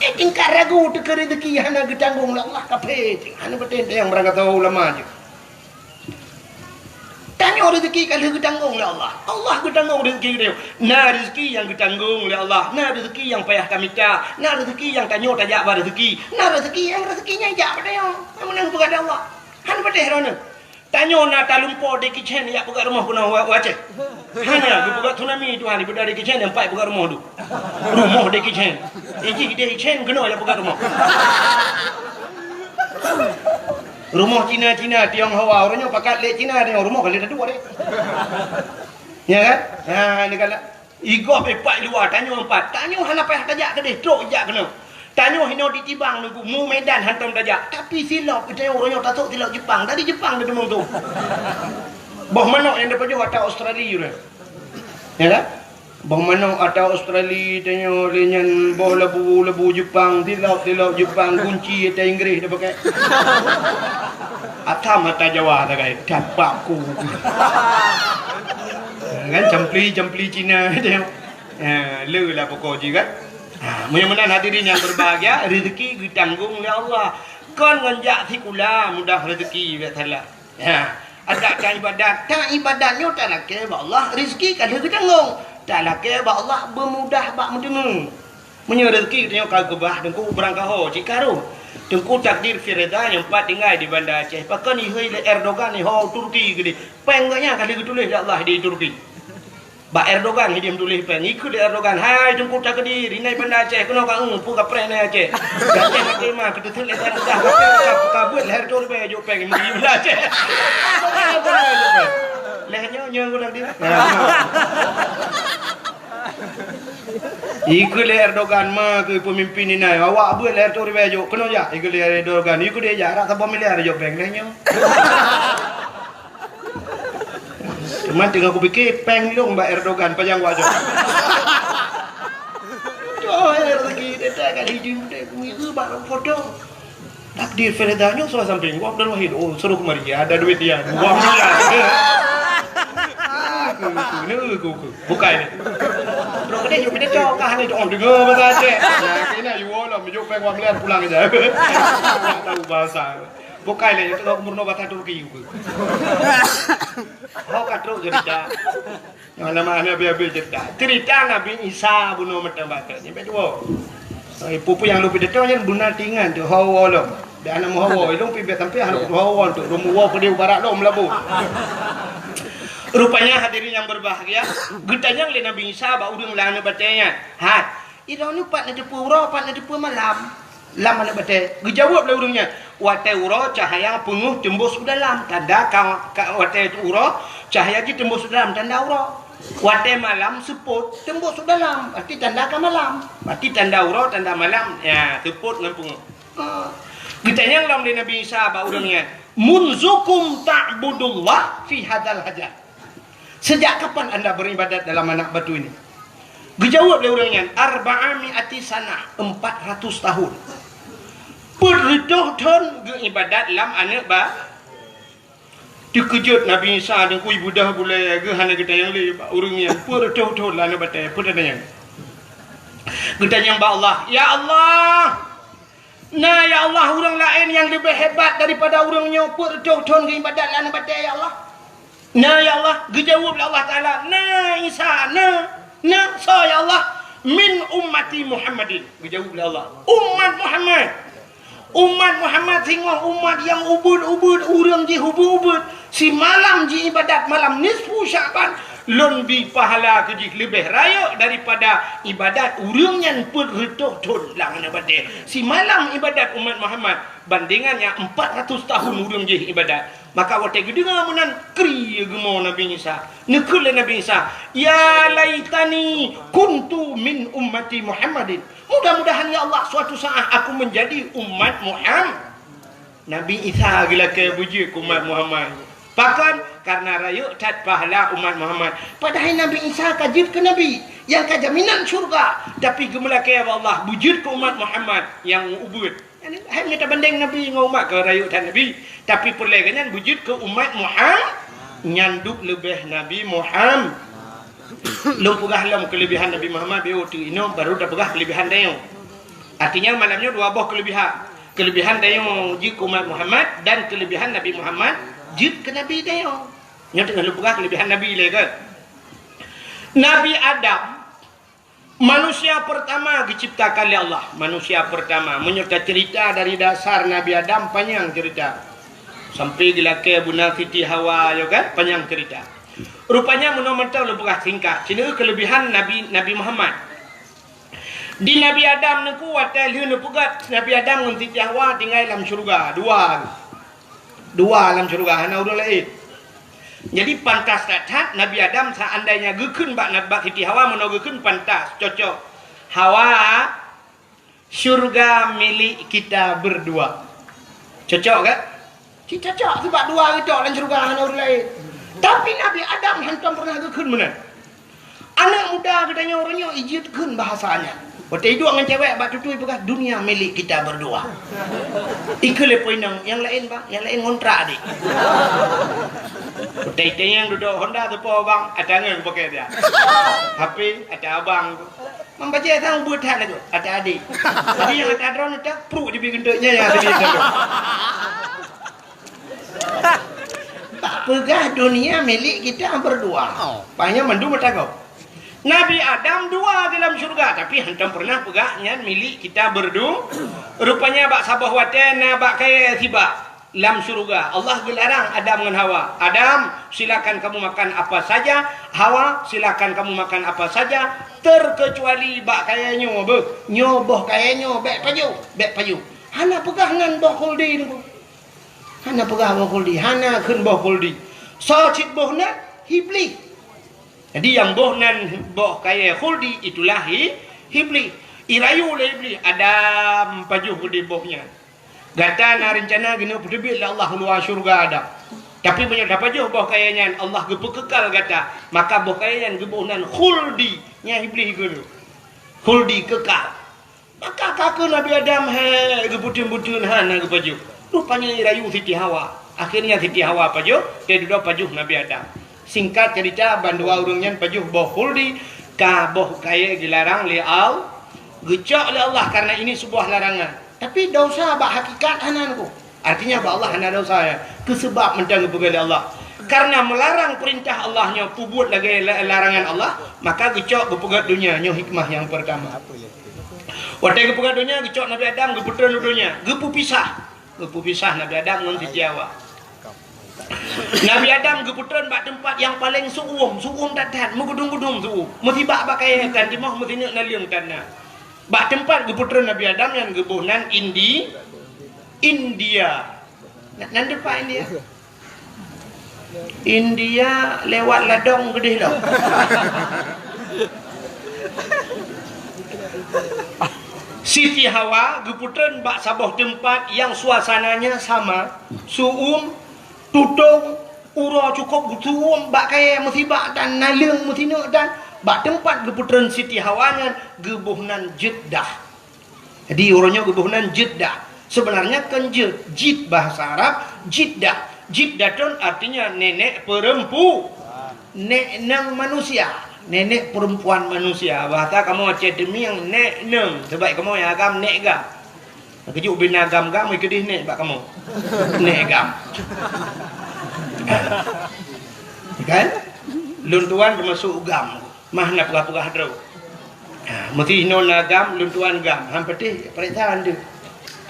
Eh, tingkat ragu teuh keu rezeki hana geutanggong lé Allah, kafé teuh. Hana beutôi nyang barangkasoe ulama jih. Tanyoe rezeki ka lheueh geutanggong lé Allah. Allah geutanggong rezeki geutanyoe. Na rezeki nyang geutanggong lé Allah, na rezeki nyang payah tamita, na rezeki nyang tanyoe tajak ba rezeki, na rezeki nyang rezeki nyan jak bak tanyoe. Nyang meunang peugah lé Allah. Hana patéh droeneuh. Tanyoe na talumpo Jackie Chan jak peugah rumoh keunoe u, u Aceh. Hana, geupeugah tsunami Tuhan, daripada Jackie Chan nyang pat peugah rumoh tu. Rumoh Jackie Chan. Iji Jackie Chan keunoe jak peugah rumoh. Rumoh Cina-Cina, Tionghoa, ureueng nyoe pakat lé Cina, Tiong rumoh ka lheueh taduek deh. Ya kan? Ha, ni kan. Igoh ipat luwa, tanyoe empat. Tanyoe hana payah tajak keudeh, trok jak keunoe. Tanyoe hinoe di Tibang Teungku, mu Medan hantom tajak. Tapi silop, tanyoe ureueng nyoe tasok silop Jepang. Dari Jepang teumeung tu. Boh manok nyang tapajoh ata Australia ureueng. Ya kan? Boh manok ata Australia, tanyoe lé nyan boh labu-labu Jepang, silop-silop Jepang, gunci ata Inggris tapakai. Atam ata Jawa takai, dapat ku. Kan campli-campli Cina tanyoe. Ya, le lah pokok jih kan. Ha, meunyoe meunan hadirin nyang berbahagia, rezeki geutanggong lé Allah. Kon ngon jak sikula mudah rezeki, bèk salah. Ha, adak ta ibadat, ta ibadat nyoe talakèe bak Allah, rezeki ka lheueh geutanggong. Talakèe bak Allah beumudah bak meuteumé. Meunyoe rezeki geutanyoe ka geubah, Teungku, barangkaho cit ka rhot. Teungku, takdir fi ridha nyang pat tinggai di Banda Aceh. Pakon ihôi lé Erdogan iho Turki keudeh. Péng geuh nyan ka lheueh geutuléh lé Allah di Turki. Bak Erdogan hidéh meutuléh péng. Ikheun lé Erdogan, "Hai Teungku Takdir, inan Banda Aceh, keunoe ka eu, peue kapreh inan Aceh." Aceh maté ma, keuteuseut lé Aceh, ka, ka, ka beuet lhèe reutôh ribèe jok péng, meugi Banda Aceh. Lhèe nyoe, nyoe Teungku Takdir. Ikheun lé Erdogan, ma keu peumimpin inan, awak beuet lhèe reutôh ribèe jok, keunoe jak, ikheun lé Erdogan, ikheun lé jak, rab saboh miliar jok péng, lhèe nyoe. Cuman teungoh kupike, péng lôn bak Erdogan, pajan wajok. Tuh, rezeki, dia tak kat hijau, dia kuih bak foto. Takdir Firda nyoe sudah samping, gua Abdul Wahid, oh, suruh kemari, ada duit dia, dua miliar. Aku, aku, ni aku, aku. Bukai ni. Bro, kedai jom kita cok, kah ni, oh, dengar bahasa Aceh. Nah, kena, you all, you peng dua miliar pulang aja. Tak tahu bahasa. Bukai lé, nyoe teungoh meurunoe basa Turki. Ho ka trok cerita. Nyang nama hana habéh-habéh cerita. Cerita Nabi Isa bunoe meuteumé bak nyan bèk tuwoe. Eh, peue-peue nyang lôn pidato nyan beuna tingan tu, hawa lom. Dak hana meuhawa, ilôn pi bèk sampai hana hawa tu. Lôn meuwoe keudéh u barat lom Meulaboh. Rupanya hadirin yang berbahagia, geutanyong lé Nabi Isa bak ureueng lam aneuk batèe nyan. Hai, Droeneuh pat neuteupeue uroe, pat neuteupeue malam lam aneuk batèe? Geujaweueb lé ureueng nyan, "Watèe uroe cahya peungeuh teumbôh u dalam, tanda ka, ka watèe uroe cahya jih teumbôh u dalam, tanda uroe. Watèe malam seupôt teumbôh u dalam, berarti tanda ka malam. Berarti tanda uroe, tanda malam, ya, seupôt ngon peungeuh." Ha. Geutanyong lom lé Nabi Isa bak ureueng nyan, "Munzukum ta'budullah fi hadzal hajar?" Sejak kapan anda beribadat dalam anak batu ini? Geujaweueb lé ureueng nyan, "Arba'a mi'ati sanah, empat ratus tahun." Peuet reutôh thon geuibadat lam aneuk ba-, teukeujot Nabi Isa deungkui beudoh gulèe geuh hana geutanyong lé bak ureueng nyan, peuet reutôh thon lam aneuk batèe, peue tatanyong? Geutanyong bak Allah, "Ya Allah, na ya Allah ureueng laén nyang leubeh hebat daripada ureueng nyoe peuet reutôh thon geuibadat lam aneuk batèe ya Allah?" Na, ya Allah, geujaweueb lé Allah Taala, "Na, Isa, na, na, soe, ya Allah?" "Min ummati Muhammadin," geujaweueb lé Allah, "Umat Muhammad." Umat Muhammad singoh umat nyang ubit-ubit, ureuëng jih ubit-ubit. Simalam jiibadat malam nisfu Sya'ban, lôn bi pahala keu jih leubeh rayeuk daripada ibadat ureuëng nyan peuet reutôh thon lam aneuk batée. Simalam ibadat umat Muhammad, bandingan nyang empat ratus tahun ureuëng jih ibadat. Maka watée geudeungoe meunan, kri geumo Nabi Isa. Neukheun lé Nabi Isa, "Ya laitani kuntu min ummati Muhammadin." Mudah-mudahan, ya Allah, suatu saat aku menjadi umat Muhammad. Nabi Isa geulakée beujeuet keu umat Muhammad. Pakon? Karena rayeuk that pahala umat Muhammad. Padahai Nabi Isa ka jeuet keu nabi. Nyang ka jaminan syurga. Tapi geumeulakée bak Allah beujeuet keu umat Muhammad nyang ubit. Hai mita bandeng nabi ngon umat ka rayeuk that nabi. Tapi peureulée geuh nyan beujeuet keu umat Muhammad. Nyan duek leubeh Nabi Muhammad. Lôn peugah lom keulebihan Nabi Muhammad, biôh teuk inoe baru tapeugah keulebihan tanyoe. Artinya malam nyoe dua boh keulebihan. Keulebihan tanyoe jeuet keu umat Muhammad dan keulebihan Nabi Muhammad jeuet keu Nabi tanyoe. Nyoe teungoh lôn peugah keulebihan Nabi lé kan. Nabi Adam, manusia pertama geuciptakan lé Allah. Manusia pertama. Meunyoe tacerita dari dasar Nabi Adam, panyang cerita. Sampai geulakée beuna Siti Hawa, yo kan? Panyang cerita. Rupanya meunoe mantong lôn peugah singkat. Sinoe keulebihan Nabi, Nabi Muhammad. Di Nabi Adam neuku watée lheueh neupeugét Nabi Adam ngon Siti Hawa tinggai lam syeuruga, dua. Dua lam syeuruga, hana ureuëng laén. Jadi pantas that-that Nabi Adam seandainya geukheun bak, bak Siti Hawa meunoe geukheun pantas, cocok. Hawa, syurga milik kita berdua. Cocok kan? Cit cocok, sebab dua geutok lam syeuruga hana ureuëng laén. Tapi Nabi Adam hantom pernah geukheun meunan. Aneuk muda geutanyoe uroe nyoe ijeuet kheun bahasa nyan. Watée iduek ngon cewek bak tutui peugah, "Dunia milik kita berdua." Ikheun lé po inong, "Nyang laén, Bang, nyang laén ngontrak adik." Watée itanyong dudoe Honda teupo, "Bang, ata ngon pakè dia." H P, "Ata abang tu." Mang bajée sang buet that lagoe, "Ata adik." Jadi nyang ata droeneuh tak pruk jibi geunteuk nyan nyang tadi. Tak peugah dunia milik kita berdua. Oh. Pahnyan mandum meutanggong. Nabi Adam dua di dalam syurga, tapi hantom pernah peugah nyan milik kita berdu-, rupanya bak saboh watée na bak kayée sibak lam syurga. Allah geularang Adam ngon Hawa. "Adam, silakan kamu makan apa saja. Hawa, silakan kamu makan apa saja. Terkecuali bak kayée nyoe, beuh. Nyoe boh kayée nyoe, bék pajoh, bék pajoh." Hana peugah nan boh khuldi nyoe. Hana peugah boh khuldi, hana kheun boh khuldi. Soe cit boh nan? Iblih. Jadi nyang boh nan boh kayée khuldi itulah i-, Iblih. Irayu lé Iblih, "Adam, pajoh udeb boh nyan. Gata na reuncana keuneuk peuteubiet lé Allah u luwa syeuruga Adam. Tapi meunyoe tapajoh boh kayée nyan, Allah geupeukekal gata, maka boh kayée nyan geuboh nan khuldi." Nyan Iblih kheun, "Khuldi kekal." Maka ka kheun Nabi Adam, he, geubeuteun-beuteun hana geupajoh. Rupanya irayu Siti Hawa. Akhirnya Siti Hawa pajoh, teuh dudoe pajoh Nabi Adam. Singkat cerita, bandua ureuëng nyan pajoh boh khuldi, ka boh kayée geularang lé Al-, geucok lé Allah karena ini sebuah larangan. Tapi dosa bak hakikat hana nyoe. Artinya bak Allah hana dosa ya. Keu seubab mantong geupeugah lé Allah. Karena meularang peurintah Allah nyoe peubuet lagée la-, larangan Allah, maka geucok geupeugét donya, nyoe hikmah nyang pertama. Watée geupeugét donya, geucok Nabi Adam geupeutrön u donya, geupeupisah. Geupeupisah Nabi Adam ngon Siti Hawa. Nabi Adam geupeutrön bak teumpat nyang paleng su'uem, su'uem that-that, meugudum-gudum su'uem. Meusibak bak kayée kan timoh, meusineuk naleueng tan na. Bak teumpat geupeutrön Nabi Adam nyan geuboh nan Indi-, India. Na-, nan teumpat India. India lewat ladong geudeh lom. Siti Hawa geupeutrön bak saboh teumpat nyang suasananya sama, su'uem, tutong, uroe cukôp geusu'uem bak kayée meusibak dan naleueng meusineuk dan bak teumpat geupeutrön Siti Hawa nyan geuboh nan Jeddah. Jadi uroe nyoe geuboh nan Jeddah. Sebenarnya kon Jed, Jid bahasa Arab, Jeddah. Jiddatun artinya nenek perempu-, nek nang manusia, nenek perempuan manusia. Bahasa kamoe Aceh Teumieng nek nang, sebab kamoe nyang agam nek gam. Keujeuet ubé na gam-gam, keudeh nek bak kamoe. Nek gam. Kan? Lôn tuan teumasok gam. Mah na peugah-peugah droe. Ha, meusti inoe na gam, lôn tuan gam. Han patéh, peuriksa han deuh.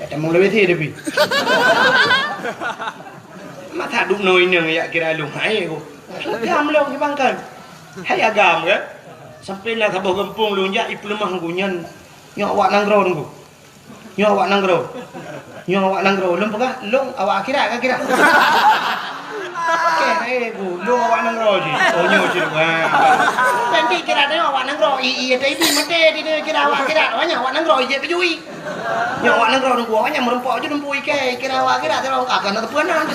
Tamong lewat sini tapi. Masa duk noi neng yak kira lung hai ku. Agam lom di bangkai. Hai agam ke? Sampai na saboh gampông lung jak ipeuleumah ku nyan. Nyoe awak nanggroe ku. Nyoe awak nanggroe. Nyoe awak nanggroe. Lom peugah, lom awak akhirat ka kira. Oke, hai ku. Lom awak nanggroe ji. Oh nyoe ji. Nanti kira tengok awak nanggroe. I, i, i, i, mate di kira awak akhirat. Oh nyoe awak nanggroe ji peujui. Nyoe awak nanggroe nunggu awak nyan meureumpok ju dumpu ikai, kira awak kira terus akan ada peunan.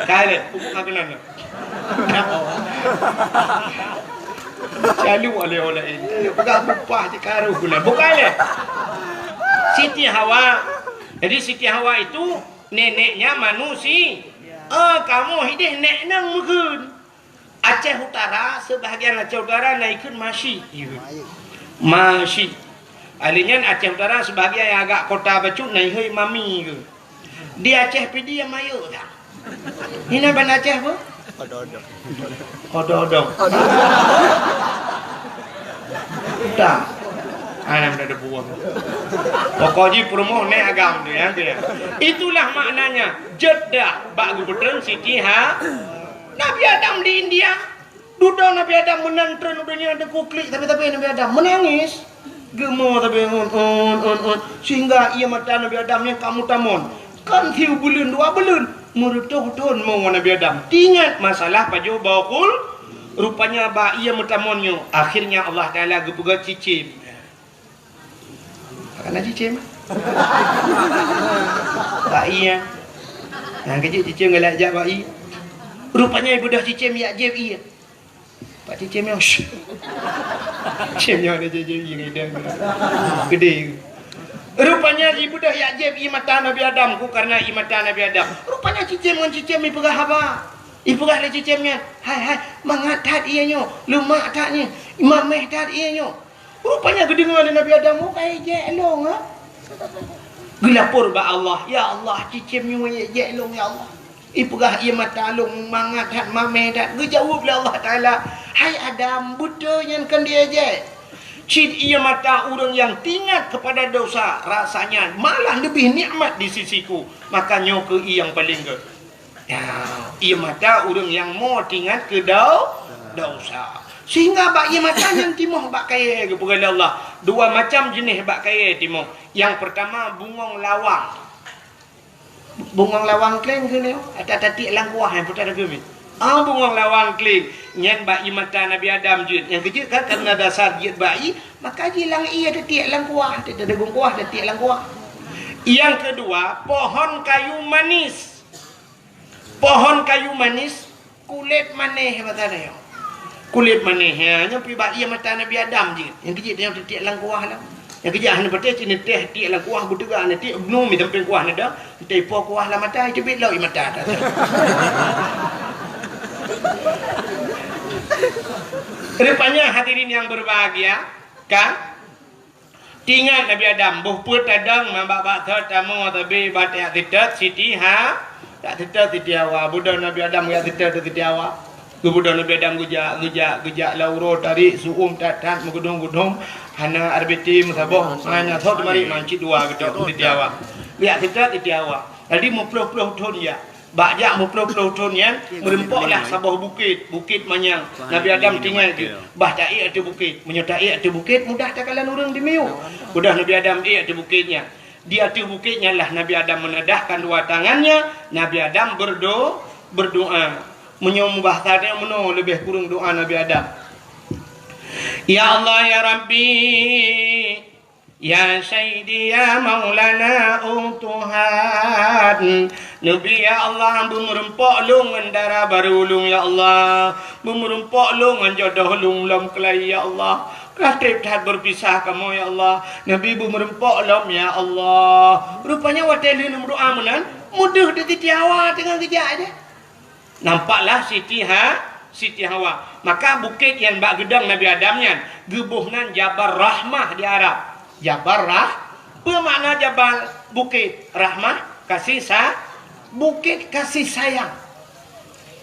Kai lé, pupuk makanan. Lalu oleh-oleh ini. Pegang bupah di karu gula. Bukan lé. Siti Hawa. Jadi Siti Hawa itu neneknya manusia. Ah, kamu hidih nek nang meukeun. Aceh Utara, sebahagian Aceh Utara na ikheun Masyik. Masyik. Ahli nyan Aceh Utara sebahagian nyang agak kota bacut na ihôi Mami ke. Di Aceh Pidie Mayuk tak? Hina ban Aceh apa? Odo-odo. Odo-odo. Tak. Anak dah ada buah. Pokok ji perumoh nek agam tu ya, tu ya. Itulah maknanya Jeddah bak gubernur Siti Ha. Nabi Adam di India. Dudoe Nabi Adam meunan treun u donya teungku klik tapi-tapi Nabi Adam meunangis. Geumo tapi un, un, un, un. Sehingga ié mata Nabi Adam nyang ka meutamon. Kan siubeuleueng dua beuleueng. Meureutoh thon mo Nabi Adam. Tingat masalah pajoh baukul. Rupanya bak ié meutamon nyoe. Akhirnya Allah Taala geupeugah cicém. Karena cicém. Bak ié. Nah, kejut cicém galak jak bak ié. Rupanya ibeudôh cicém yak jép ié. Pak cicém nyoe. Cicém nyoe ada jép ié ngon idang. Gede. Rupanya ibeudôh yak jép ié mata Nabi Adam ku karena ié mata Nabi Adam. Rupanya cicém ngon cicém ipeugah haba. Ipeugah lé cicém nyan, "Hai, hai, mangat that ié nyoe, leumak that nyoe, mameh that ié nyoe." Rupanya geudeungoe lé Nabi Adam, "Oh, ka ijek lôn, ha?" Geulapor bak Allah, "Ya Allah, cicém nyoe ijek lôn, ya Allah. Ipeugah ié mata lôn mangat that, mameh that." Geujaweueb lé Allah Taala, "Hai Adam, beutôi nyan kon diejek. Cit ié mata ureuëng nyang teuingat kepada dosa, rasanya malah leubeh nikmat di sisi-Ku. Maka nyoe keuh ié nyang paleng gét." Ya, ié mata ureuëng nyang mo teuingat keu dau-, dosa. Sehingga bak ié mata nyan timoh bak kayée geupeugah lé Allah. Dua macam jeuneh bak kayée timoh. Nyang peurtama bungong lawang. Bungong lawang kleng keuh nyoe, ata tatiek lam kuah nyang putar geumit. Ah, bungong lawang kleng. Nyan bak ié mata Nabi Adam jeuet. Nyang keujeuet kan karena dasar jeuet bak ié, maka jilang ié tatiek lam kuah, tatiek lam kuah, tatiek lam kuah. Yang kedua, pohon kayu manis. Pohon kayu manis, kulét manéh mata nyoe. Kulét manéh, ya, nyoe pi bak ié mata Nabi Adam jih. Nyang keujeuet nyoe teutek lam kuah lam. Nyang keujeuet hana patéh cit neuteh tiek lam kuah beuteuga neutiek bunoe mi sampéng kuah nada, teutek ipo kuah lam mata, iteubiet lom ié mata. Rupanya hadirin yang berbahagia, kan? Teuingat Nabi Adam, boh peuet tadong mambak-bak thot tamoe tabi bak jak seutôt Siti Ha, jak seutôt Siti Hawa. Beudôh Nabi Adam jak seutôt Siti Hawa. Geubeudôh Nabi Adam geujak, geujak, geujak lam uroe tarék su'um that-that meugeudong-geudong hana R B T meusaboh, hana thot mari mancit dua geutôt Siti Hawa. Jak seutôt Siti Hawa. Jadi meuploh-ploh thon jak. Bak jak meuploh-ploh thon nyan, meureumpok lah saboh bukét, Bukét Manyang. Nabi Adam tinggai di, bah taék ateueh bukét. Meunyoe taék ateueh bukét, mudah takalon ureuëng di miyueb. Mudah Nabi Adam ék ateueh bukét nyan. Di ateueh bukét nyan lah Nabi Adam menadahkan dua tangannya, Nabi Adam berdo-, berdoa. Meunyoe mubahasa nyan meunoe leubeh kureueng doa Nabi Adam. Ya Allah, ya Rabbi, Ya Sayyidi, ya Maulana, oh Tuhan, Nabi, ya Allah, beumeureumpok lôn ngon dara barô lôn, ya Allah, beumeureumpok lôn ngon jodoh lôn lom keulayi, ya Allah. Ka treb that beupisah kamoe, ya Allah. Nabi, beumeureumpok lom, ya Allah. Rupanya watée lheueh meudoa meunan, meudeuh di Siti Hawa teungoh geujak deh. Nampaklah Siti Ha-, Siti Hawa. Maka bukét nyang bak geudong Nabi Adam nyan geuboh nan Jabal Rahmah di Arab. Jabal Rah-, peue makna Jabal? Bukét. Rahmah, kasih sa-, bukét kasih sayang.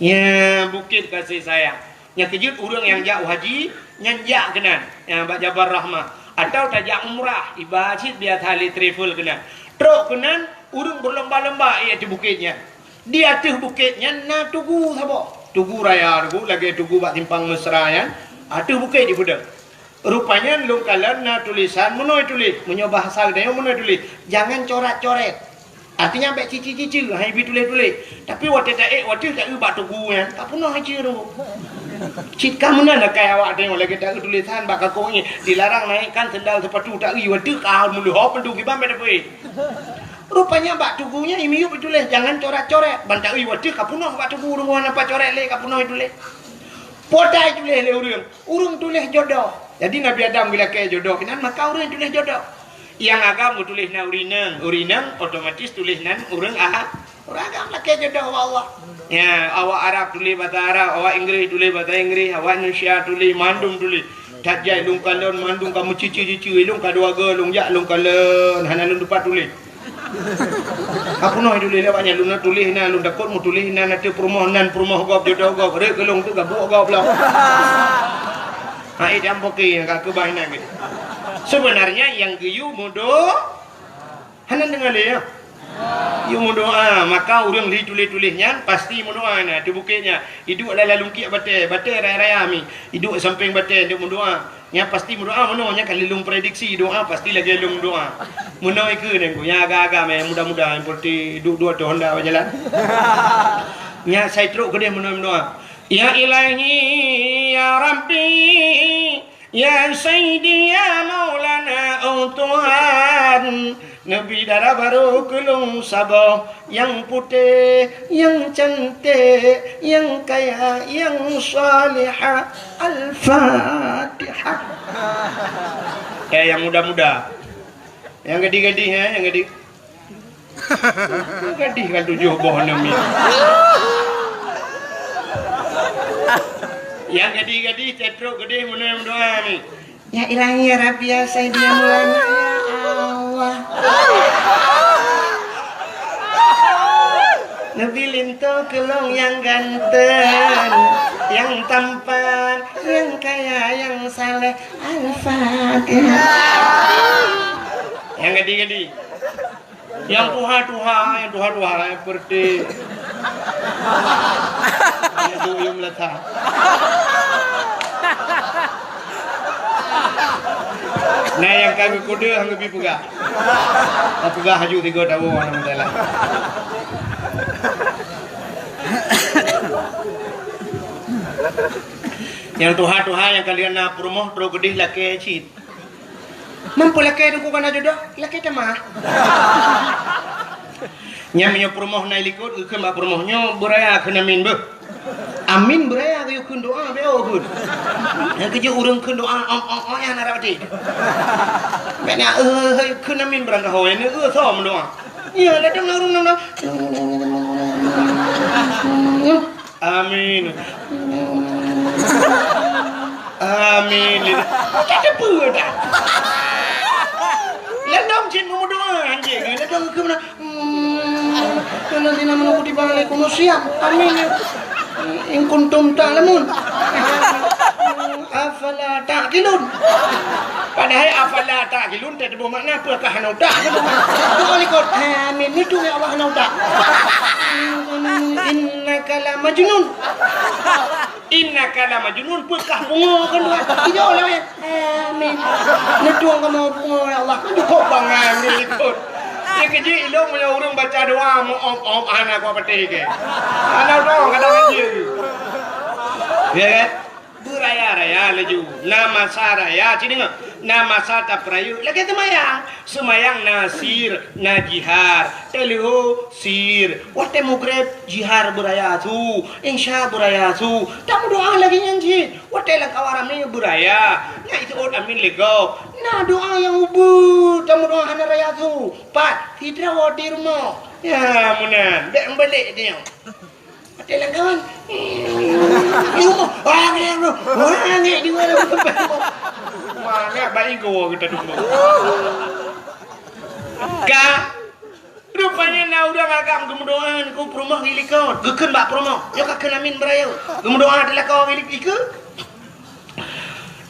Ya, bukét kasih sayang. Nyang keujeuet ureuëng nyang jak haji, nyan jak keunan, nyang bak Jabal Rahmah. Atau tajak umrah, iba cit biasa lé travel keunan. Trok keunan, ureuëng beulomba-lomba ék ateueh bukét nyan. Di ateueh bukét nyan na tugu saboh. Tugu raya tugu, lagée tugu bak simpang Mesra nyan, ateueh bukét jipeudong. Rupanya lôn kalon na tulésan meunoe tuléh, meunyoe bahasa geutanyoe meunoe tuléh, "Jangan corat-coret." Artinya bék cici-cici, hai bi tuléh-tuléh. Tapi watée taék, watée taeu bak tugu nyan, ka peunoh ici tu. Cit ka meunan lakée awak tanyoe lagée taeu tulésan bak kakong nyan, dilarang naikkan sendal sepatu taeu, watée ka meuleuhop pintoe kiban bék tapeuék. Rupanya bak tugu nyan imiyup ituléh, "Jangan coret-coret." Ban taeu watée ka peunoh bak tugu rumoh nampak coret lé ka peunoh ituléh. Potai tuléh lé ureuëng, ureuëng tuléh jodoh. Jadi Nabi Adam geulakée jodoh, inan maka ureuëng tuléh jodoh. Nyang agam geutuléh na ureuëng inong, ureuëng inong otomatis tuléh nan ureuëng a-, ureuëng agam lakée jodoh ubak Allah. Ya, awak Arab tuléh bahasa Arab, awak Inggris tuléh bahasa Inggris, awak Indonesia tuléh, mandum tuléh. That jai lôn kalon mandum ka meucici-cici, lôn ka dua go lôn jak lôn kalon hana lôn tupat tuléh. Ka peunoh tuléh lé awak nyan, lôn na tuléh na, lôn takot meutuléh na, na teuh peurumoh nan peurumoh gob jodoh gob, rek keu lôn teuh gabuk gob lom. Hai diampoke ka keubah inan geuh. Sebenarnya nyang geuyue meudo-, hana deungoe lé ya. Yue meudoa, maka ureuëng li tuléh-tuléh nyan pasti meudoa na teuh bukét nyan. Iduek lam lalungkiek batée, batée raya-raya mi. Iduek sampéng batée deuek meudoa. Nyan pasti meudoa meunoe nyan ka lheueh lôn prediksi doa pasti lagée lôn doa. Meunoe ikeue nyan ku, nyan agam-agam eh muda-muda nyang peureute duek dua ateueh honda bak jalan. Nyan sai trok keudeh meunoe meudoa. Ya Ilahi, ya Rabbi, ya Sayyidi, ya Maulana, oh Tuhan, neubi dara barô keu lôn saboh nyang putéh, nyang canték, nyang kaya, nyang salihah. Al-Fatihah. Eh, nyang muda-muda. Nyang gadih-gadih, eh, nyang gadih. Gadih kan tujoh boh aneuk miet. Nyang gadih-gadih, tetrok gadih, meunoe meudoa ni. Ya Ilahi, ya Rabbi, ya Sayyidi, ya Maulana, ya Allah. Neubi linto keu lôn nyang ganteng, nyang tampan, nyang kaya, nyang saleh. Al-Fatihah. Nyang gadih-gadih. Nyang tuha-tuha, nyang tuha-tuha, nyang peureute. Nyang duyum lata. Nah, nyang ka geukode hana geubi peugah. Ka peugah haju tiga tahun, alhamdulillah. Nyang tuha-tuha nyang kalian na peurumoh trok keudeh lakée cit. Mampu lakée teungku kana jodoh, lakée tamah. Nyan meunyoe peurumoh na i likot, geukheun bak peurumoh nyoe beuraya kheun amin beuh. Amin beuraya geuyue kheun doa beu kheun. Nyang keujeuet ureuëng kheun doa ong ong ong nyan na rab até. Bèk na, eh, eh, kheun amin beurangkaho, nyan, eh, soe meudoa. Ya, ladang na ureuëng na. Amin. Amin. Macam teupeu dah. Ladom cit meumeudoa anjing. Ladom keu mana? Hmm. Allazina amanu kutiba alaikumus siyam. Amin. In kuntum ta'lamun. Afala ta'qilun. Padahai afala ta'qilun teuboh makna peue kah hana utak. Doa likot. Amin. Itu ya Allah hana utak. Innaka la majnun. Innaka la majnun, peue kah pungo kan dua. Ijo lah ya. Amin. Neutueng kamoe pungo ya Allah. Cukup bangai meulikot. Ya keujeuet ilong meunyoe ureuëng baca doa meu-om-om hana kuat patéh ke. Hana doa kadang anjing. Ya kan? Beuraya-raya laju. Na masa raya, ci deungoe. Na masa tapeurayeuk lagée seumayang. Seumayang na sir, na jihar. Teuleuho sir. Watée mugreb jihar beuraya su, insya beuraya su. Tameudoa lagée nyan cit. Watée lam kawan ramé beuraya. Na iseuôt amin lé gob. Na doa nyang ubeut tameudoa hana raya su. Pat sidroe di rumoh. Ya meunan, bék meubalek tanyoe. Watée lam kawan. Di rumoh. Wah, ngek, wah, ngek di luwa. Mana baik gua kita dulu. Ka Rupanya na ureuëng agam geumeudoa keu peurumoh i likot, geukheun bak peurumoh, nyoe ka kheun amin beuraya. Geumeudoa di lakoe i lik-, ikeue.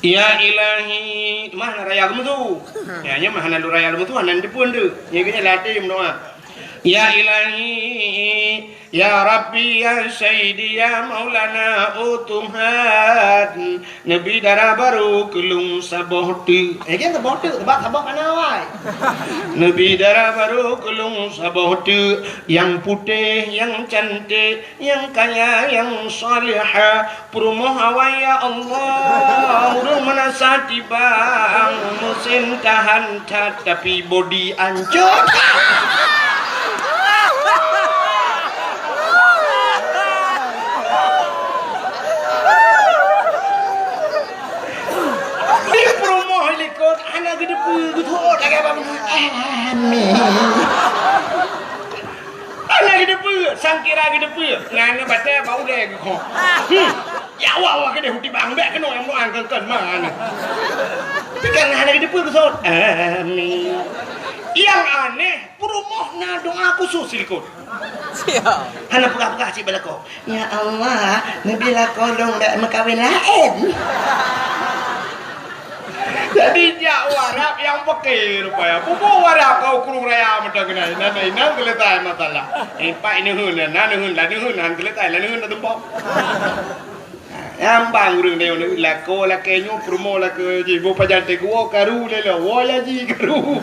Ya Ilahi, mah na raya geumeusu. Ya, nyan mah hana lôn raya geumeusu, hana jipeubuet tu. Nyan keuh nyan latih meudoa. Ya Ilahi, ya Rabbi, ya Sayyidi, ya Maulana, oh Tuhan, neubi dara barô keu lôn saboh teuk. Eh, kan saboh teuk, sabab saboh ka na awai. Neubi dara barô keu lôn saboh teuk, nyang putéh, nyang cantik, nyang kaya, nyang salihah, peurumoh awai, ya Allah. Ureueng meunasah tibang, meusén tahan that, tapi bodi ancô. Di peurumoh likot, hana geuteupeue, geuteuôt lagèe apa beuna. Amin. Hana geuteupeue, sangkira geuteupeue. Nyan batèe bak ulèe geukoh. Hmm. Ya Allah, Allah keudéh u tibang, bèk keunoe nyang meudoa kön-kön meunan. Tapi kan hana geuteupeue geusôt. Amin. Nyang aneh, peurumoh na doa khusos silikot. Siap. Hana peugah-peugah cit bak lakoe. Ya Allah, neubi lakoe lôn bèk meukawen laén. Jadi jak u Arab nyang peuke rupanya. Puboh u Arab ka u Krueng Raya mantong keunan. Inan, inan selesai masalah. Ipak ineuen, na neuheun, la neuheun, han selesai, la neuheun, la tumpok. Nyang bang ureueng nyoe lakoe lakèe nyoe, peurumoh lakoe jih, boh pajan teuh geuwoe karu lé lom, woe lé jih karu.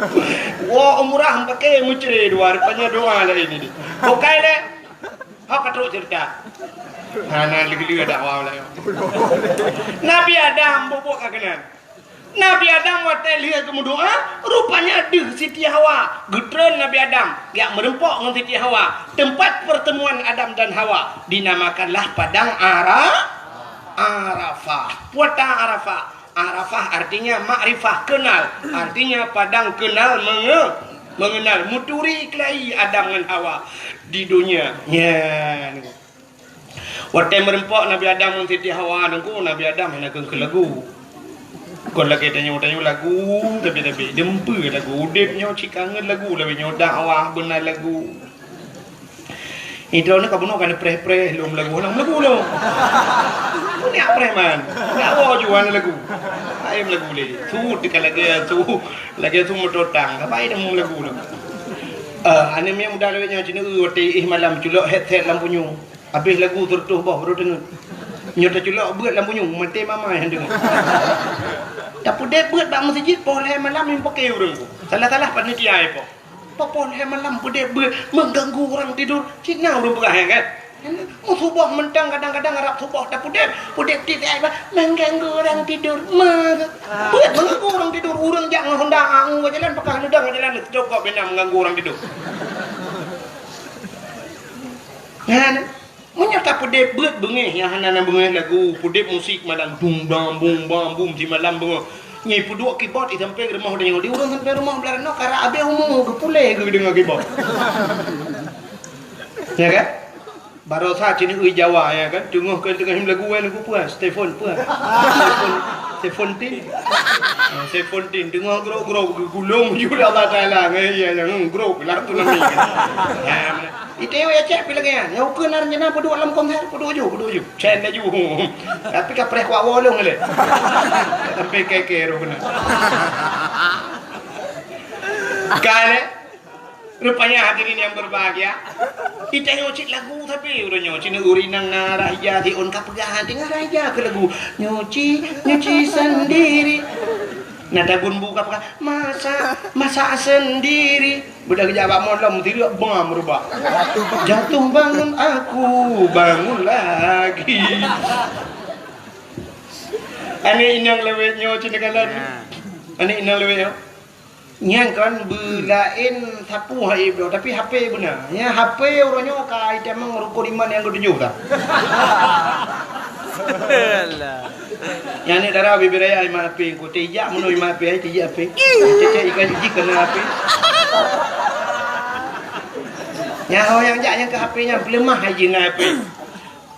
Woe umrah meupaké meucre dua, rupanya doa laén ini. Bukai lé. Hok ka trok ceurita. Hana lé-lé dakwah laén. Nabi Adam bubuk ka keunan. Nabi Adam watèe lheueh geumeudoa, rupanya deuh Siti Hawa. Geutreun Nabi Adam, geujak meurumpok ngon Siti Hawa. Teumpat pertemuan Adam dan Hawa dinamakanlah Padang Ara-, Arafah. Peue Arafah? Arafah artinya makrifah, kenal. Artinya padang kenal menge-, mengenal. Meuturi keulayi Adam ngon Hawa di donya. Nyan. Watèe meurumpok Nabi Adam ngon Siti Hawa nangku, Nabi Adam hana keu lagu. Kon lagèe tanyoe-tanyoe lagu, tapi-tapi deumpeu lagu. Udép nyoe cit kangen lagu, lagèe nyoe dakwah beuna lagu. Idroe nyoe ka bunoe ka neupreh-preh lom lagu, hana lagu lom. Meunyak preh man. Dakwah ju hana lagu. Hai lagu lé. Su teuka lagèe su, lagèe su meuto tang. Ka bai dah lagu lom. Eh, aneuk miet muda lawét nyoe cit neu watèe éh malam culok headset lam punyueng. Habéh lagu sireutoh boh baru deungoe. Nyoe taculok beuet lam punyueng, maté mama nyang deungoe. Tapeudép beuet bak meuseujid poh lhèe malam nyang paké ureueng. Salah-salah panitia ipoh. Poh lhèe malam peudép beuet mengganggu orang tidur. Cit na ureueng peugah nyan kan? Meusuboh mantong kadang-kadang rab suboh tapeudép, peudép tiep ai bah mengganggu orang tidur. Meusuboh mengganggu orang tidur. Ureueng jak ngon honda angu ka jalan, pakah neudong ka jalan, cokop bina mengganggu orang tidur. Nyan. Meunyoe tapeudép beuet beungéh nyang hana na beungéh lagu, peudép musik malam dum dam bum bam bum simalam beungoh. Nyan peuduek keyboard i sampéng rumoh tanyoe. Di ureueng sampéng rumoh blah runoe karap abéh umu geupulé geudeungoe keyboard. Ya kan? Barosa cit neu Jawa ya kan? Teungoh keu teungoh him lagu, eh, lagu peue? Stefon peue? Stefon, Stefon Tin. Ah, Stefon Tin. Teungoh grok-grok geugulong ju lé Allah Taala. Ngai ya yang grok lah tu nami. Ya, Iteuh ya cek pih lagèe nyan. Nyang ukeue na rencana peuduek lam konser, peuduek ju, peuduek ju. Cen laju. Tapi ka preh kuak wolong lé. Sampai keke roh kena. Ka lé. Rupanya hadirin yang berbahagia. Iteuh nyoe cit lagu tapi ureueng nyoe cit ureueng nyang na raja siôn ka peugah teungoh raja keu lagu. Nyuci, nyuci sendiri. Na tabun bu ka peugah, masak, masak sendiri. Beudah geujak bak molom, tireuk bam rubah. Jatuh bangun aku, bangun lagi. Aneuk inong lewet nyoe cit neukalon. Aneuk inong lewet nyoe. Nyan kan beulaén sapu hai bloe, tapi H P beuna. Nyan H P uroe nyoe ka itamong rukon iman nyang keutujôh dah. Alah. Nyan aneuk dara bibir raya iman H P, engko teujak meunoe iman H P, ai teujak H P. Cecek ikan jiji kena H P. Nyan ho nyang jak nyang keu H P nyan peuleumah hai jih ngon H P.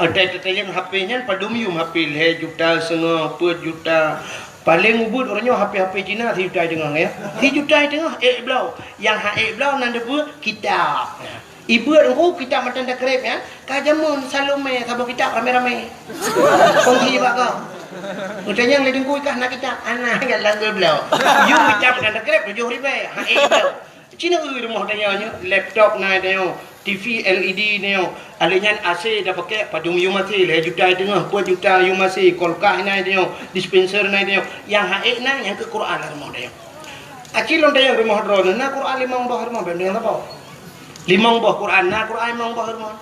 Ada tetayang H P nyan padum yum H P lhèe juta, seungoh, peuet juta. Paléng ubit uroe nyoe H P-H P Cina sijuta teungoh ya. Sijuta teungoh ék bloe. Nyang ha ék bloe nan deubeuet kitab. Ibeuet engku kitab matan takrib nyan, ka jameun Salome saboh kitab ramé-ramé. Kongsi bak kau. Meutanyong lé Teungku, "Ikah na kitab?" "Hana, nyan langga bloe." Yum kitab dan takrib tujoh ribèe, ha, eh, bloe. Cina eu rumoh tanyoe nyoe, laptop na tanyoe, T V L E D tanyoe, alèh nyan A C tapakèk, padum yum A C, lhèe juta teungoh, peuet juta yum A C, kulkas na tanyoe, dispenser na tanyoe, nyang ha-ék na, nyang keu Quran lam rumoh tanyoe. Aci lôn tanyong rumoh droeneuh, na Quran limong boh rumoh, bèk neusaboh. Limong boh Quran, na Quran limong boh rumoh.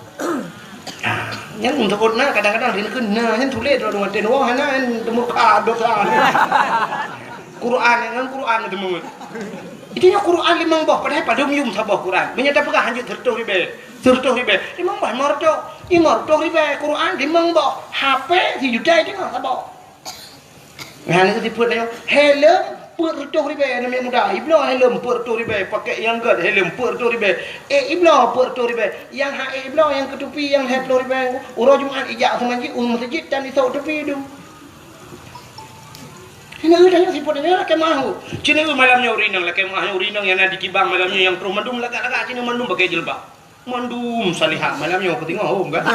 Ah, nyan untuk na kadang-kadang di neukheun na, nyan tuléh droeneuh watèe nyoe, hana, nyan teumeuka dosa. Quran nyan Quran teumeuet. Itu nyoe Quran limong boh, padahai padum yum saboh Quran. Meunyoe tapeugah hanjeuet seureutôh ribèe, seureutôh ribèe, limong boh, limong reutôh, limong reutôh ribèe Quran limong boh, H P sijuta teungoh saboh. Nyan keuh sifeuet nyoe, helm peuet reutôh ribèe aneuk muda, ibloe helm peuet reutôh ribèe, pakèk nyang gèt helm peuet reutôh ribèe, ék ibloe peuet reutôh ribèe, nyang ha-ék ibloe nyang keu tupi nyang lhèe plôh ribèe, uroe Jumat ijak seumanjit u meuseujid dan isôk tupi dum. Hana eu tanyoe sifeuet nyoe lakèe meu'ah. Cit nyoe malam nyoe ureueng inong lakèe meu'ah, ureueng inong nyang na di Kibang malam nyoe nyang troh mandum lagak-lagak cit nyoe mandum pakai jilbab. Mandum salihah malam nyoe keu singoh hom kan.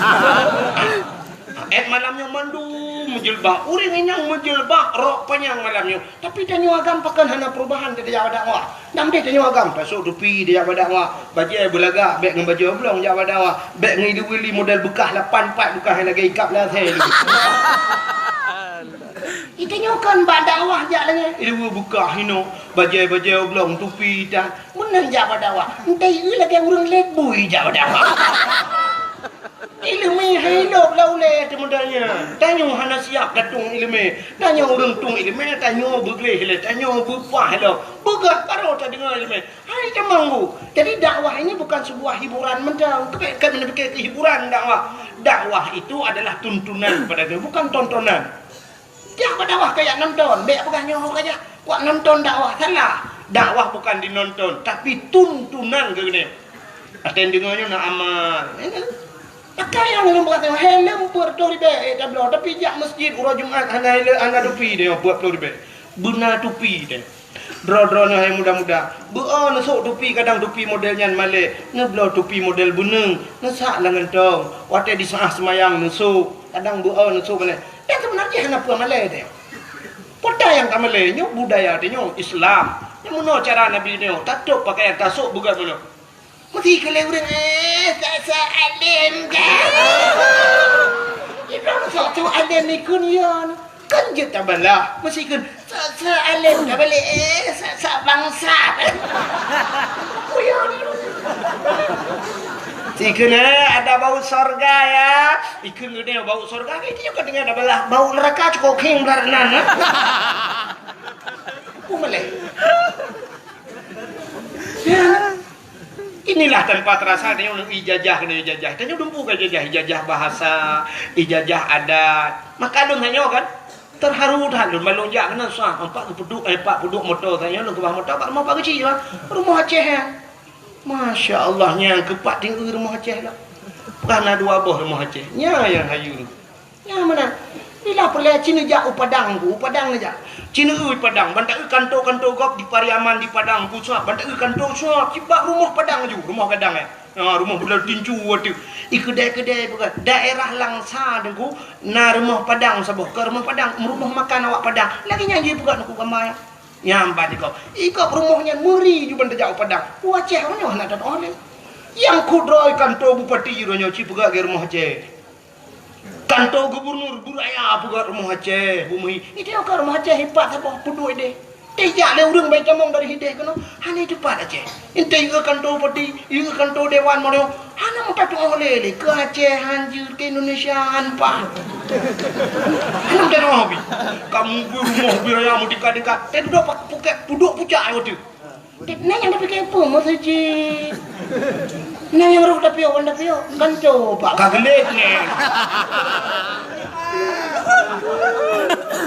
Eh malam nyoe mandum meujilbab. Ureueng inong meujilbab rok panyang malam nyoe. Tapi tanyoe agam pakon hana perubahan keu tajak bak dakwah. Dam deh tanyoe agam tasôk tupi tajak bak dakwah. Bajèe beulagak bèk ngon bajèe oblong jak bak dakwah. Bèk ngon ilu-ilu model beukah lapan pat beukah nyang lagèe ikab lasèe. Itanyoe kon bak dakwah jak lagèe. Ilu beukah inoe, bajèe-bajèe oblong tupi tan. Meunan jak bak dakwah. Entah ieu lagèe ureueng lét bui jak bak dakwah. Ileumèe hai lôb lam ulèe teuh meudan nyan. Tanyoe hana siap tatong ileumèe. Tanyoe ureueng tong ileumèe, tanyoe beugleh lé, tanyoe beupah lom. Beugah baroe tadeungoe ileumèe. Hai tamong bu. Jadi dakwah ini bukan sebuah hiburan mantong. Keu, keu, keu hiburan dakwah. Dakwah itu adalah tuntunan pada, bukan tontonan. Jak bak dakwah kajak nonton, bèk peugah nyoe kajak kuat nonton dakwah, salah. Dakwah bukan dinonton, tapi tuntunan keu geutanyoe. Watèe deungoe nyoe na amal. Pakai nyang lôn peugah, helm peuet reutôh ribèe, eh, tabloe, tapi jak meuseujid uroe Jumat hana helm, hana tupi deh, peuet ploh ribèe. Beuna tupi deh. Droe-droe nyoe hai muda-muda, beu-o neusôk tupi, kadang tupi model nyan malèe, neubloe tupi model beuneung, neusak lam gantong, watèe disaah seumayang neusôk, kadang beu-o neusôk malèe. Nyan seubeuna jih hana peue malèe teuh. Peue nyang ka malèe nyoe budaya tanyoe Islam. Nyoe meunoe cara Nabi nyoe, tatôb pakaian, tasôk beugöt meunoe. Meusti keu lé ureueng, eh, sa-sa além ka. Ibrahim sok-sok além ikun ya. Kan jeuet tabalah, meusti keu sa-sa além ka balek, eh, sa-sa bangsat. Kuyon. Sikheun, eh, ada bau sorga ya. Ikheun geude bau sorga, itu juga dengan tabalah bau neraka cukup king belah nan. Peue malèe? Ya. Inilah tanpa terasa tanyoe ijazah keunoe ijazah. Tanyoe dumpeue ka ijazah, ijazah bahasa, ijazah adat. Maka lôn tanyoe kan terharu that lôn ban lôn jak keunoe sah, empat peuduek, eh, empat peuduek moto tanyoe lôn keubah moto bak rumoh Pak Geuchik, rumoh Aceh ya. Masya Allah, nyang keupat tinggi rumoh Aceh lah. Pernah dua boh rumoh Aceh. Nya yang hayu. Nyang meunan, bila peureulèe ci neujak u Padang ku, u Padang neujak. Ci neu-eu Padang, ban taeu kanto-kanto gob di Pariaman di Padang ku suab, ban taeu kanto suab, cit bak rumoh Padang aju, rumoh gadang, eh. Ha, rumoh bulan tinju ateueh. I keudè-keudè peugah, daerah Langsa Teungku, na rumoh Padang saboh, ka rumoh Padang, rumoh makan awak Padang. Lagèe nyan jih peugah Teungku gamba nyan. Nyan ban di gob. I gob rumoh nyan meuri ju ban tajak u Padang. U Aceh uroe nyoe hana tatu'oh lé. Nyang kudroe kanto bupati uroe nyoe ci peugah lagèe rumoh Aceh. Kanto gubernur, buraya peugah rumoh Aceh, bumi. Itu nyang ka rumoh Aceh ipat saboh peuduek deh. Teuh jak lé ureueng bai tamong dari hideh keunoe, hana teupat Aceh. Entah ieu kanto bupati, ieu kanto dewan mono, hana meutateu'oh lé, lé keu Aceh hanjeuet, keu Indonesia han paih. Hana meutateu'oh bi. Kamu bi rumoh bi raya meutingkat-tingkat. Teuh dudoe pak puket, peuduek pucak ai watèe. Nyan nyang tapiké peue meuseujid? Nyan nyang roh tapiôh, wan tapiôh, gantoe bak. Ka geulet nyan.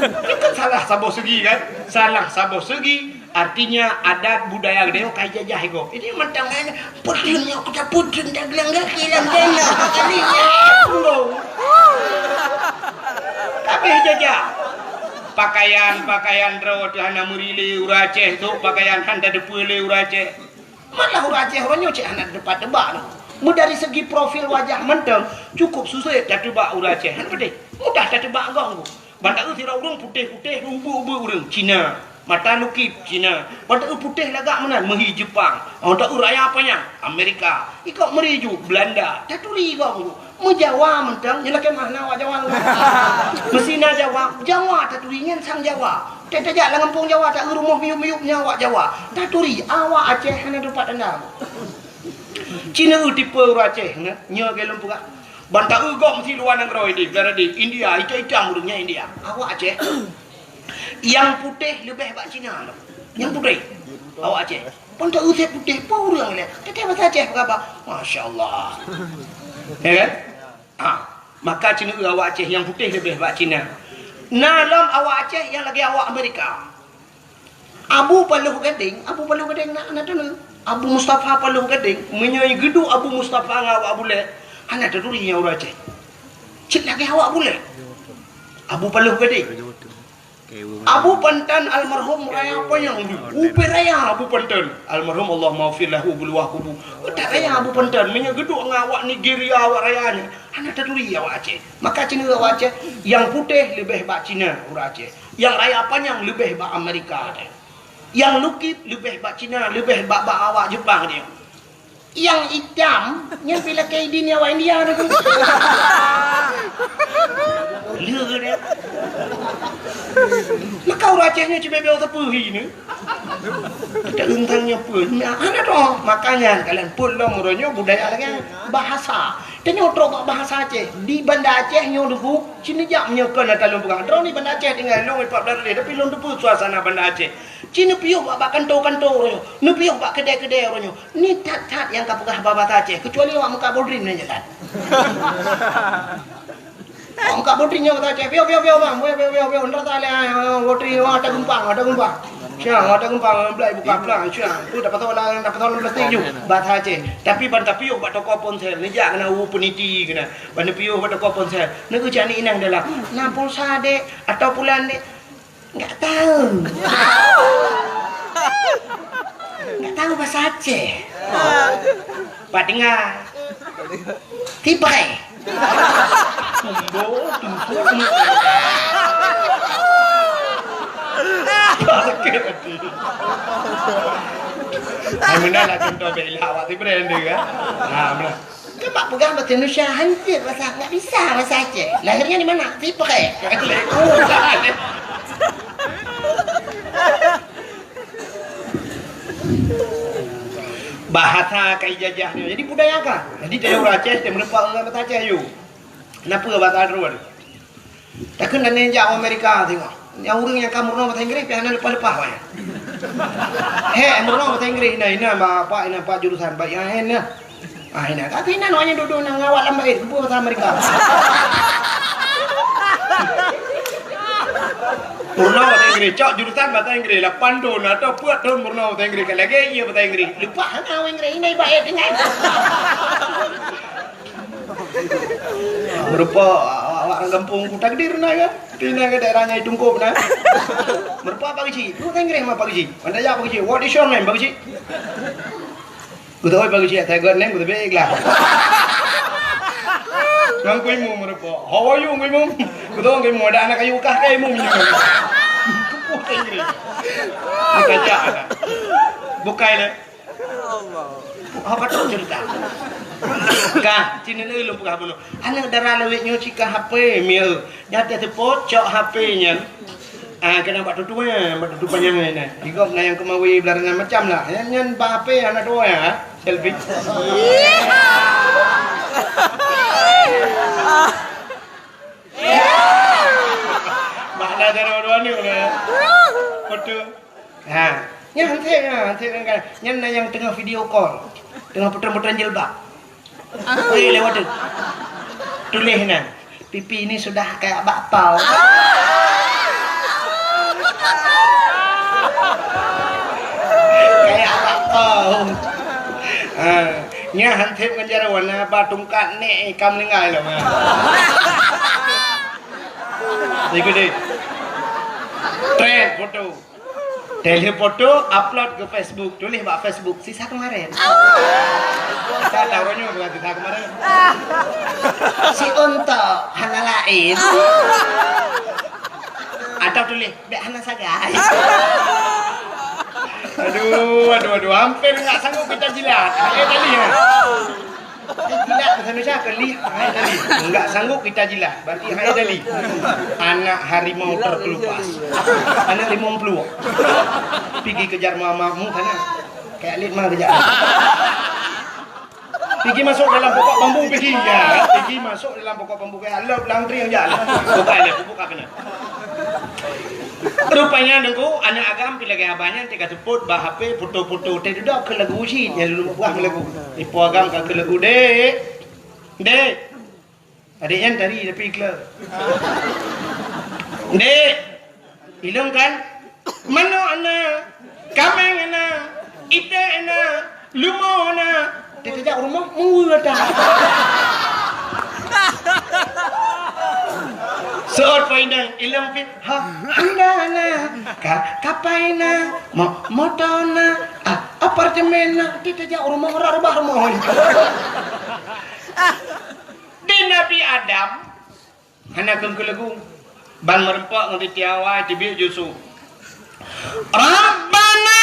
Itu kan salah saboh segi kan? Salah saboh segi. Artinya adat budaya geutanyoe ka ijajah iko. Ini mantong kan putri nyok kita putri dah gelang kaki lam dana. Kali nya. Tapi jajah. Pakaian-pakaian droe teuh hana meuri lé ureueng Aceh, sôk pakaian han tadeue lé ureueng Aceh. Malah ureueng Aceh uroe nyoe cit hana teupat teubak. Meudari segi profil wajah mantong, cukup susah tateuba ureueng Aceh. Hana peudeh. Mudah tateuba gong. Ban taeu sidroe ureueng putéh-putéh, ubeuek-ubeuek ureueng, Cina. Mata lukip, Cina. Ban taeu putéh lagak meunan, meuhi Jepang. Ban taeu raya panyang, Amerika. Ikot meuri ju, Belanda. Taturi gob ju. Meujawa mantong, nyan lakèe meuhana awak Jawa. Meusi na Jawa, Jawa taturi nyan sang Jawa. Teuh tajak lam gampông Jawa, taeu rumoh miyup-miyup nyan awak Jawa. Taturi, awak Aceh hana teumpat tanda. Cina eu tipe ureueng Aceh, nyoe lagèe lôn peugah. Ban taeu gob meusi luwa nanggroe di, di India, itam-itam ureueng nyan India. Awak Aceh. Nyang putéh leubeh bak Cina lom. Nyang putéh. Awak Aceh. Ban taeu sép putéh, peue ureueng lé. Teuh basa Aceh peugah bah. Masya Allah. Ya kan? Ha. Maka Cina eu awak Aceh nyang putéh leubeh bak Cina. Na lom awak Aceh nyang lagèe awak Amerika. Abu Paloh Gadeng, Abu Paloh Gadeng na, na teuneuk. Abu Mustafa Paloh Gadeng, meunyoe geuduek Abu Mustafa ngon awak bulèe, hana taturi nyan ureueng Aceh. Cit lagèe awak bulèe. Abu Paloh Gadeng. Abu Pantan almarhum raya panyang, ubé raya Abu Pantan. Almarhum Allahummaghfir lahu bi luwah kubu. Utak raya Abu Pantan, meunyoe geuduek ngon awak Nigeria, awak raya nyan, hana taturi awak Aceh. Maka Cina awak Aceh, nyang putéh leubeh bak Cina ureueng Aceh. Nyang raya panyang leubeh bak Amerika. Nyang lukip leubeh bak Cina, leubeh bak, bak awak Jepang dia. Nyang itam, nyan pih lakèe idin awak India tu. Lé dia. Maka ureueng Aceh nyoe cibèe-bèe teupeu hi ni. Kita teuntang nyoe peue? Nah, hana droe. Makanya kalian pun lom uroe nyoe budaya lagèe bahasa. Tanyoe trok bak bahasa Aceh. Di Banda Aceh nyoe Teungku, cit neujak meunyoe kon ata lôn peugah. Droeneuh di Banda Aceh tinggai lôn empat belas lé, tapi lôn teupeu suasana Banda Aceh. Cit neupiôh bak, bak kanto-kanto uroe nyoe. Neupiôh bak keudè-keudè uroe nyoe. Ni that-that nyang ka peugah bahasa Aceh, keucuali awak meukat bodrin nyan that. Awak meukat bodrin nyoe bahasa Aceh. Piôh, piôh, piôh, bang. Piôh, piôh, piôh, piôh. Ntar tak lé, ah, bodrin, oh, ata geumpang, ata geumpang. Siang, ata geumpang, belai buka pelang, siang. Tu dapat tahu lah, dapat tahu plastik ju. Bahasa Aceh. Tapi ban tapiôh bak toko ponsel, neujak keunan u peniti keunan. Ban neupiôh bak toko ponsel. Neujak ni inong dalam. Na pulsa, Dek, atau pulan, Dek? Enggak tahu. Enggak tahu bahasa Aceh. Pak dengar. Tipai. Tumbo, tumbo, tumbo. Sakit hati. Hai, meunan lah contoh bela awak ti brand dia, kan? Ha, meunan. Kan bak peugah bahasa Indonesia, hancit bahasa, enggak bisa bahasa Aceh. Lahirnya di mana? Tipai. Bahasa ka ijajah nyoe. Jadi budaya ka. Jadi dari ureueng Aceh, dia meureumpok ngon bahasa Aceh, yuk. Kenapa bahasa Aceh? Takheun dan jak Amerika tengok. Nyang ureueng nyang ka meurunoe bahasa Inggris, pih hana leupah-leupah awaknyan. Hek meurunoe bahasa Inggris, inan, inan, bapak, inan, pak jurusan, baik, inan, inan. Ah, inan. Tapi inan awaknyan duduk nang awak lam bait, keupeue bahasa Amerika. Meurunoe bahasa Inggris, cok jurusan bahasa Inggris, lapan thon atau peuet thon meurunoe bahasa Inggris, ka lagèe iya bahasa Inggris. Leupah hana bahasa Inggris, inan bait, inan. Meureumpok awak-awak ureueng gampông ku takdir na kan? Di na ke daerah nyai Tungkop na. Meureumpok Pak Geuchik. Lu Inggris ma Pak Geuchik. Pandai jak Pak Geuchik. What is your name, Pak Geuchik? Ku tahu Pak Geuchik, saya got name, ku tahu ikhlas. Ngan ku imum meureumpok. How are you, ku imum? Ku tahu ku imum, ada anak kayu kah ke imum nyoe. Kepuh Inggris. Ku tajak anak. Bukai lah. Allah. Oh, ka trok cerita. Ka, sini lé lôn peugah bunoe. Aneuk dara lawét nyoe cit ka H P, mieu. Nyan teuh seupôt, cok H P nyan. Ah, keunan bak tutoe, bak tutoe panyang nyan. Di gob na nyang keumawe blah nyan macam lah. Nyan, nyan bak H P hana tuwoe, ha? Selfie. Makna cara dua ni, mana? Betul. Ha, nyan hanté, nyan hanté nyan kan. Nyan na nyang teungoh video call. Teungoh putreun-putreun jilbab. Weh, lewat tu. Tuléh nyan. Pipi ini sudah kayak bakpao. Kayak bakpao. Ha, nyan hanté ngon jaroe na ba tungkat nek ka meuninggai lom. Ikut deh. Trend foto. Teuh lheueh foto, upload ke Facebook, tuléh bak Facebook, "Sisa kemarin." Sa tahu nyoe bukan sisa kemarin. Si Untok, hana laén. Tau tuléh, bèk hana sagai. Aduh, aduh, aduh, hampir enggak sanggup kita jilat. Eh, tadi, ya. Eh, jilat bahasa Indonesia ke lih, hai tadi. Enggak sanggup kita jilat. Berarti hai tadi. Anak harimau terkelupas. Anak harimau pluek. Pigi kejar mamamu sana. Kayak lit mah kejar. Pigi masuk dalam pokok bambu, pigi. Ya, pigi masuk dalam pokok bambu, kayak lop langkring aja. Buka, buka kena. Rupanya Teungku, aneuk agam pi lagèe abah nyan teuka seupôt bak H P foto-foto teuh dudoe keu lagu cit nyang lôn peugah lagu. Ipo agam ka keu lagu, "Dek. Dek." Adek nyan tari tapi ikla. "Dek, ilong kan? Manok na, kameng na, iték na, leumo na." Teuka jak rumoh, meuweue ata. Seuôt po indang, ilong pih, ha, Honda na, ka, kapai na, mo-, moto na, a-, apartemen na, teuka jak rumoh, rot reubah rumoh. Di Nabi Adam, hana keuneuk keu lagu. Ban meureumpok ngon Siti Hawa, teubiet Yusuf. Rabbana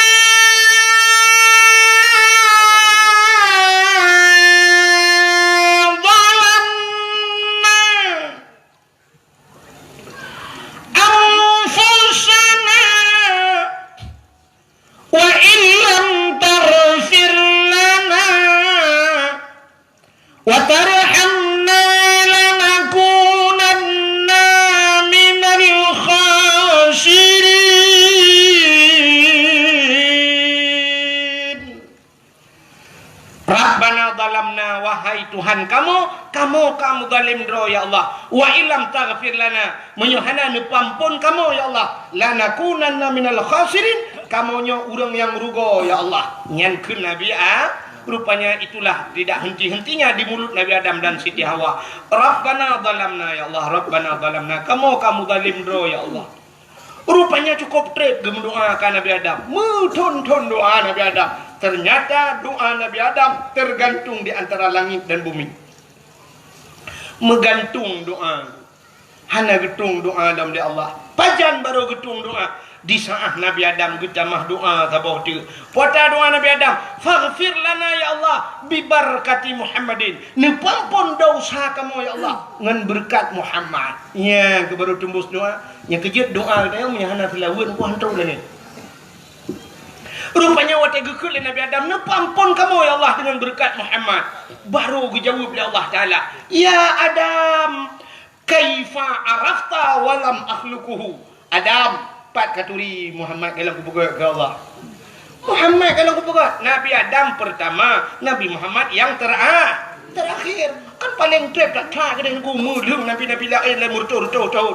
zalamna anfusana wa illam taghfir lana wa tarhamna lanakunanna minal khasirin. Rabbana zalamna, wahai Tuhan kamoe, kamoe ka meuzalim droe, ya Allah. Wa illam taghfir lana, meunyoe hana neupeuamphon kamoe, ya Allah, lanakunanna minal khasirin, kamoe nyoe ureuëng nyang rugoe, ya Allah. Nyan kheun Nabi A-, rupanya itulah tidak henti-hentinya di mulut Nabi Adam dan Siti Hawa. Rabbana zalamna, ya Allah, Rabbana zalamna, kamoe ka meuzalim droe, ya Allah. Rupanya cukup treb geumeudoa ka Nabi Adam. Meuthon-thon doa Nabi Adam. Ternyata doa Nabi Adam tergantung di antara langit dan bumi. Meugantung doa. Hana geutueng doa lom lé Allah. Pajan barô geutueng doa? Di saat Nabi Adam geutamah doa saboh teuk. Peue doa Nabi Adam? "Faghfir lana ya Allah, bibarakati Muhammadin." Neupeuamphon desya kamoe ya Allah ngon beureukat Muhammad. Nyan keuh barô teumbus doa. Nyang keujeuet doa geutanyoe meunyoe hana seulaweuen, peue han trok lagèe. Rupanya watèe geukheun lé Nabi Adam, "Neupeuamphon kamoe ya Allah deungon beureukat Muhammad." Barô geujaweueb lé Allah Taala, "Ya Adam, kaifa arafta wa lam akhluquhu?" Adam, pat katuri Muhammad ka lôn kupeugöt keu Allah? Muhammad ka lôn kupeugöt. Nabi Adam pertama, Nabi Muhammad yang tera-, terakhir. Kan paleng treb that-that keudéh Teungku, meulheueng nabi-nabi laén lé meureutoh-reutoh thon.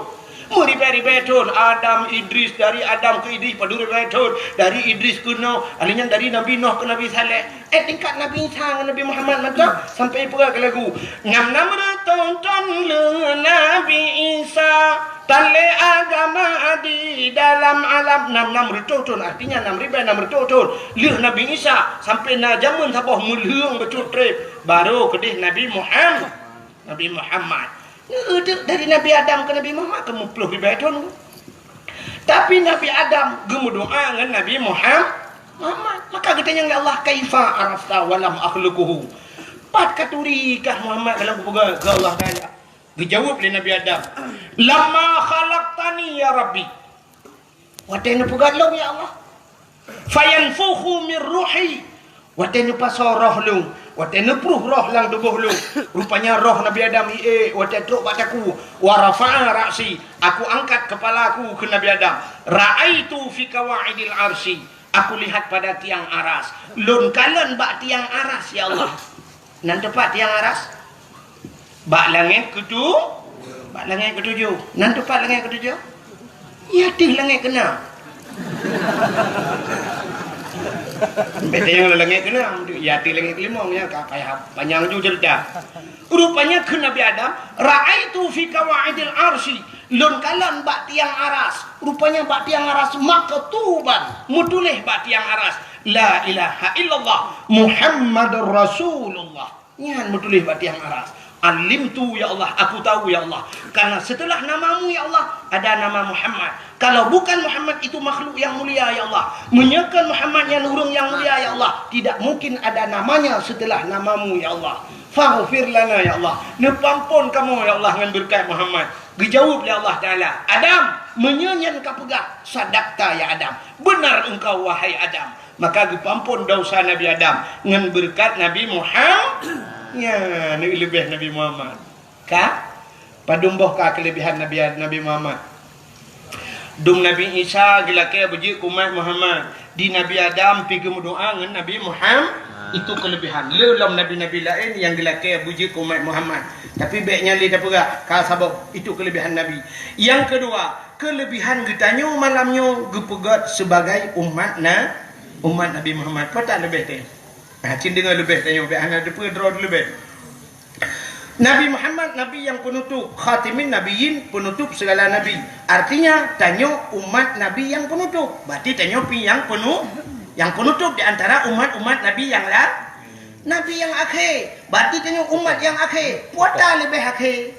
Meuribèe-ribèe thon. Adam, Idris, dari Adam keu Idris padum ribèe thon. Dari Idris keu Nuh, alèh nyan dari Nabi Nuh keu Nabi Saleh. Eh, tingkat Nabi Isa ngon Nabi Muhammad mantong sampai peugah keu lagu. Nam-nam reutoh thon lheueh Nabi Isa. Tan lé agama di dalam alam. Nam-nam reutoh thon, artinya nam ribèe nam reutoh thon. Lheueh Nabi Isa sampai na jameun saboh meulheueng bacut treb. Barô keudéh Nabi Muhammad. Nabi Muhammad. Neueudeuk dari Nabi Adam keu Nabi Muhammad keu meuploh ribèe thon. Tapi Nabi Adam geumeudoa ngon Nabi Muham-, Muhammad. Maka geutanyong lé Allah, "Kaifa arafta wa lam akhluquhu?" Pat katuri kah Muhammad ka lôn kupeugöt keu Allah Taala? Geujaweueb lé Nabi Adam, "Lamma khalaqtani ya Rabbi." Watèe neupeugöt lôn, ya Allah. "Fayanfukhu min ruhi." Watèe neupasoe roh lôn, watèe neupruh roh lam tuboh lôn. Rupanya roh Nabi Adam ié watèe trok bak takue. "Wa rafa'a ra'si." Aku angkat kepala aku keu Nabi Adam. "Ra'aitu fi qawaidil arsy." Aku lihat pada tiang aras. Lôn kalon bak tiang aras, ya Allah. Nan teumpat tiang aras? Bak langèt keutu-, bak langèt keutujoh. Nan teumpat langèt keutujoh? Ya, ateueh langèt keunam. Beda nyang langèt keunam, ya, ateueh langèt keulimong, ya, ka payah panyang ju cerita. Rupanya kheun Nabi Adam, "Ra'aitu fi qawaidil arsy." Lôn kalon bak tiang aras. Rupanya bak tiang aras maktuban, meutuléh bak tiang aras, "La ilaha illallah Muhammadur Rasulullah." Nyan meutuléh bak tiang aras. Alimtu, ya Allah, aku tahu, ya Allah. Karena setelah namamu, ya Allah, ada nama Muhammad. Kalau bukan Muhammad, itu makhluk yang mulia, ya Allah. Meunyoe kon Muhammad nyan ureuëng nyang mulia, ya Allah, tidak mungkin ada namanya setelah namamu, ya Allah. Faghfir lana, ya Allah. Neupeuampon kamoe, ya Allah, ngon beureukat Muhammad. Geujaweueb lé Allah Taala, "Adam, meunyoe nyan kapeugah, sadaqta ya Adam. Benar engkau, wahai Adam." Maka geupeuampon desya Nabi Adam ngon beureukat Nabi Muhammad. Nyan, leubeh Nabi Muhammad. Ka? Padum boh ka keuleubehan Nabi, Nabi Muhammad? Dum Nabi Isa geulakée beujeuet keu umat Muhammad. Di Nabi Adam pi geumeudoá ngon Nabi Muhammad. Itu keuleubehan. Le lom nabi-nabi laén nyang geulakée beujeuet keu umat Muhammad. Tapi bék nyan lé tapeugah, ka saboh. Itu keuleubehan Nabi. Nyang keudua, keuleubehan geutanyoe malam nyoe geupeugét sibagai umat na-, umat Nabi Muhammad. Peue that leubeh teuh? Nah, cit deungoe leubeh tanyoe, bék hana teupeue droe leubeh. Nabi Muhammad, Nabi nyang peunutôp, khatimin nabiyyin, peunutôp segala nabi. Artinya, tanyoe umat Nabi nyang peunutôp. Berarti tanyoe pi nyang peunu-, nyang peunutôp di antara umat-umat Nabi nyang la-, Nabi nyang akhé. Berarti tanyoe umat nyang akhé. Peue that leubeh akhé?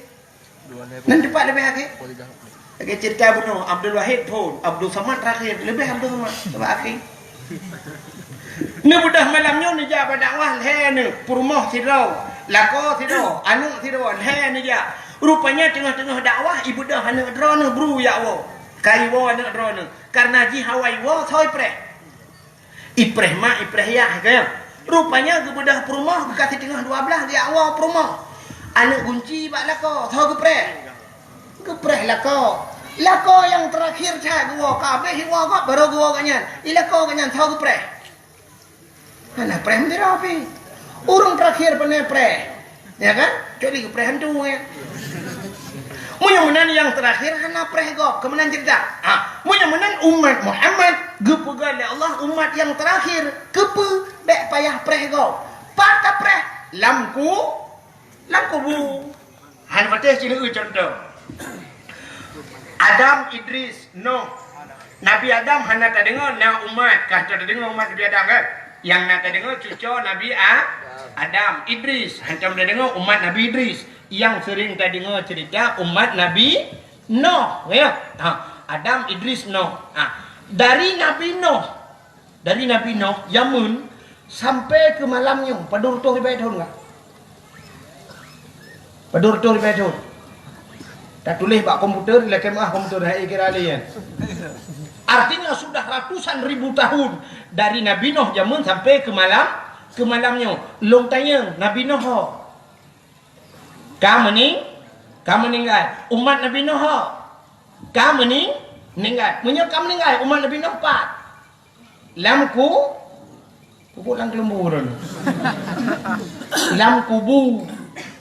Nan teumpat leubeh akhé? Lagée cerita bunoe, Abdul Wahid phon, Abdul Samad terakhir, leubeh Abdul Samad, sabab akhé. Neubeudôh malam nyoe neujak bak dakwah lhée neuh, peurumoh sidroe, lakoe sidroe, aneuëk sidroe, lhée neujak. Rupanya teungoh-teungoh dakwah, ibeudôh aneuëk droeneuh bru jak woe. Ka iwoe aneuëk droeneuh, kareuna jih hawa iwoe, soe ipreh. Ipreh mak, ipreh yah, ka nyan. Rupanya geubeudôh peurumoh, geukasih teungoh dua blaih geujak woe peurumoh. Aneuëk gunci bak lakoe, soe geupreh? Geupreh lakoe. Lakoe nyang terakhir that geuwoe, ka habéh iwoe gob, barô geuwoe gobnyan. I lakoe gobnyan, soe geupreh? Hana preh meudira pih. Ureuëng terakhir pane preh. Ya kan? Kecuali geupreh hantu, ya. Meunyoe meunan nyang terakhir hana preh gob, keu meunan cerita. Ha, meunyoe meunan umat Muhammad geupeugah lé Allah umat nyang terakhir. Keupeue bék payah preh gob? Pat tapreh? Lam ku-, lam kubu. Hana patéh sineuk contoh. Adam, Idris, Nuh. Nabi Adam hana tadeungoe na umat, ka tadeungoe umat Nabi Adam kan? Nyang na tadeungoe cucoe Nabi A-, Adam, Idris, hantom tadeungoe umat Nabi Idris. Nyang sering tadeungoe cerita umat Nabi Nuh, ya. Ha, Adam, Idris, Nuh. Ha, dari Nabi Nuh Dari Nabi Nuh jameun sampai keu malam nyoe, padum reutôh ribèe thôn ka? Padum reutôh ribèe thôn? Tatuléh bak komputer, lakèe meu'ah komputer, hai kira lé nyan. Artinya sudah ratusan ribu tahun dari Nabi Nuh jameun sampai keu malam, keu malam nyoe. Lôn tanyong, Nabi Nuh ho? Ka meuning-, ka meuninggai. Umat Nabi Nuh ho? Ka meuning-, meuninggai. Meunyoe ka meuninggai, umat Nabi Nuh pat? Lam ku-, kubu lam keulumbu ureueng. Lam kubu.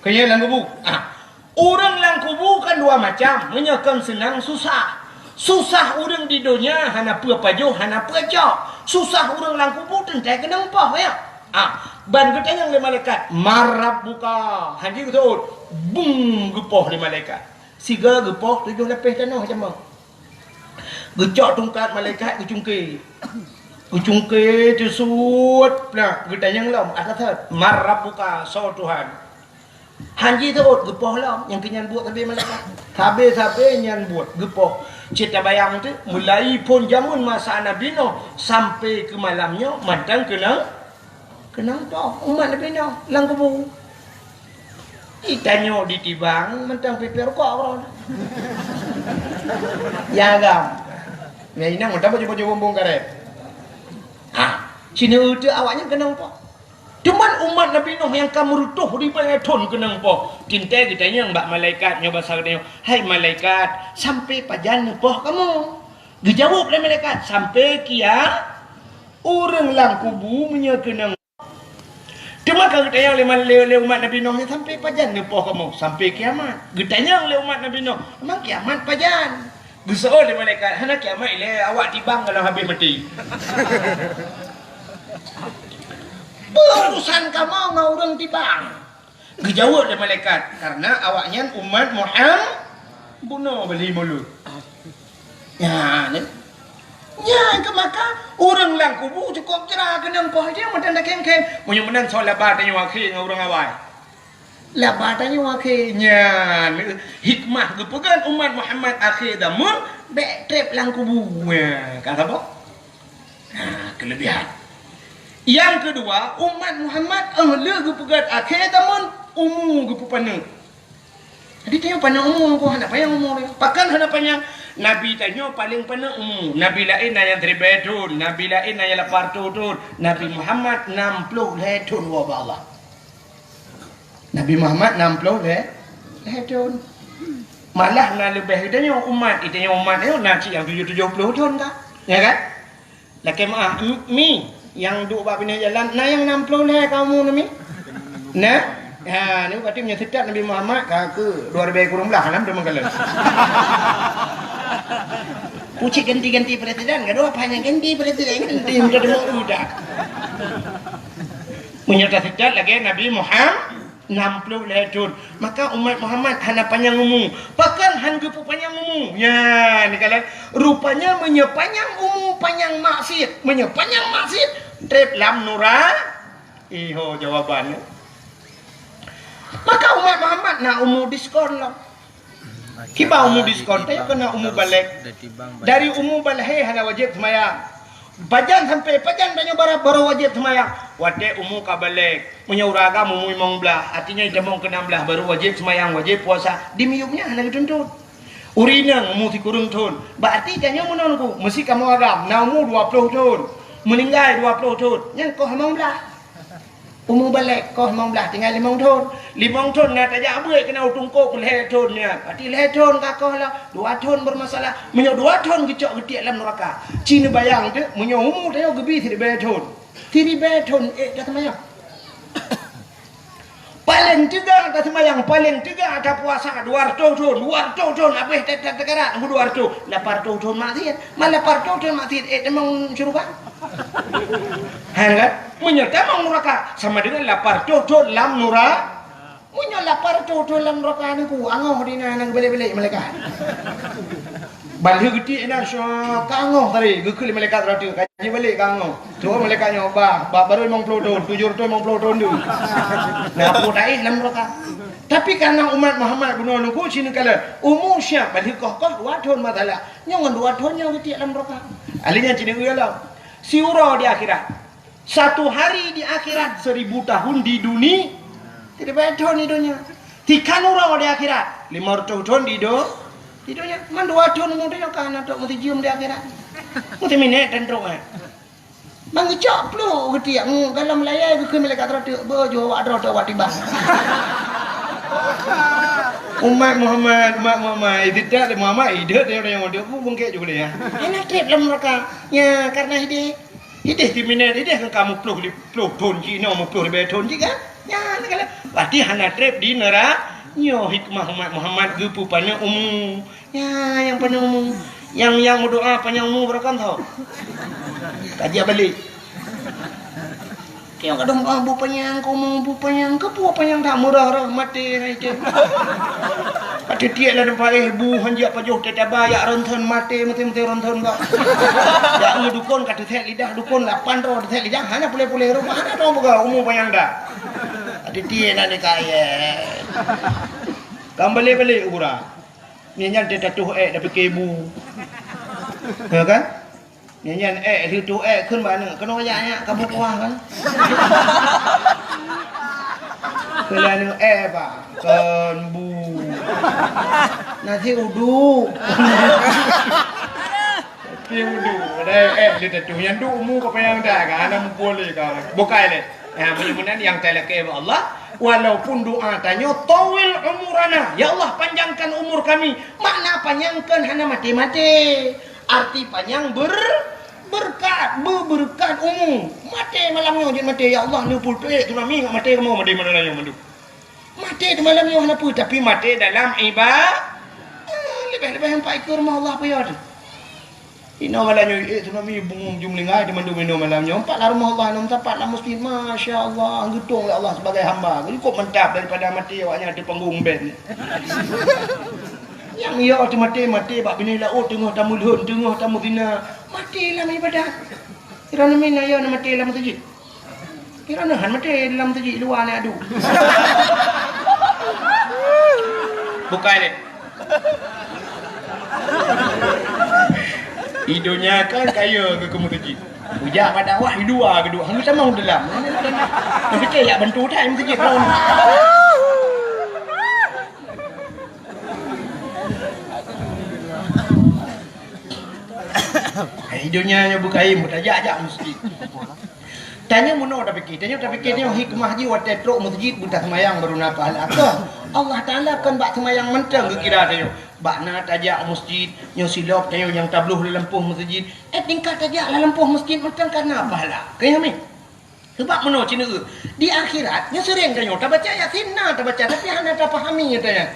Keu nyan lam kubu. Ah. Ureueng lam kubu kan dua macam. Meunyoe kon seunang susah. Susah ureueng di donya hana peue pajoh, hana peue cok. Susah ureueng lam kubu teuntèe keunong poh, ya. Ah, ban geutanyong lé malaikat, "Man rabbuka?" Hana geuseuôt. Bung geupoh lé malaikat. Sigoe geupoh tujoh lapéh tanoh jameun. Geucok tungkat malaikat geucungké. Geucungké teusuet, nah, geutanyong lom, ata that, "Man rabbuka?" Soe Tuhan? Han jiseuôt, geupoh lom, nyang keu nyan buet sabe malaikat. Sabe-sabe nyan buet, geupoh. Cit tabayang teuh, mulai phon jameun masa Nabi Nuh sampai keu malam nyoe mantong keunong, keunong poh umat Nabi Nuh lam kubu. Itanyoe ditibang mantong pipée rukok droe. Ya agam. Nyan inong mantong baju-baju bumbong karet. Ha, sineuk teuh awaknyan keunong poh. Cuman umat Nabi Nuh nyang ka meureutôh ribèe thôn keunong poh. Teuntèe geutanyong bak malaikat nyoe basa geutanyong, "Hai malaikat, sampai pajan neupoh kamoe?" Geujaweueb lé malaikat, "Sampai kia-, ureueng lam kubu meunyoe keunong." Teuma ka geutanyong lé mal-, lé, lé umat Nabi Nuh nyan, "Sampai pajan neupoh kamoe?" "Sampai kiamat." Geutanyong lé umat Nabi Nuh, "Memang kiamat pajan?" Geuseuôt lé malaikat, "Hana kiamat ilèe, awak tibang ka lheueh habéh maté." "Peue urusan kamoe ngon ureueng tibang?" Geujaweueb lé malaikat, "Karena awaknyan umat Muhammad." Bunoe bali mulut. Nyan, nyan keu maka ureueng lam kubu cukôp jra keunong poh jih meunan takhém-khém. Meunyoe meunan soe laba tanyoe akhé ngon ureueng awai. Laba tanyoe akhé nyan hikmah geupeugét umat Muhammad akhé zaman bék treb lam kubu. Nya, ka saboh? Ha, keulebihan. Nyang keudua, umat Muhammad, eh, le geupeugét akhé zaman umu geupeupaneuk. Jadi tanyoe paneuk umu, hana panyang umu. Pakon hana panyang? Nabi tanyoe paleng paneuk umu. Nabi laén na nyang siribèe thon, nabi laén na nyang lapan reutôh thon, Nabi Muhammad nam ploh lhèe thon woe bak Allah. Nabi Muhammad nam ploh lhèe, lhèe thon. Malah na leubeh geutanyoe umat, geutanyoe umat nyoe na cit nyang tujoh, tujoh ploh thon ka. Ya kan? Lakèe meu'ah, mi nyang duek bak binéh jalan, na nyang nam ploh lhèe ka umu na mi? Na? Ha, ni berarti meunyoe seutôt Nabi Muhammad ka keu dua ribèe kureueng blah lam teuma kala. Pucit ganti-ganti presiden, gadoh apa nyang ganti presiden, ganti muda demo muda. Meunyoe taseutôt lagèe Nabi Muhammad, nam ploh lhèe thon. Maka umat Muhammad hana panyang umu. Pakon han geupeu panyang umu? Nya, ni kalon. Rupanya meunyoe panyang umu, panyang maksiat. Meunyoe panyang maksiat, treb lam nura-, iho jawaban. Maka umat Muhammad na umu diskon lom. Kiban umu diskon, tanyoe keuneuk umu balek. Dari umu balek hana wajéb seumayang. Pajan sampai pajan tanyoe bara-, baru wajéb seumayang? Watèe umu ka balek. Meunyoe ureueng agam umu limong blah, artinya jitamong keu nam blah baru wajéb seumayang, wajéb puasa. Di miyueb nyan hana geutuntut. Ureueng inong umu sikureueng thon. Berarti tanyoe meunan ku, meusi kamoe agam na umu dua ploh thon. Meuninggai dua ploh thon. Nyan koh limong blah. Umu balek koh limong blah tinggai limong thon. Limong thon na tajak beuet keunan u teungku lhèe thon nyan. Berarti lhèe thon ka koh lah. Dua thon bermasalah. Meunyoe dua thon geucok geutiek lam neuraka. Ci neubayang teuk, meunyoe umu tanyoe geubi siribèe thon. Siribèe thon ék taseumayang. Paleng teuga taseumayang, paleng teuga tapuasa dua reutôh thon, dua reutôh thon habéh ta-, ta-, takarat ngon dua reutôh, lapan reutôh thon maksiat. Man lapan reutôh thon maksiat ék tamong syeuruga? Hana kan? Meunyoe tamong neuraka, sama deungon lapan reutôh thon lam nura-, Meunyoe lapan reutôh thon lam neuraka nyan ku, angoh di na, na geubalek-balek malaikat. Ban lheueh geutiek na, syok, ka angoh tadi, geukheun lé malaikat rot, ka jibalek ka angoh. Tuh malaikat nyoe, bah, bah, baru limong ploh thon, tujoh reutôh limong ploh thon tu. Na peue taéh lam neuraka. Tapi karena umat Muhammad bunoe nunggu sinoe kala, umu siap ban lheueh koh-koh dua thon masalah. Nyoe ngon dua thon nyoe geutiek lam neuraka. Ahli nyan cit nyoe lom. Siuroe di akhirat. Satu hari di akhirat, seribu tahun di duni-, tidak banyak tahun di dunia. Tiga uroe di akhirat, lima ratus tahun di do-, di dunia. Man dua tahun umur dia kan, untuk mesti jam di akhirat. Mesti minit dan teruk, eh. Mengecok peluk ke tiang, kalau melayai ke malaikat terdeuk, beuh, jauh awak droe, awak tiba. Umat Muhammad, umat Muhammad, tidak Muhammad, hidup dia orang yang hidup, bungkit juga dia. Ini trip dalam neraka. Ya, karena hidup. Idéh timinét, idéh kan kamoe ploh li-, ploh thon jih, inoe meuploh ribèe thon jih kan? Nyan kan. Berarti hana trép di neura-, nyoe hikmah umat Muhammad geupeupaneuk umu. Nyan nyang paneuk umu. Nyang, nyang meudoa panyang umu beureukan tho. Kaji balek. Nyang kadang, "Ah, bu panyang keu umu, bu panyang keu peue panyang that meurah-rah maté hai teuh." Ka teutiek lam teumpat, eh, bu hanjeuet pajoh teuh taba, jak ronson maté, maté-maté ronson bak. Jak ngon dukon ka teusék lidah dukon lapan droe teusék lidah, hana puléh-puléh rumoh, hana droe peugah umu panyang dah. Ka teutiek na nikah, eh. Ka balek-balek u gura. Nyan nyan teuh tatuh ék dah pike bu. Ya kan? Nyan nyan ék, situ ék kheun bak aneuk, keunoe jak nyak ka beukuah kan? Kheun lé aneuk, "Ék, Pak, kon bu. Nasi uduk." Nasi uduk, padahai ék lé tatuh. Nyan duek umu ka panyang that kan, hana muphom lé ka. Bukai lé. Nah, mudah-mudahan nyang talakée bak Allah, walaupun doa tanyoe, "Tawil umurana," ya Allah, panjangkan umur kami. Makna panjangkan hana maté-maté. Arti panyang ber-, berkat, be-, berkat umu. Maté malam nyoe jeuet maté, "Ya Allah, neupeutrép tsunami ngat maté kamoe maté malam nyoe mandum." Maté di malam nyoe hana peue, tapi maté dalam iba-, ah, leubeh-leubeh empat ikeu rumoh Allah peue teuh. Inoe malam nyoe, eh, tsunami bungong jumlinggai di mandum inoe malam nyoe. Empat lah rumoh Allah, enam sapat lah masjid. Masya Allah, geutong lé Allah sebagai hamba. Cukup mantap daripada maté awak nyan di panggung band. Nyang yo teumaté, maté bak binéh laôt teungoh tameulhon, teungoh tameuzina. Maté lam ibadat. Kira nami na yo na maté lam masjid. Kira na han maté lam masjid luwa na adu. Bukai lé. Di donya kan kaya keu meuseujid. Ujak bak dakwah di luwa geuduek, hana tamong dalam. Tapi kaya jak bantu that meuseujid lom. Di donya nyoe bukai, meutajak-jak meuseujid. Tanyoe meunoe tapike, tanyoe tapike nyoe hikmah jih watée trok meuseujid beutaseumayang barô na pahala. Kon Allah Taala kon bak seumayang mantong geukira tanyoe. Bak na tajak meuseujid, nyoe silop tanyoe nyang tabloh lam lampôh meuseujid. Eh, tingkat tajak lam lampôh meuseujid mantong ka na pahala. Keu nyoe mi. Sabab meunoe ceuneuk di akhirat, nyoe seuréng tanyoe tabaca Yasin na tabaca, tapi hana tapahami tanyoe.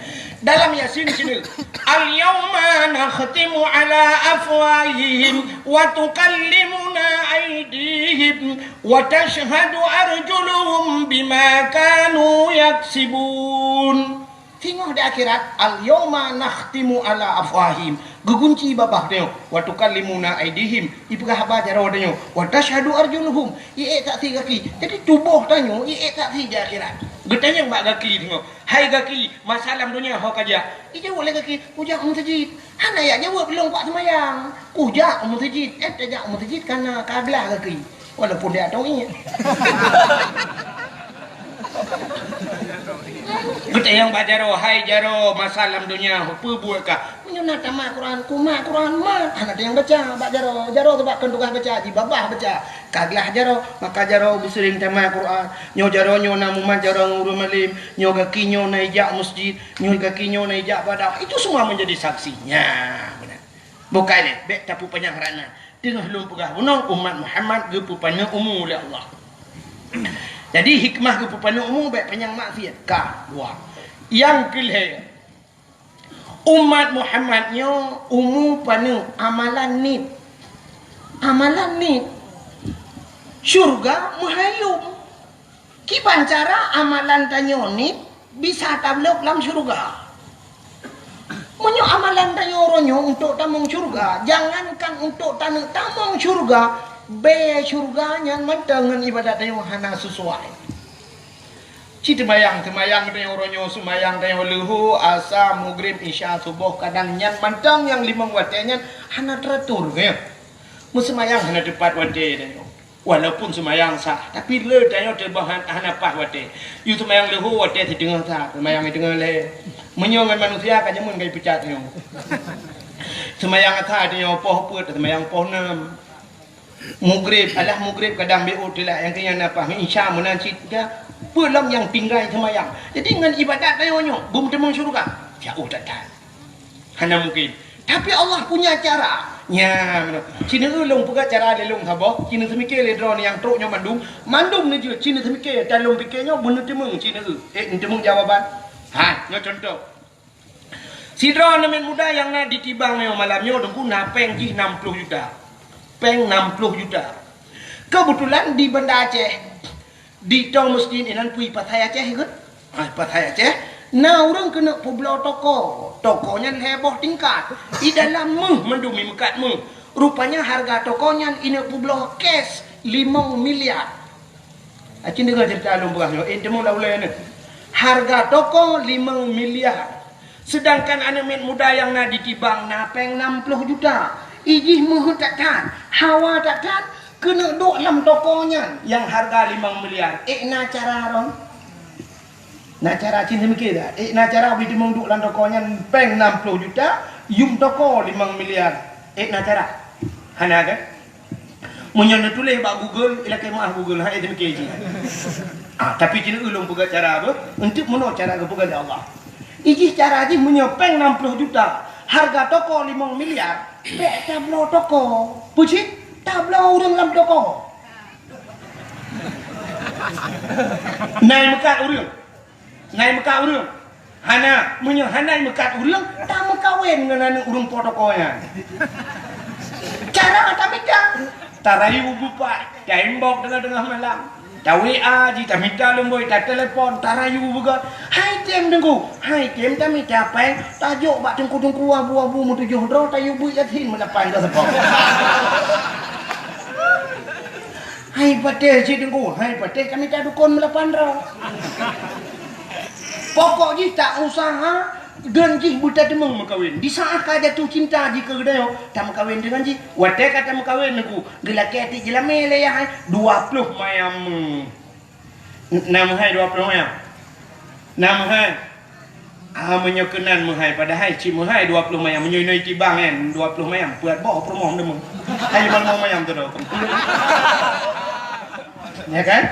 Dalam Yasin ceuneuk, "Al-yauma nakhtimu ala afwahihim wa tukallimuna aidihim wa tashhadu arjuluhum bima kanu yaksibun." Singoh di akhirat, "Al-yauma nakhtimu ala afwahihim." Geugunci babah tanyoe, "Wa tukallimuna aidihim." Ipeugah haba jaroe tanyoe, "Wa tashhadu arjuluhum." Iék saksi gaki. Jadi tuboh tanyoe iék saksi di akhirat. Geutanyong bak gaki singoh, "Hai gaki, masa lam donya ho kajak?" Ijaweueb lé gaki, "Kujak meuseujid." Hana jak jaweueb, "Lôn kuat seumayang." "Kujak meuseujid." Eh, tajak meuseujid kana ka glah gaki. Walaupun di atong ié. Geutanyong bak jaroe, "Hai jaroe, masa lam donya peue buet kah?" "Meunyoe na tamat Quran, kumat Quran mat." Hana teunyang baca bak jaroe. Jaroe sabab kon tugaih baca, jibabah baca. Ka glah jaroe, maka jaroe beuseuring tamat Quran. Nyoe jaroe nyoe na mumat jaroe ngon ureuëng malém. Nyoe gaki nyoe na ijak meuseujid. Nyoe gaki nyoe na ijak bak dakwah. Itu semua menjadi saksi. Nya, beuna. Bukai lé, bék tapeupanyang rana. Teungoh lôn peugah bunoe, umat Muhammad geupeupaneuk umu lé Allah. Jadi, hikmah geupeupaneuk umu bék panyang maksiat. Ka, dua. Nyang keu lhée, umat Muhammad nyoe umu paneuk amalan niet. Amalan niet. Syurga meuhayom. Kiban cara amalan tanyoe niet bisa tabloe lam syurga? Meunyoe amalan tanyoe uroe nyoe untuk tamong syurga, jangankan untuk taneuk tamong syurga, bée syurga nyan mantong ngon ibadat tanyoe hana sesuai. Ci teumayang, teumayang tanyoe uroe nyoe, seumayang tanyoe leuhô, asa, mugrib, isya, suboh, kadang nyan mantong nyang limong watée nyan hana teratur, ya. Meuseumayang hana teupat watée tanyoe. Walaupun seumayang sah, tapi le tanyoe teuboh han-, hana paih watée. Yue seumayang leuhô watée siteungoh that, seumayang siteungoh lhée. Meunyoe ngon manusia ka jameun ka jipeucat nyoe. Seumayang asa tanyoe poh peuet, seumayang poh nam. Mugrib, alah mugrib kadang beu telat, nyang keu nyan na paih, isya meunan cit ka. Peue lom nyang tinggai seumayang. Jadi ngon ibadat tanyoe nyoe, beumeuteumong syurga. Jauh that-that. Hana mungkin. Tapi Allah punya cara. Nya, meunoe. Ci neueu lôn peugah cara lé lôn saboh, ci neuseumiké lé droeneuh nyang trok nyoe mandum, mandum neujeuet, ci neuseumiké, tan lôn piké nyoe, beuneuteumong ci neueu. Eh, neuteumeung jawaban. Ha, nyoe contoh. Sidroe aneuk miet muda nyang na di Tibang nyoe malam nyoe, Teungku, na péng jih nam ploh juta. Péng nam ploh juta. Keubeutulan di Banda Aceh, di toh meuseujid inan peue, Pasai Aceh, ikôt? Ah, Pasai Aceh. Na ureuëng keuneuk peubloe toko. Toko nyan lhée boh tingkat. Di dalam méuh mandum, imeukat méuh. Rupanya hareuga toko nyan ineuk peubloe cash limong miliar. Acin deungoe ceurita lôn peugah nyoe, eh, teumeung lam ulée nyoe. Hareuga toko limong miliar. Seudangkan aneuk miet muda nyang na di Tibang na péng nam ploh juta. Ijih meuheuet that-that, hawa that-that, keuneuk duek lam toko nyan nyang hareuga limong miliar. Eh, na cara droe? Na cara, cit neumikir that? Eh, na cara ubit teumeung duek lam toko nyan péng nam ploh juta, yum toko limong miliar. Eh, na cara? Hana kan? Meunyoe neutuléh bak Google, ilakée meuah Google, hai teumikir jih. Ah, tapi ci neueu lôn peugah cara beuh, eunteuk meunoe cara geupeugah lé Allah. Ijih cara jih meunyoe péng nam ploh juta, hareuga toko limong miliar, bék tabloe toko. Peue cit? Tabloe ureuëng lam toko. Na imeukat ureuëng. Na imeukat ureuëng? Hana. Meunyoe hana imeukat ureuëng, tameukawen ngon aneuk ureuëng po toko nyan. Cara tamita, tarayu beupat, taimbok teungoh-teungoh malam. Ta-W A jih, tamita lumboi, tatelepon, tarayu beugot. Hai tem Teungku, hai tem tamita péng, tajok bak teungku-teungku abu-abu meutujoh droe, tayue beuet Yasin meulapan ka seupôt. Hai patéh cit Teungku, hai patéh kami ta dukon meulapan droe. Pokok jih ta usaha, Deungon jih beutateumong meukawen. Di saát ka jatuh cinta jih keu geutanyoe, tameukawen deungon jih. Watée ka tameukawen Teungku, geulakée tiek jeulamé lé yah hai, dua ploh mayam. N-, na meuhai dua ploh mayam? Na meuhai? Ah, meunyoe keunan meuhai, padahai cit meuhai dua ploh mayam. Meunyoe inoe itibang nyan, dua ploh mayam, peuet boh peurumoh deungon. Hai, limong mayam tu dah. Ya kan?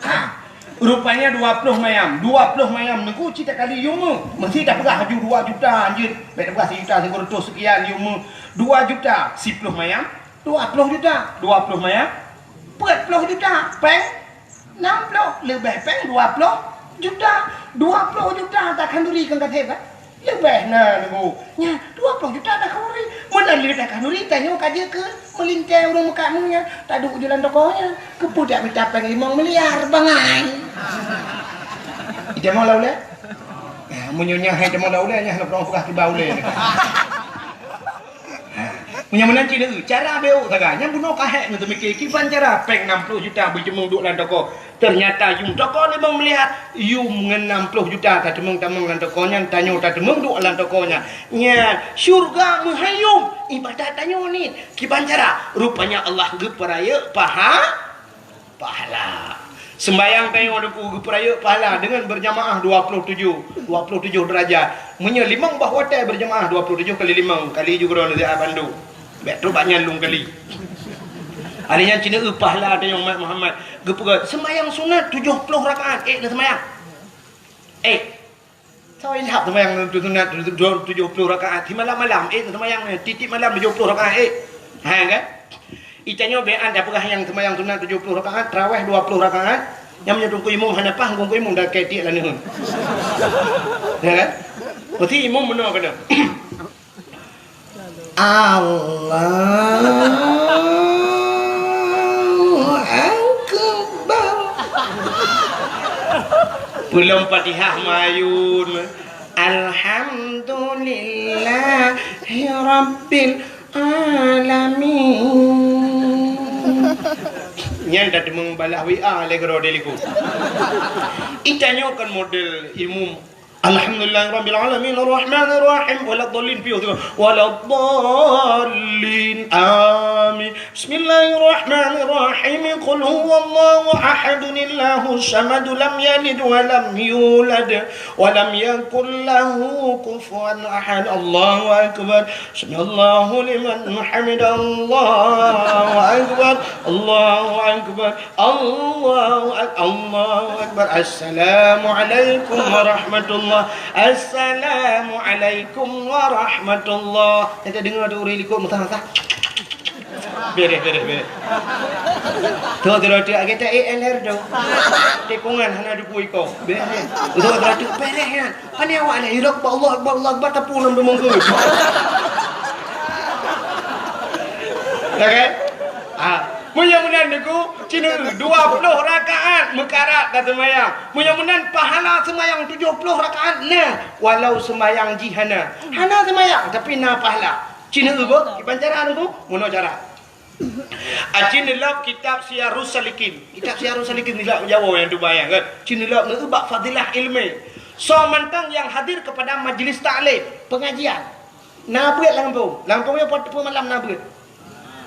Ah. Rupanya dua ploh mayam. Dua ploh mayam Teungku cit takali yum meu. Meusti tapeugah laju dua juta anjeut. Bèk tapeugah sijuta, sikureueng reutôh seukian yum meu. Dua juta, siploh mayam, dua ploh juta. Dua ploh mayam, peuet ploh juta. Péng nam ploh, leubeh péng dua ploh juta. Dua ploh juta takhanduri keu gaséh, kan? Leubeh na Teungku. Nyan, dua ploh juta takhanduri. Meunan lé takhanduri, tanyoe ka jeuet keu meulintèe ureueng meukat nyan, taduek u jalan toko nyan. Keupeue dak mita péng limong miliar, bangai. Itamong lam ulèe? Ya, meunyoe nyan hai tamong lam ulèe, nyan hana peugah kiban ulèe. Ha, meunyoe meunan cit, cara beuh sagai. Nyan bunoe ka hék ngon teumiké, kiban cara péng nam ploh juta beuceumeung duek lam toko. Teunyata yum toko limong miliar, yum ngon nam ploh juta tateumeung-tamong lam toko nyan, tanyoe tateumeung duek lam toko nyan. Nyan, syeuruga meuhai yum, ibadat tanyoe niet. Kiban cara? Rupanya Allah geupeurayeuk paha-, pahala. Seumbahyang tanyoe Teungku geupeurayeuk pahala deungon beurjamaah dua ploh tujoh, dua ploh tujoh deurajat. Meunyoe limong boh watèe beurjamaah, dua ploh tujoh kali limong, kali ju keudroe neusiat bandum. Bèk trok bak nyan lôn kali. Hari nyan cit neueu pahala tanyoe umat Muhammad. Geupeugah, seumbahyang sunat tujoh ploh rakaat, ék neuseumayang? Ék. Soe ilham seumbahyang sunat tujoh ploh rakaat? Di malam-malam, ék neuseumayang, tiep-tiep malam tujoh ploh rakaat, ék. Ha, kan? Itanyoe bèk an tapeugah nyang seumbahyang sunat tujoh ploh rakaat, tarawèh dua ploh rakaat. Nyang meunyoe teungku imum hana paih, teungku imum dak kèe tiek laneuen. Ya, kan? Meusti imum meunoe keunoe. Allahu Akbar. Peulom Fatihah mayun. Alhamdulillahi Rabbil Alamin. Nyan dak teumeubalah W A lé keudroe di likot. Itanyoe kan model imum. Alhamdulillahirabbil alamin, arrahmanir rahim, waladdallin, piôh tu. Waladdallin, amin. Bismillahirrahmanirrahim. Qul huwallahu ahad, Allahus samad, lam yalid wa lam yulad, wa lam yakul lahu kufuwan ahad. Allahu akbar. Sami'allahu liman hamidah. Allahu akbar. Allahu akbar. Allahu ak-, Allahu akbar. Assalamualaikum warahmatullah. Assalamualaikum warahmatullah. Kita dengar tu ureueng likot meusaha-saha. Bereh, bereh, bereh. Tu, tu, tu, tu, kita E L R tu. Tikungan hana duku iko. Bereh. Tu, tu, tu, bereh kan. Pane awak ni, Allahu Akbar, Allahu Akbar, Allahu Akbar, tapi ulôn beumeungkeut. Ya kan? Ah, meunyoe meunan Teungku, cina dua puluh rakaat meukarat dah seumayang. Meunyoe meunan pahala seumayang tujuh puluh rakaat na, walau seumayang jih hana. Hana seumayang, tapi na pahala. Cina beuh, kiban cara Teungku? Meunoe cara. Aci neulab kitab Siyarus Salikin. Kitab Siyarus Salikin neulab Jawoe nyang tubai nyan kan. Ci neulab neu bak fadilah ilmu. Soe mantong nyang hadir kepada majlis taklim, pengajian. Na beuet lam gampông. Lam gampông nyoe po-, po malam na beuet.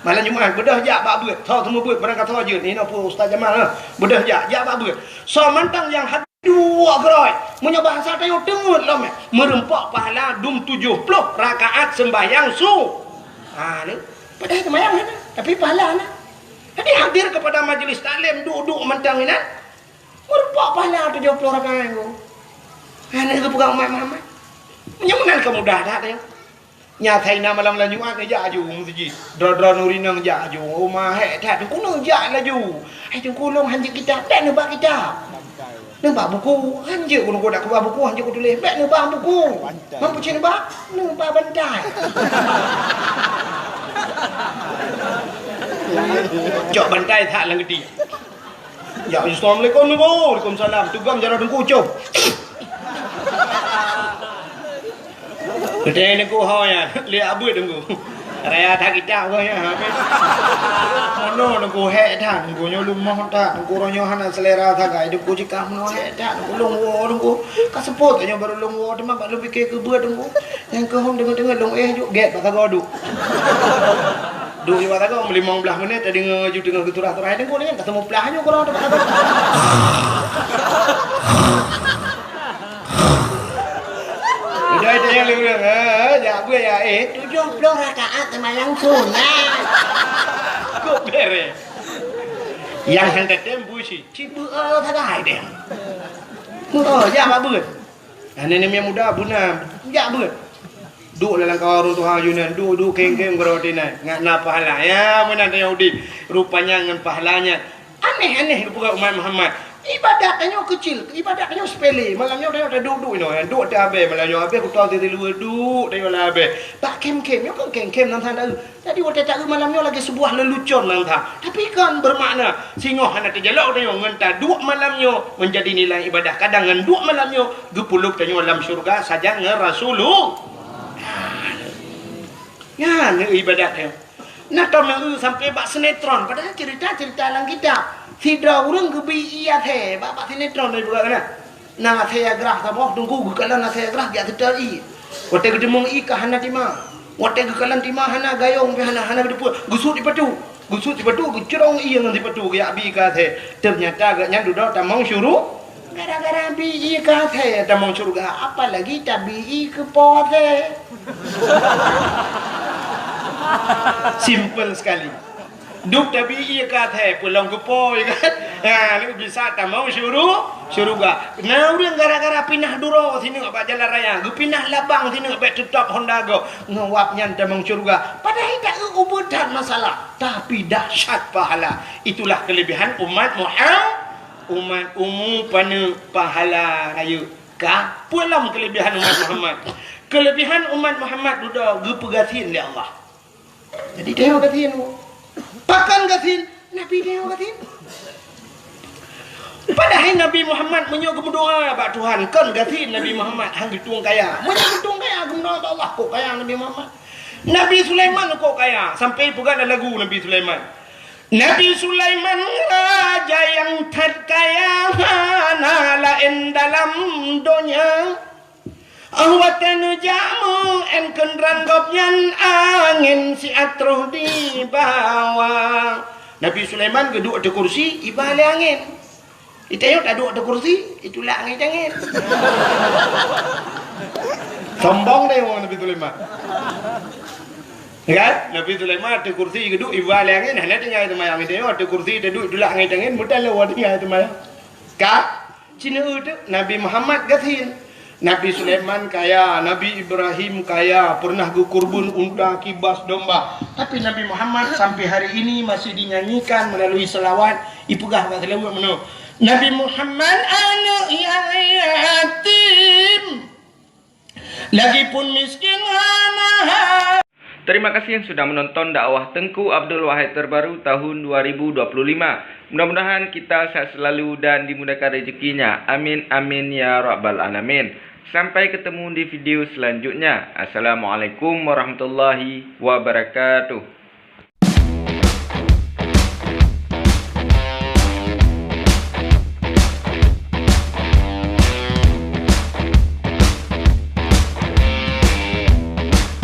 Malam Jumat beudôh jak bak beuet. Soe teuma beuet barangkasoe jeuet. Inoe po Ustaz Jamal, ha. Beudôh jak, jak bak beuet. Soe mantong nyang hadir Duek keudroe, meunyoe bahasa tanyoe teungeut lom, eh, meureumpok pahala dum tujoh ploh rakaat seumbahyang su-, ha, ni. Padahai seumbahyang hana, tapi pahala na. Jadi hadir kepada majlis taklim, duek-duek mantong inan, meureumpok pahala tujoh ploh rakaat tu. Ha, na geupeugah umat Muhammad. Meunyoe meunan ka mudah that tanyoe. Nyan asai na malam-malam Jumat neujak aju u meuseujid. Droe-droe nuri neujak aju. Oh, mahek that. Teungku neujak laju. Hai Teungku, lôn hanjeuet kitab. Bèk neuba kitab. Neuba buku. Hanjeuet ku, Teungku, dak kuba buku, hanjeuet kutuléh. Bèk neuba buku. Bantai. Mampu cit neuba? Neuba bantai. Cok bantai that lam geuti. Ya, assalamualaikum, Teungku. Waalaikumsalam. Tugam jaroe Teungku, com. Geutanyoe Teungku ho nyan, lé abeuet Teungku. Raya that kitab kau nyan, ha. Mono Teungku, hék that Teungku, nyoe leumoh that Teungku, uroe nyoe hana selera sagai Teungku, jikah mono hék that Teungku, lôn woe Teungku. Ka seupôt nyoe barô lôn woe, teuma bak lôn pike keu beuet Teungku. Nyang keuhong deungon-deungon lôn éh juk gét bak sagoe duek. Duek bak sagoe limong blaih menit, tadeungoe ju teungoh geuturah-turah Teungku nyan, ka seumuplah nyoe keudroe bak sagoe. Udah itu yang lurus, ha, jak beuet ya, eh. Tujuh puluh rakaat sembahyang sunat. Kok beres? Yang hana tem busi, cibeuet sagai deh. Oh, jak bak beuet. Aneuk-aneuk muda beuna, jak beuet. Duek lam kawan ureueng tuha Yunan, duek-duek keng-keng gurau tinan. Ngat na pahala. Ya, meunan tanyoe udeb. Rupanya ngon pahala nyan. Aneh-aneh geupeugah umat Muhammad. Ibadat tanyoe keucil, ibadat tanyoe sepele. Malam nyoe tanyoe taduek-duek inoe, duek teuh abée, malam nyoe abée kutoe teuh luweue duek tanyoe lam abée. Bak kem-kem, nyoe kan kem-kem nan that. Jadi watée taeu malam nyoe lagée sebuah lelucon nan that. Tapi kan bermakna, singoh hana teujalok tanyoe ngon taduek malam nyoe menjadi nilai ibadah. Kadang ngon duek malam nyoe geupeuleub tanyoe lam syurga sajan ngon Rasulullah. Nyan ibadat nyoe. Na tom nyang eu sampai bak sinetron, padahal cerita-cerita lam kitab. Sidroe ureueng geubi ié athée bak, bak sinetron dari buka kana. Na athée grah saboh Teungku, geukalon athée grah geujak seutôt ié. Watée geuteumeung ié ka hana tima. Watée geukalon tima hana gayong pih hana, hana geuteupeue. Geusut sipatu. Geusut sipatu, geucrong ié ngon sipatu geujak bi ié keu athée. Teunyata gobnyan dudoe tamong syuru-, gara-gara bi ié keu athée tamong syurga, apalagi tabi ié keu po athée. Simple sekali. Duek tabi ié keu athée, peulom keu po, ya kan? Ha, lalu bisa tamong syuru-, syurga. Na ureueng gara-gara pinah duroe sineuk bak jalan raya, geupinah labang sineuk bak teutap honda gob, ngon wab nyan tamong syurga. Padahai taeu ubeut that masalah, tapi dahsyat pahala. Itulah kelebihan umat Muhammad. Umat umu paneuk pahala rayeuk ka. Peue lom kelebihan umat Muhammad? Kelebihan umat Muhammad dudoe geupeugasien lé Allah. Jadi tanyoe gasien. Pakon gasien? Nabi tanyoe gasien. Padahai Nabi Muhammad meunyoe geumeudoa bak Tuhan, kon gasien Nabi Muhammad, han geutueng kaya. Meunyoe geutueng kaya, geumeudoa bak Allah, kok kaya Nabi Muhammad. Nabi Sulaiman kok kaya, sampai peugah lam lagu Nabi Sulaiman. Nabi Sulaiman raja nyang that kaya, hana laén dalam donya. Óh watée neujak meu-én keudroe gobnyan, angén siat troh dibawa. Nabi Sulaiman geuduek ateueh kursi, iba lé angén. Di tanyoe taduek ateueh kursi, itulak angén-angén. Sombong deh ureueng Nabi Sulaiman. Ya kan? Nabi Sulaiman ateueh kursi geuduek, iba lé angén, hana tinggai seumayang. Di tanyoe ateueh kursi taduek, itulak angén-angén, meuteuleu tinggai seumayang. Ka? Cina teuh Nabi Muhammad gasien. Nabi Sulaiman kaya, Nabi Ibrahim kaya, pernah geukurban unta, kibas, domba. Tapi Nabi Muhammad sampai hari ini masih dinyanyikan melalui selawat, ipeugah bak selawat meunoe, Nabi Muhammad aneuk nyang yatim. Lagipun miskin hana ha. Terima kasih yang sudah menonton dakwah Tengku Abdul Wahid terbaru tahun dua ribu dua puluh lima. Mudah-mudahan kita sehat selalu dan dimudahkan rezekinya. Amin, amin, ya rabbal alamin. Sampai ketemu di video selanjutnya. Assalamualaikum warahmatullahi wabarakatuh.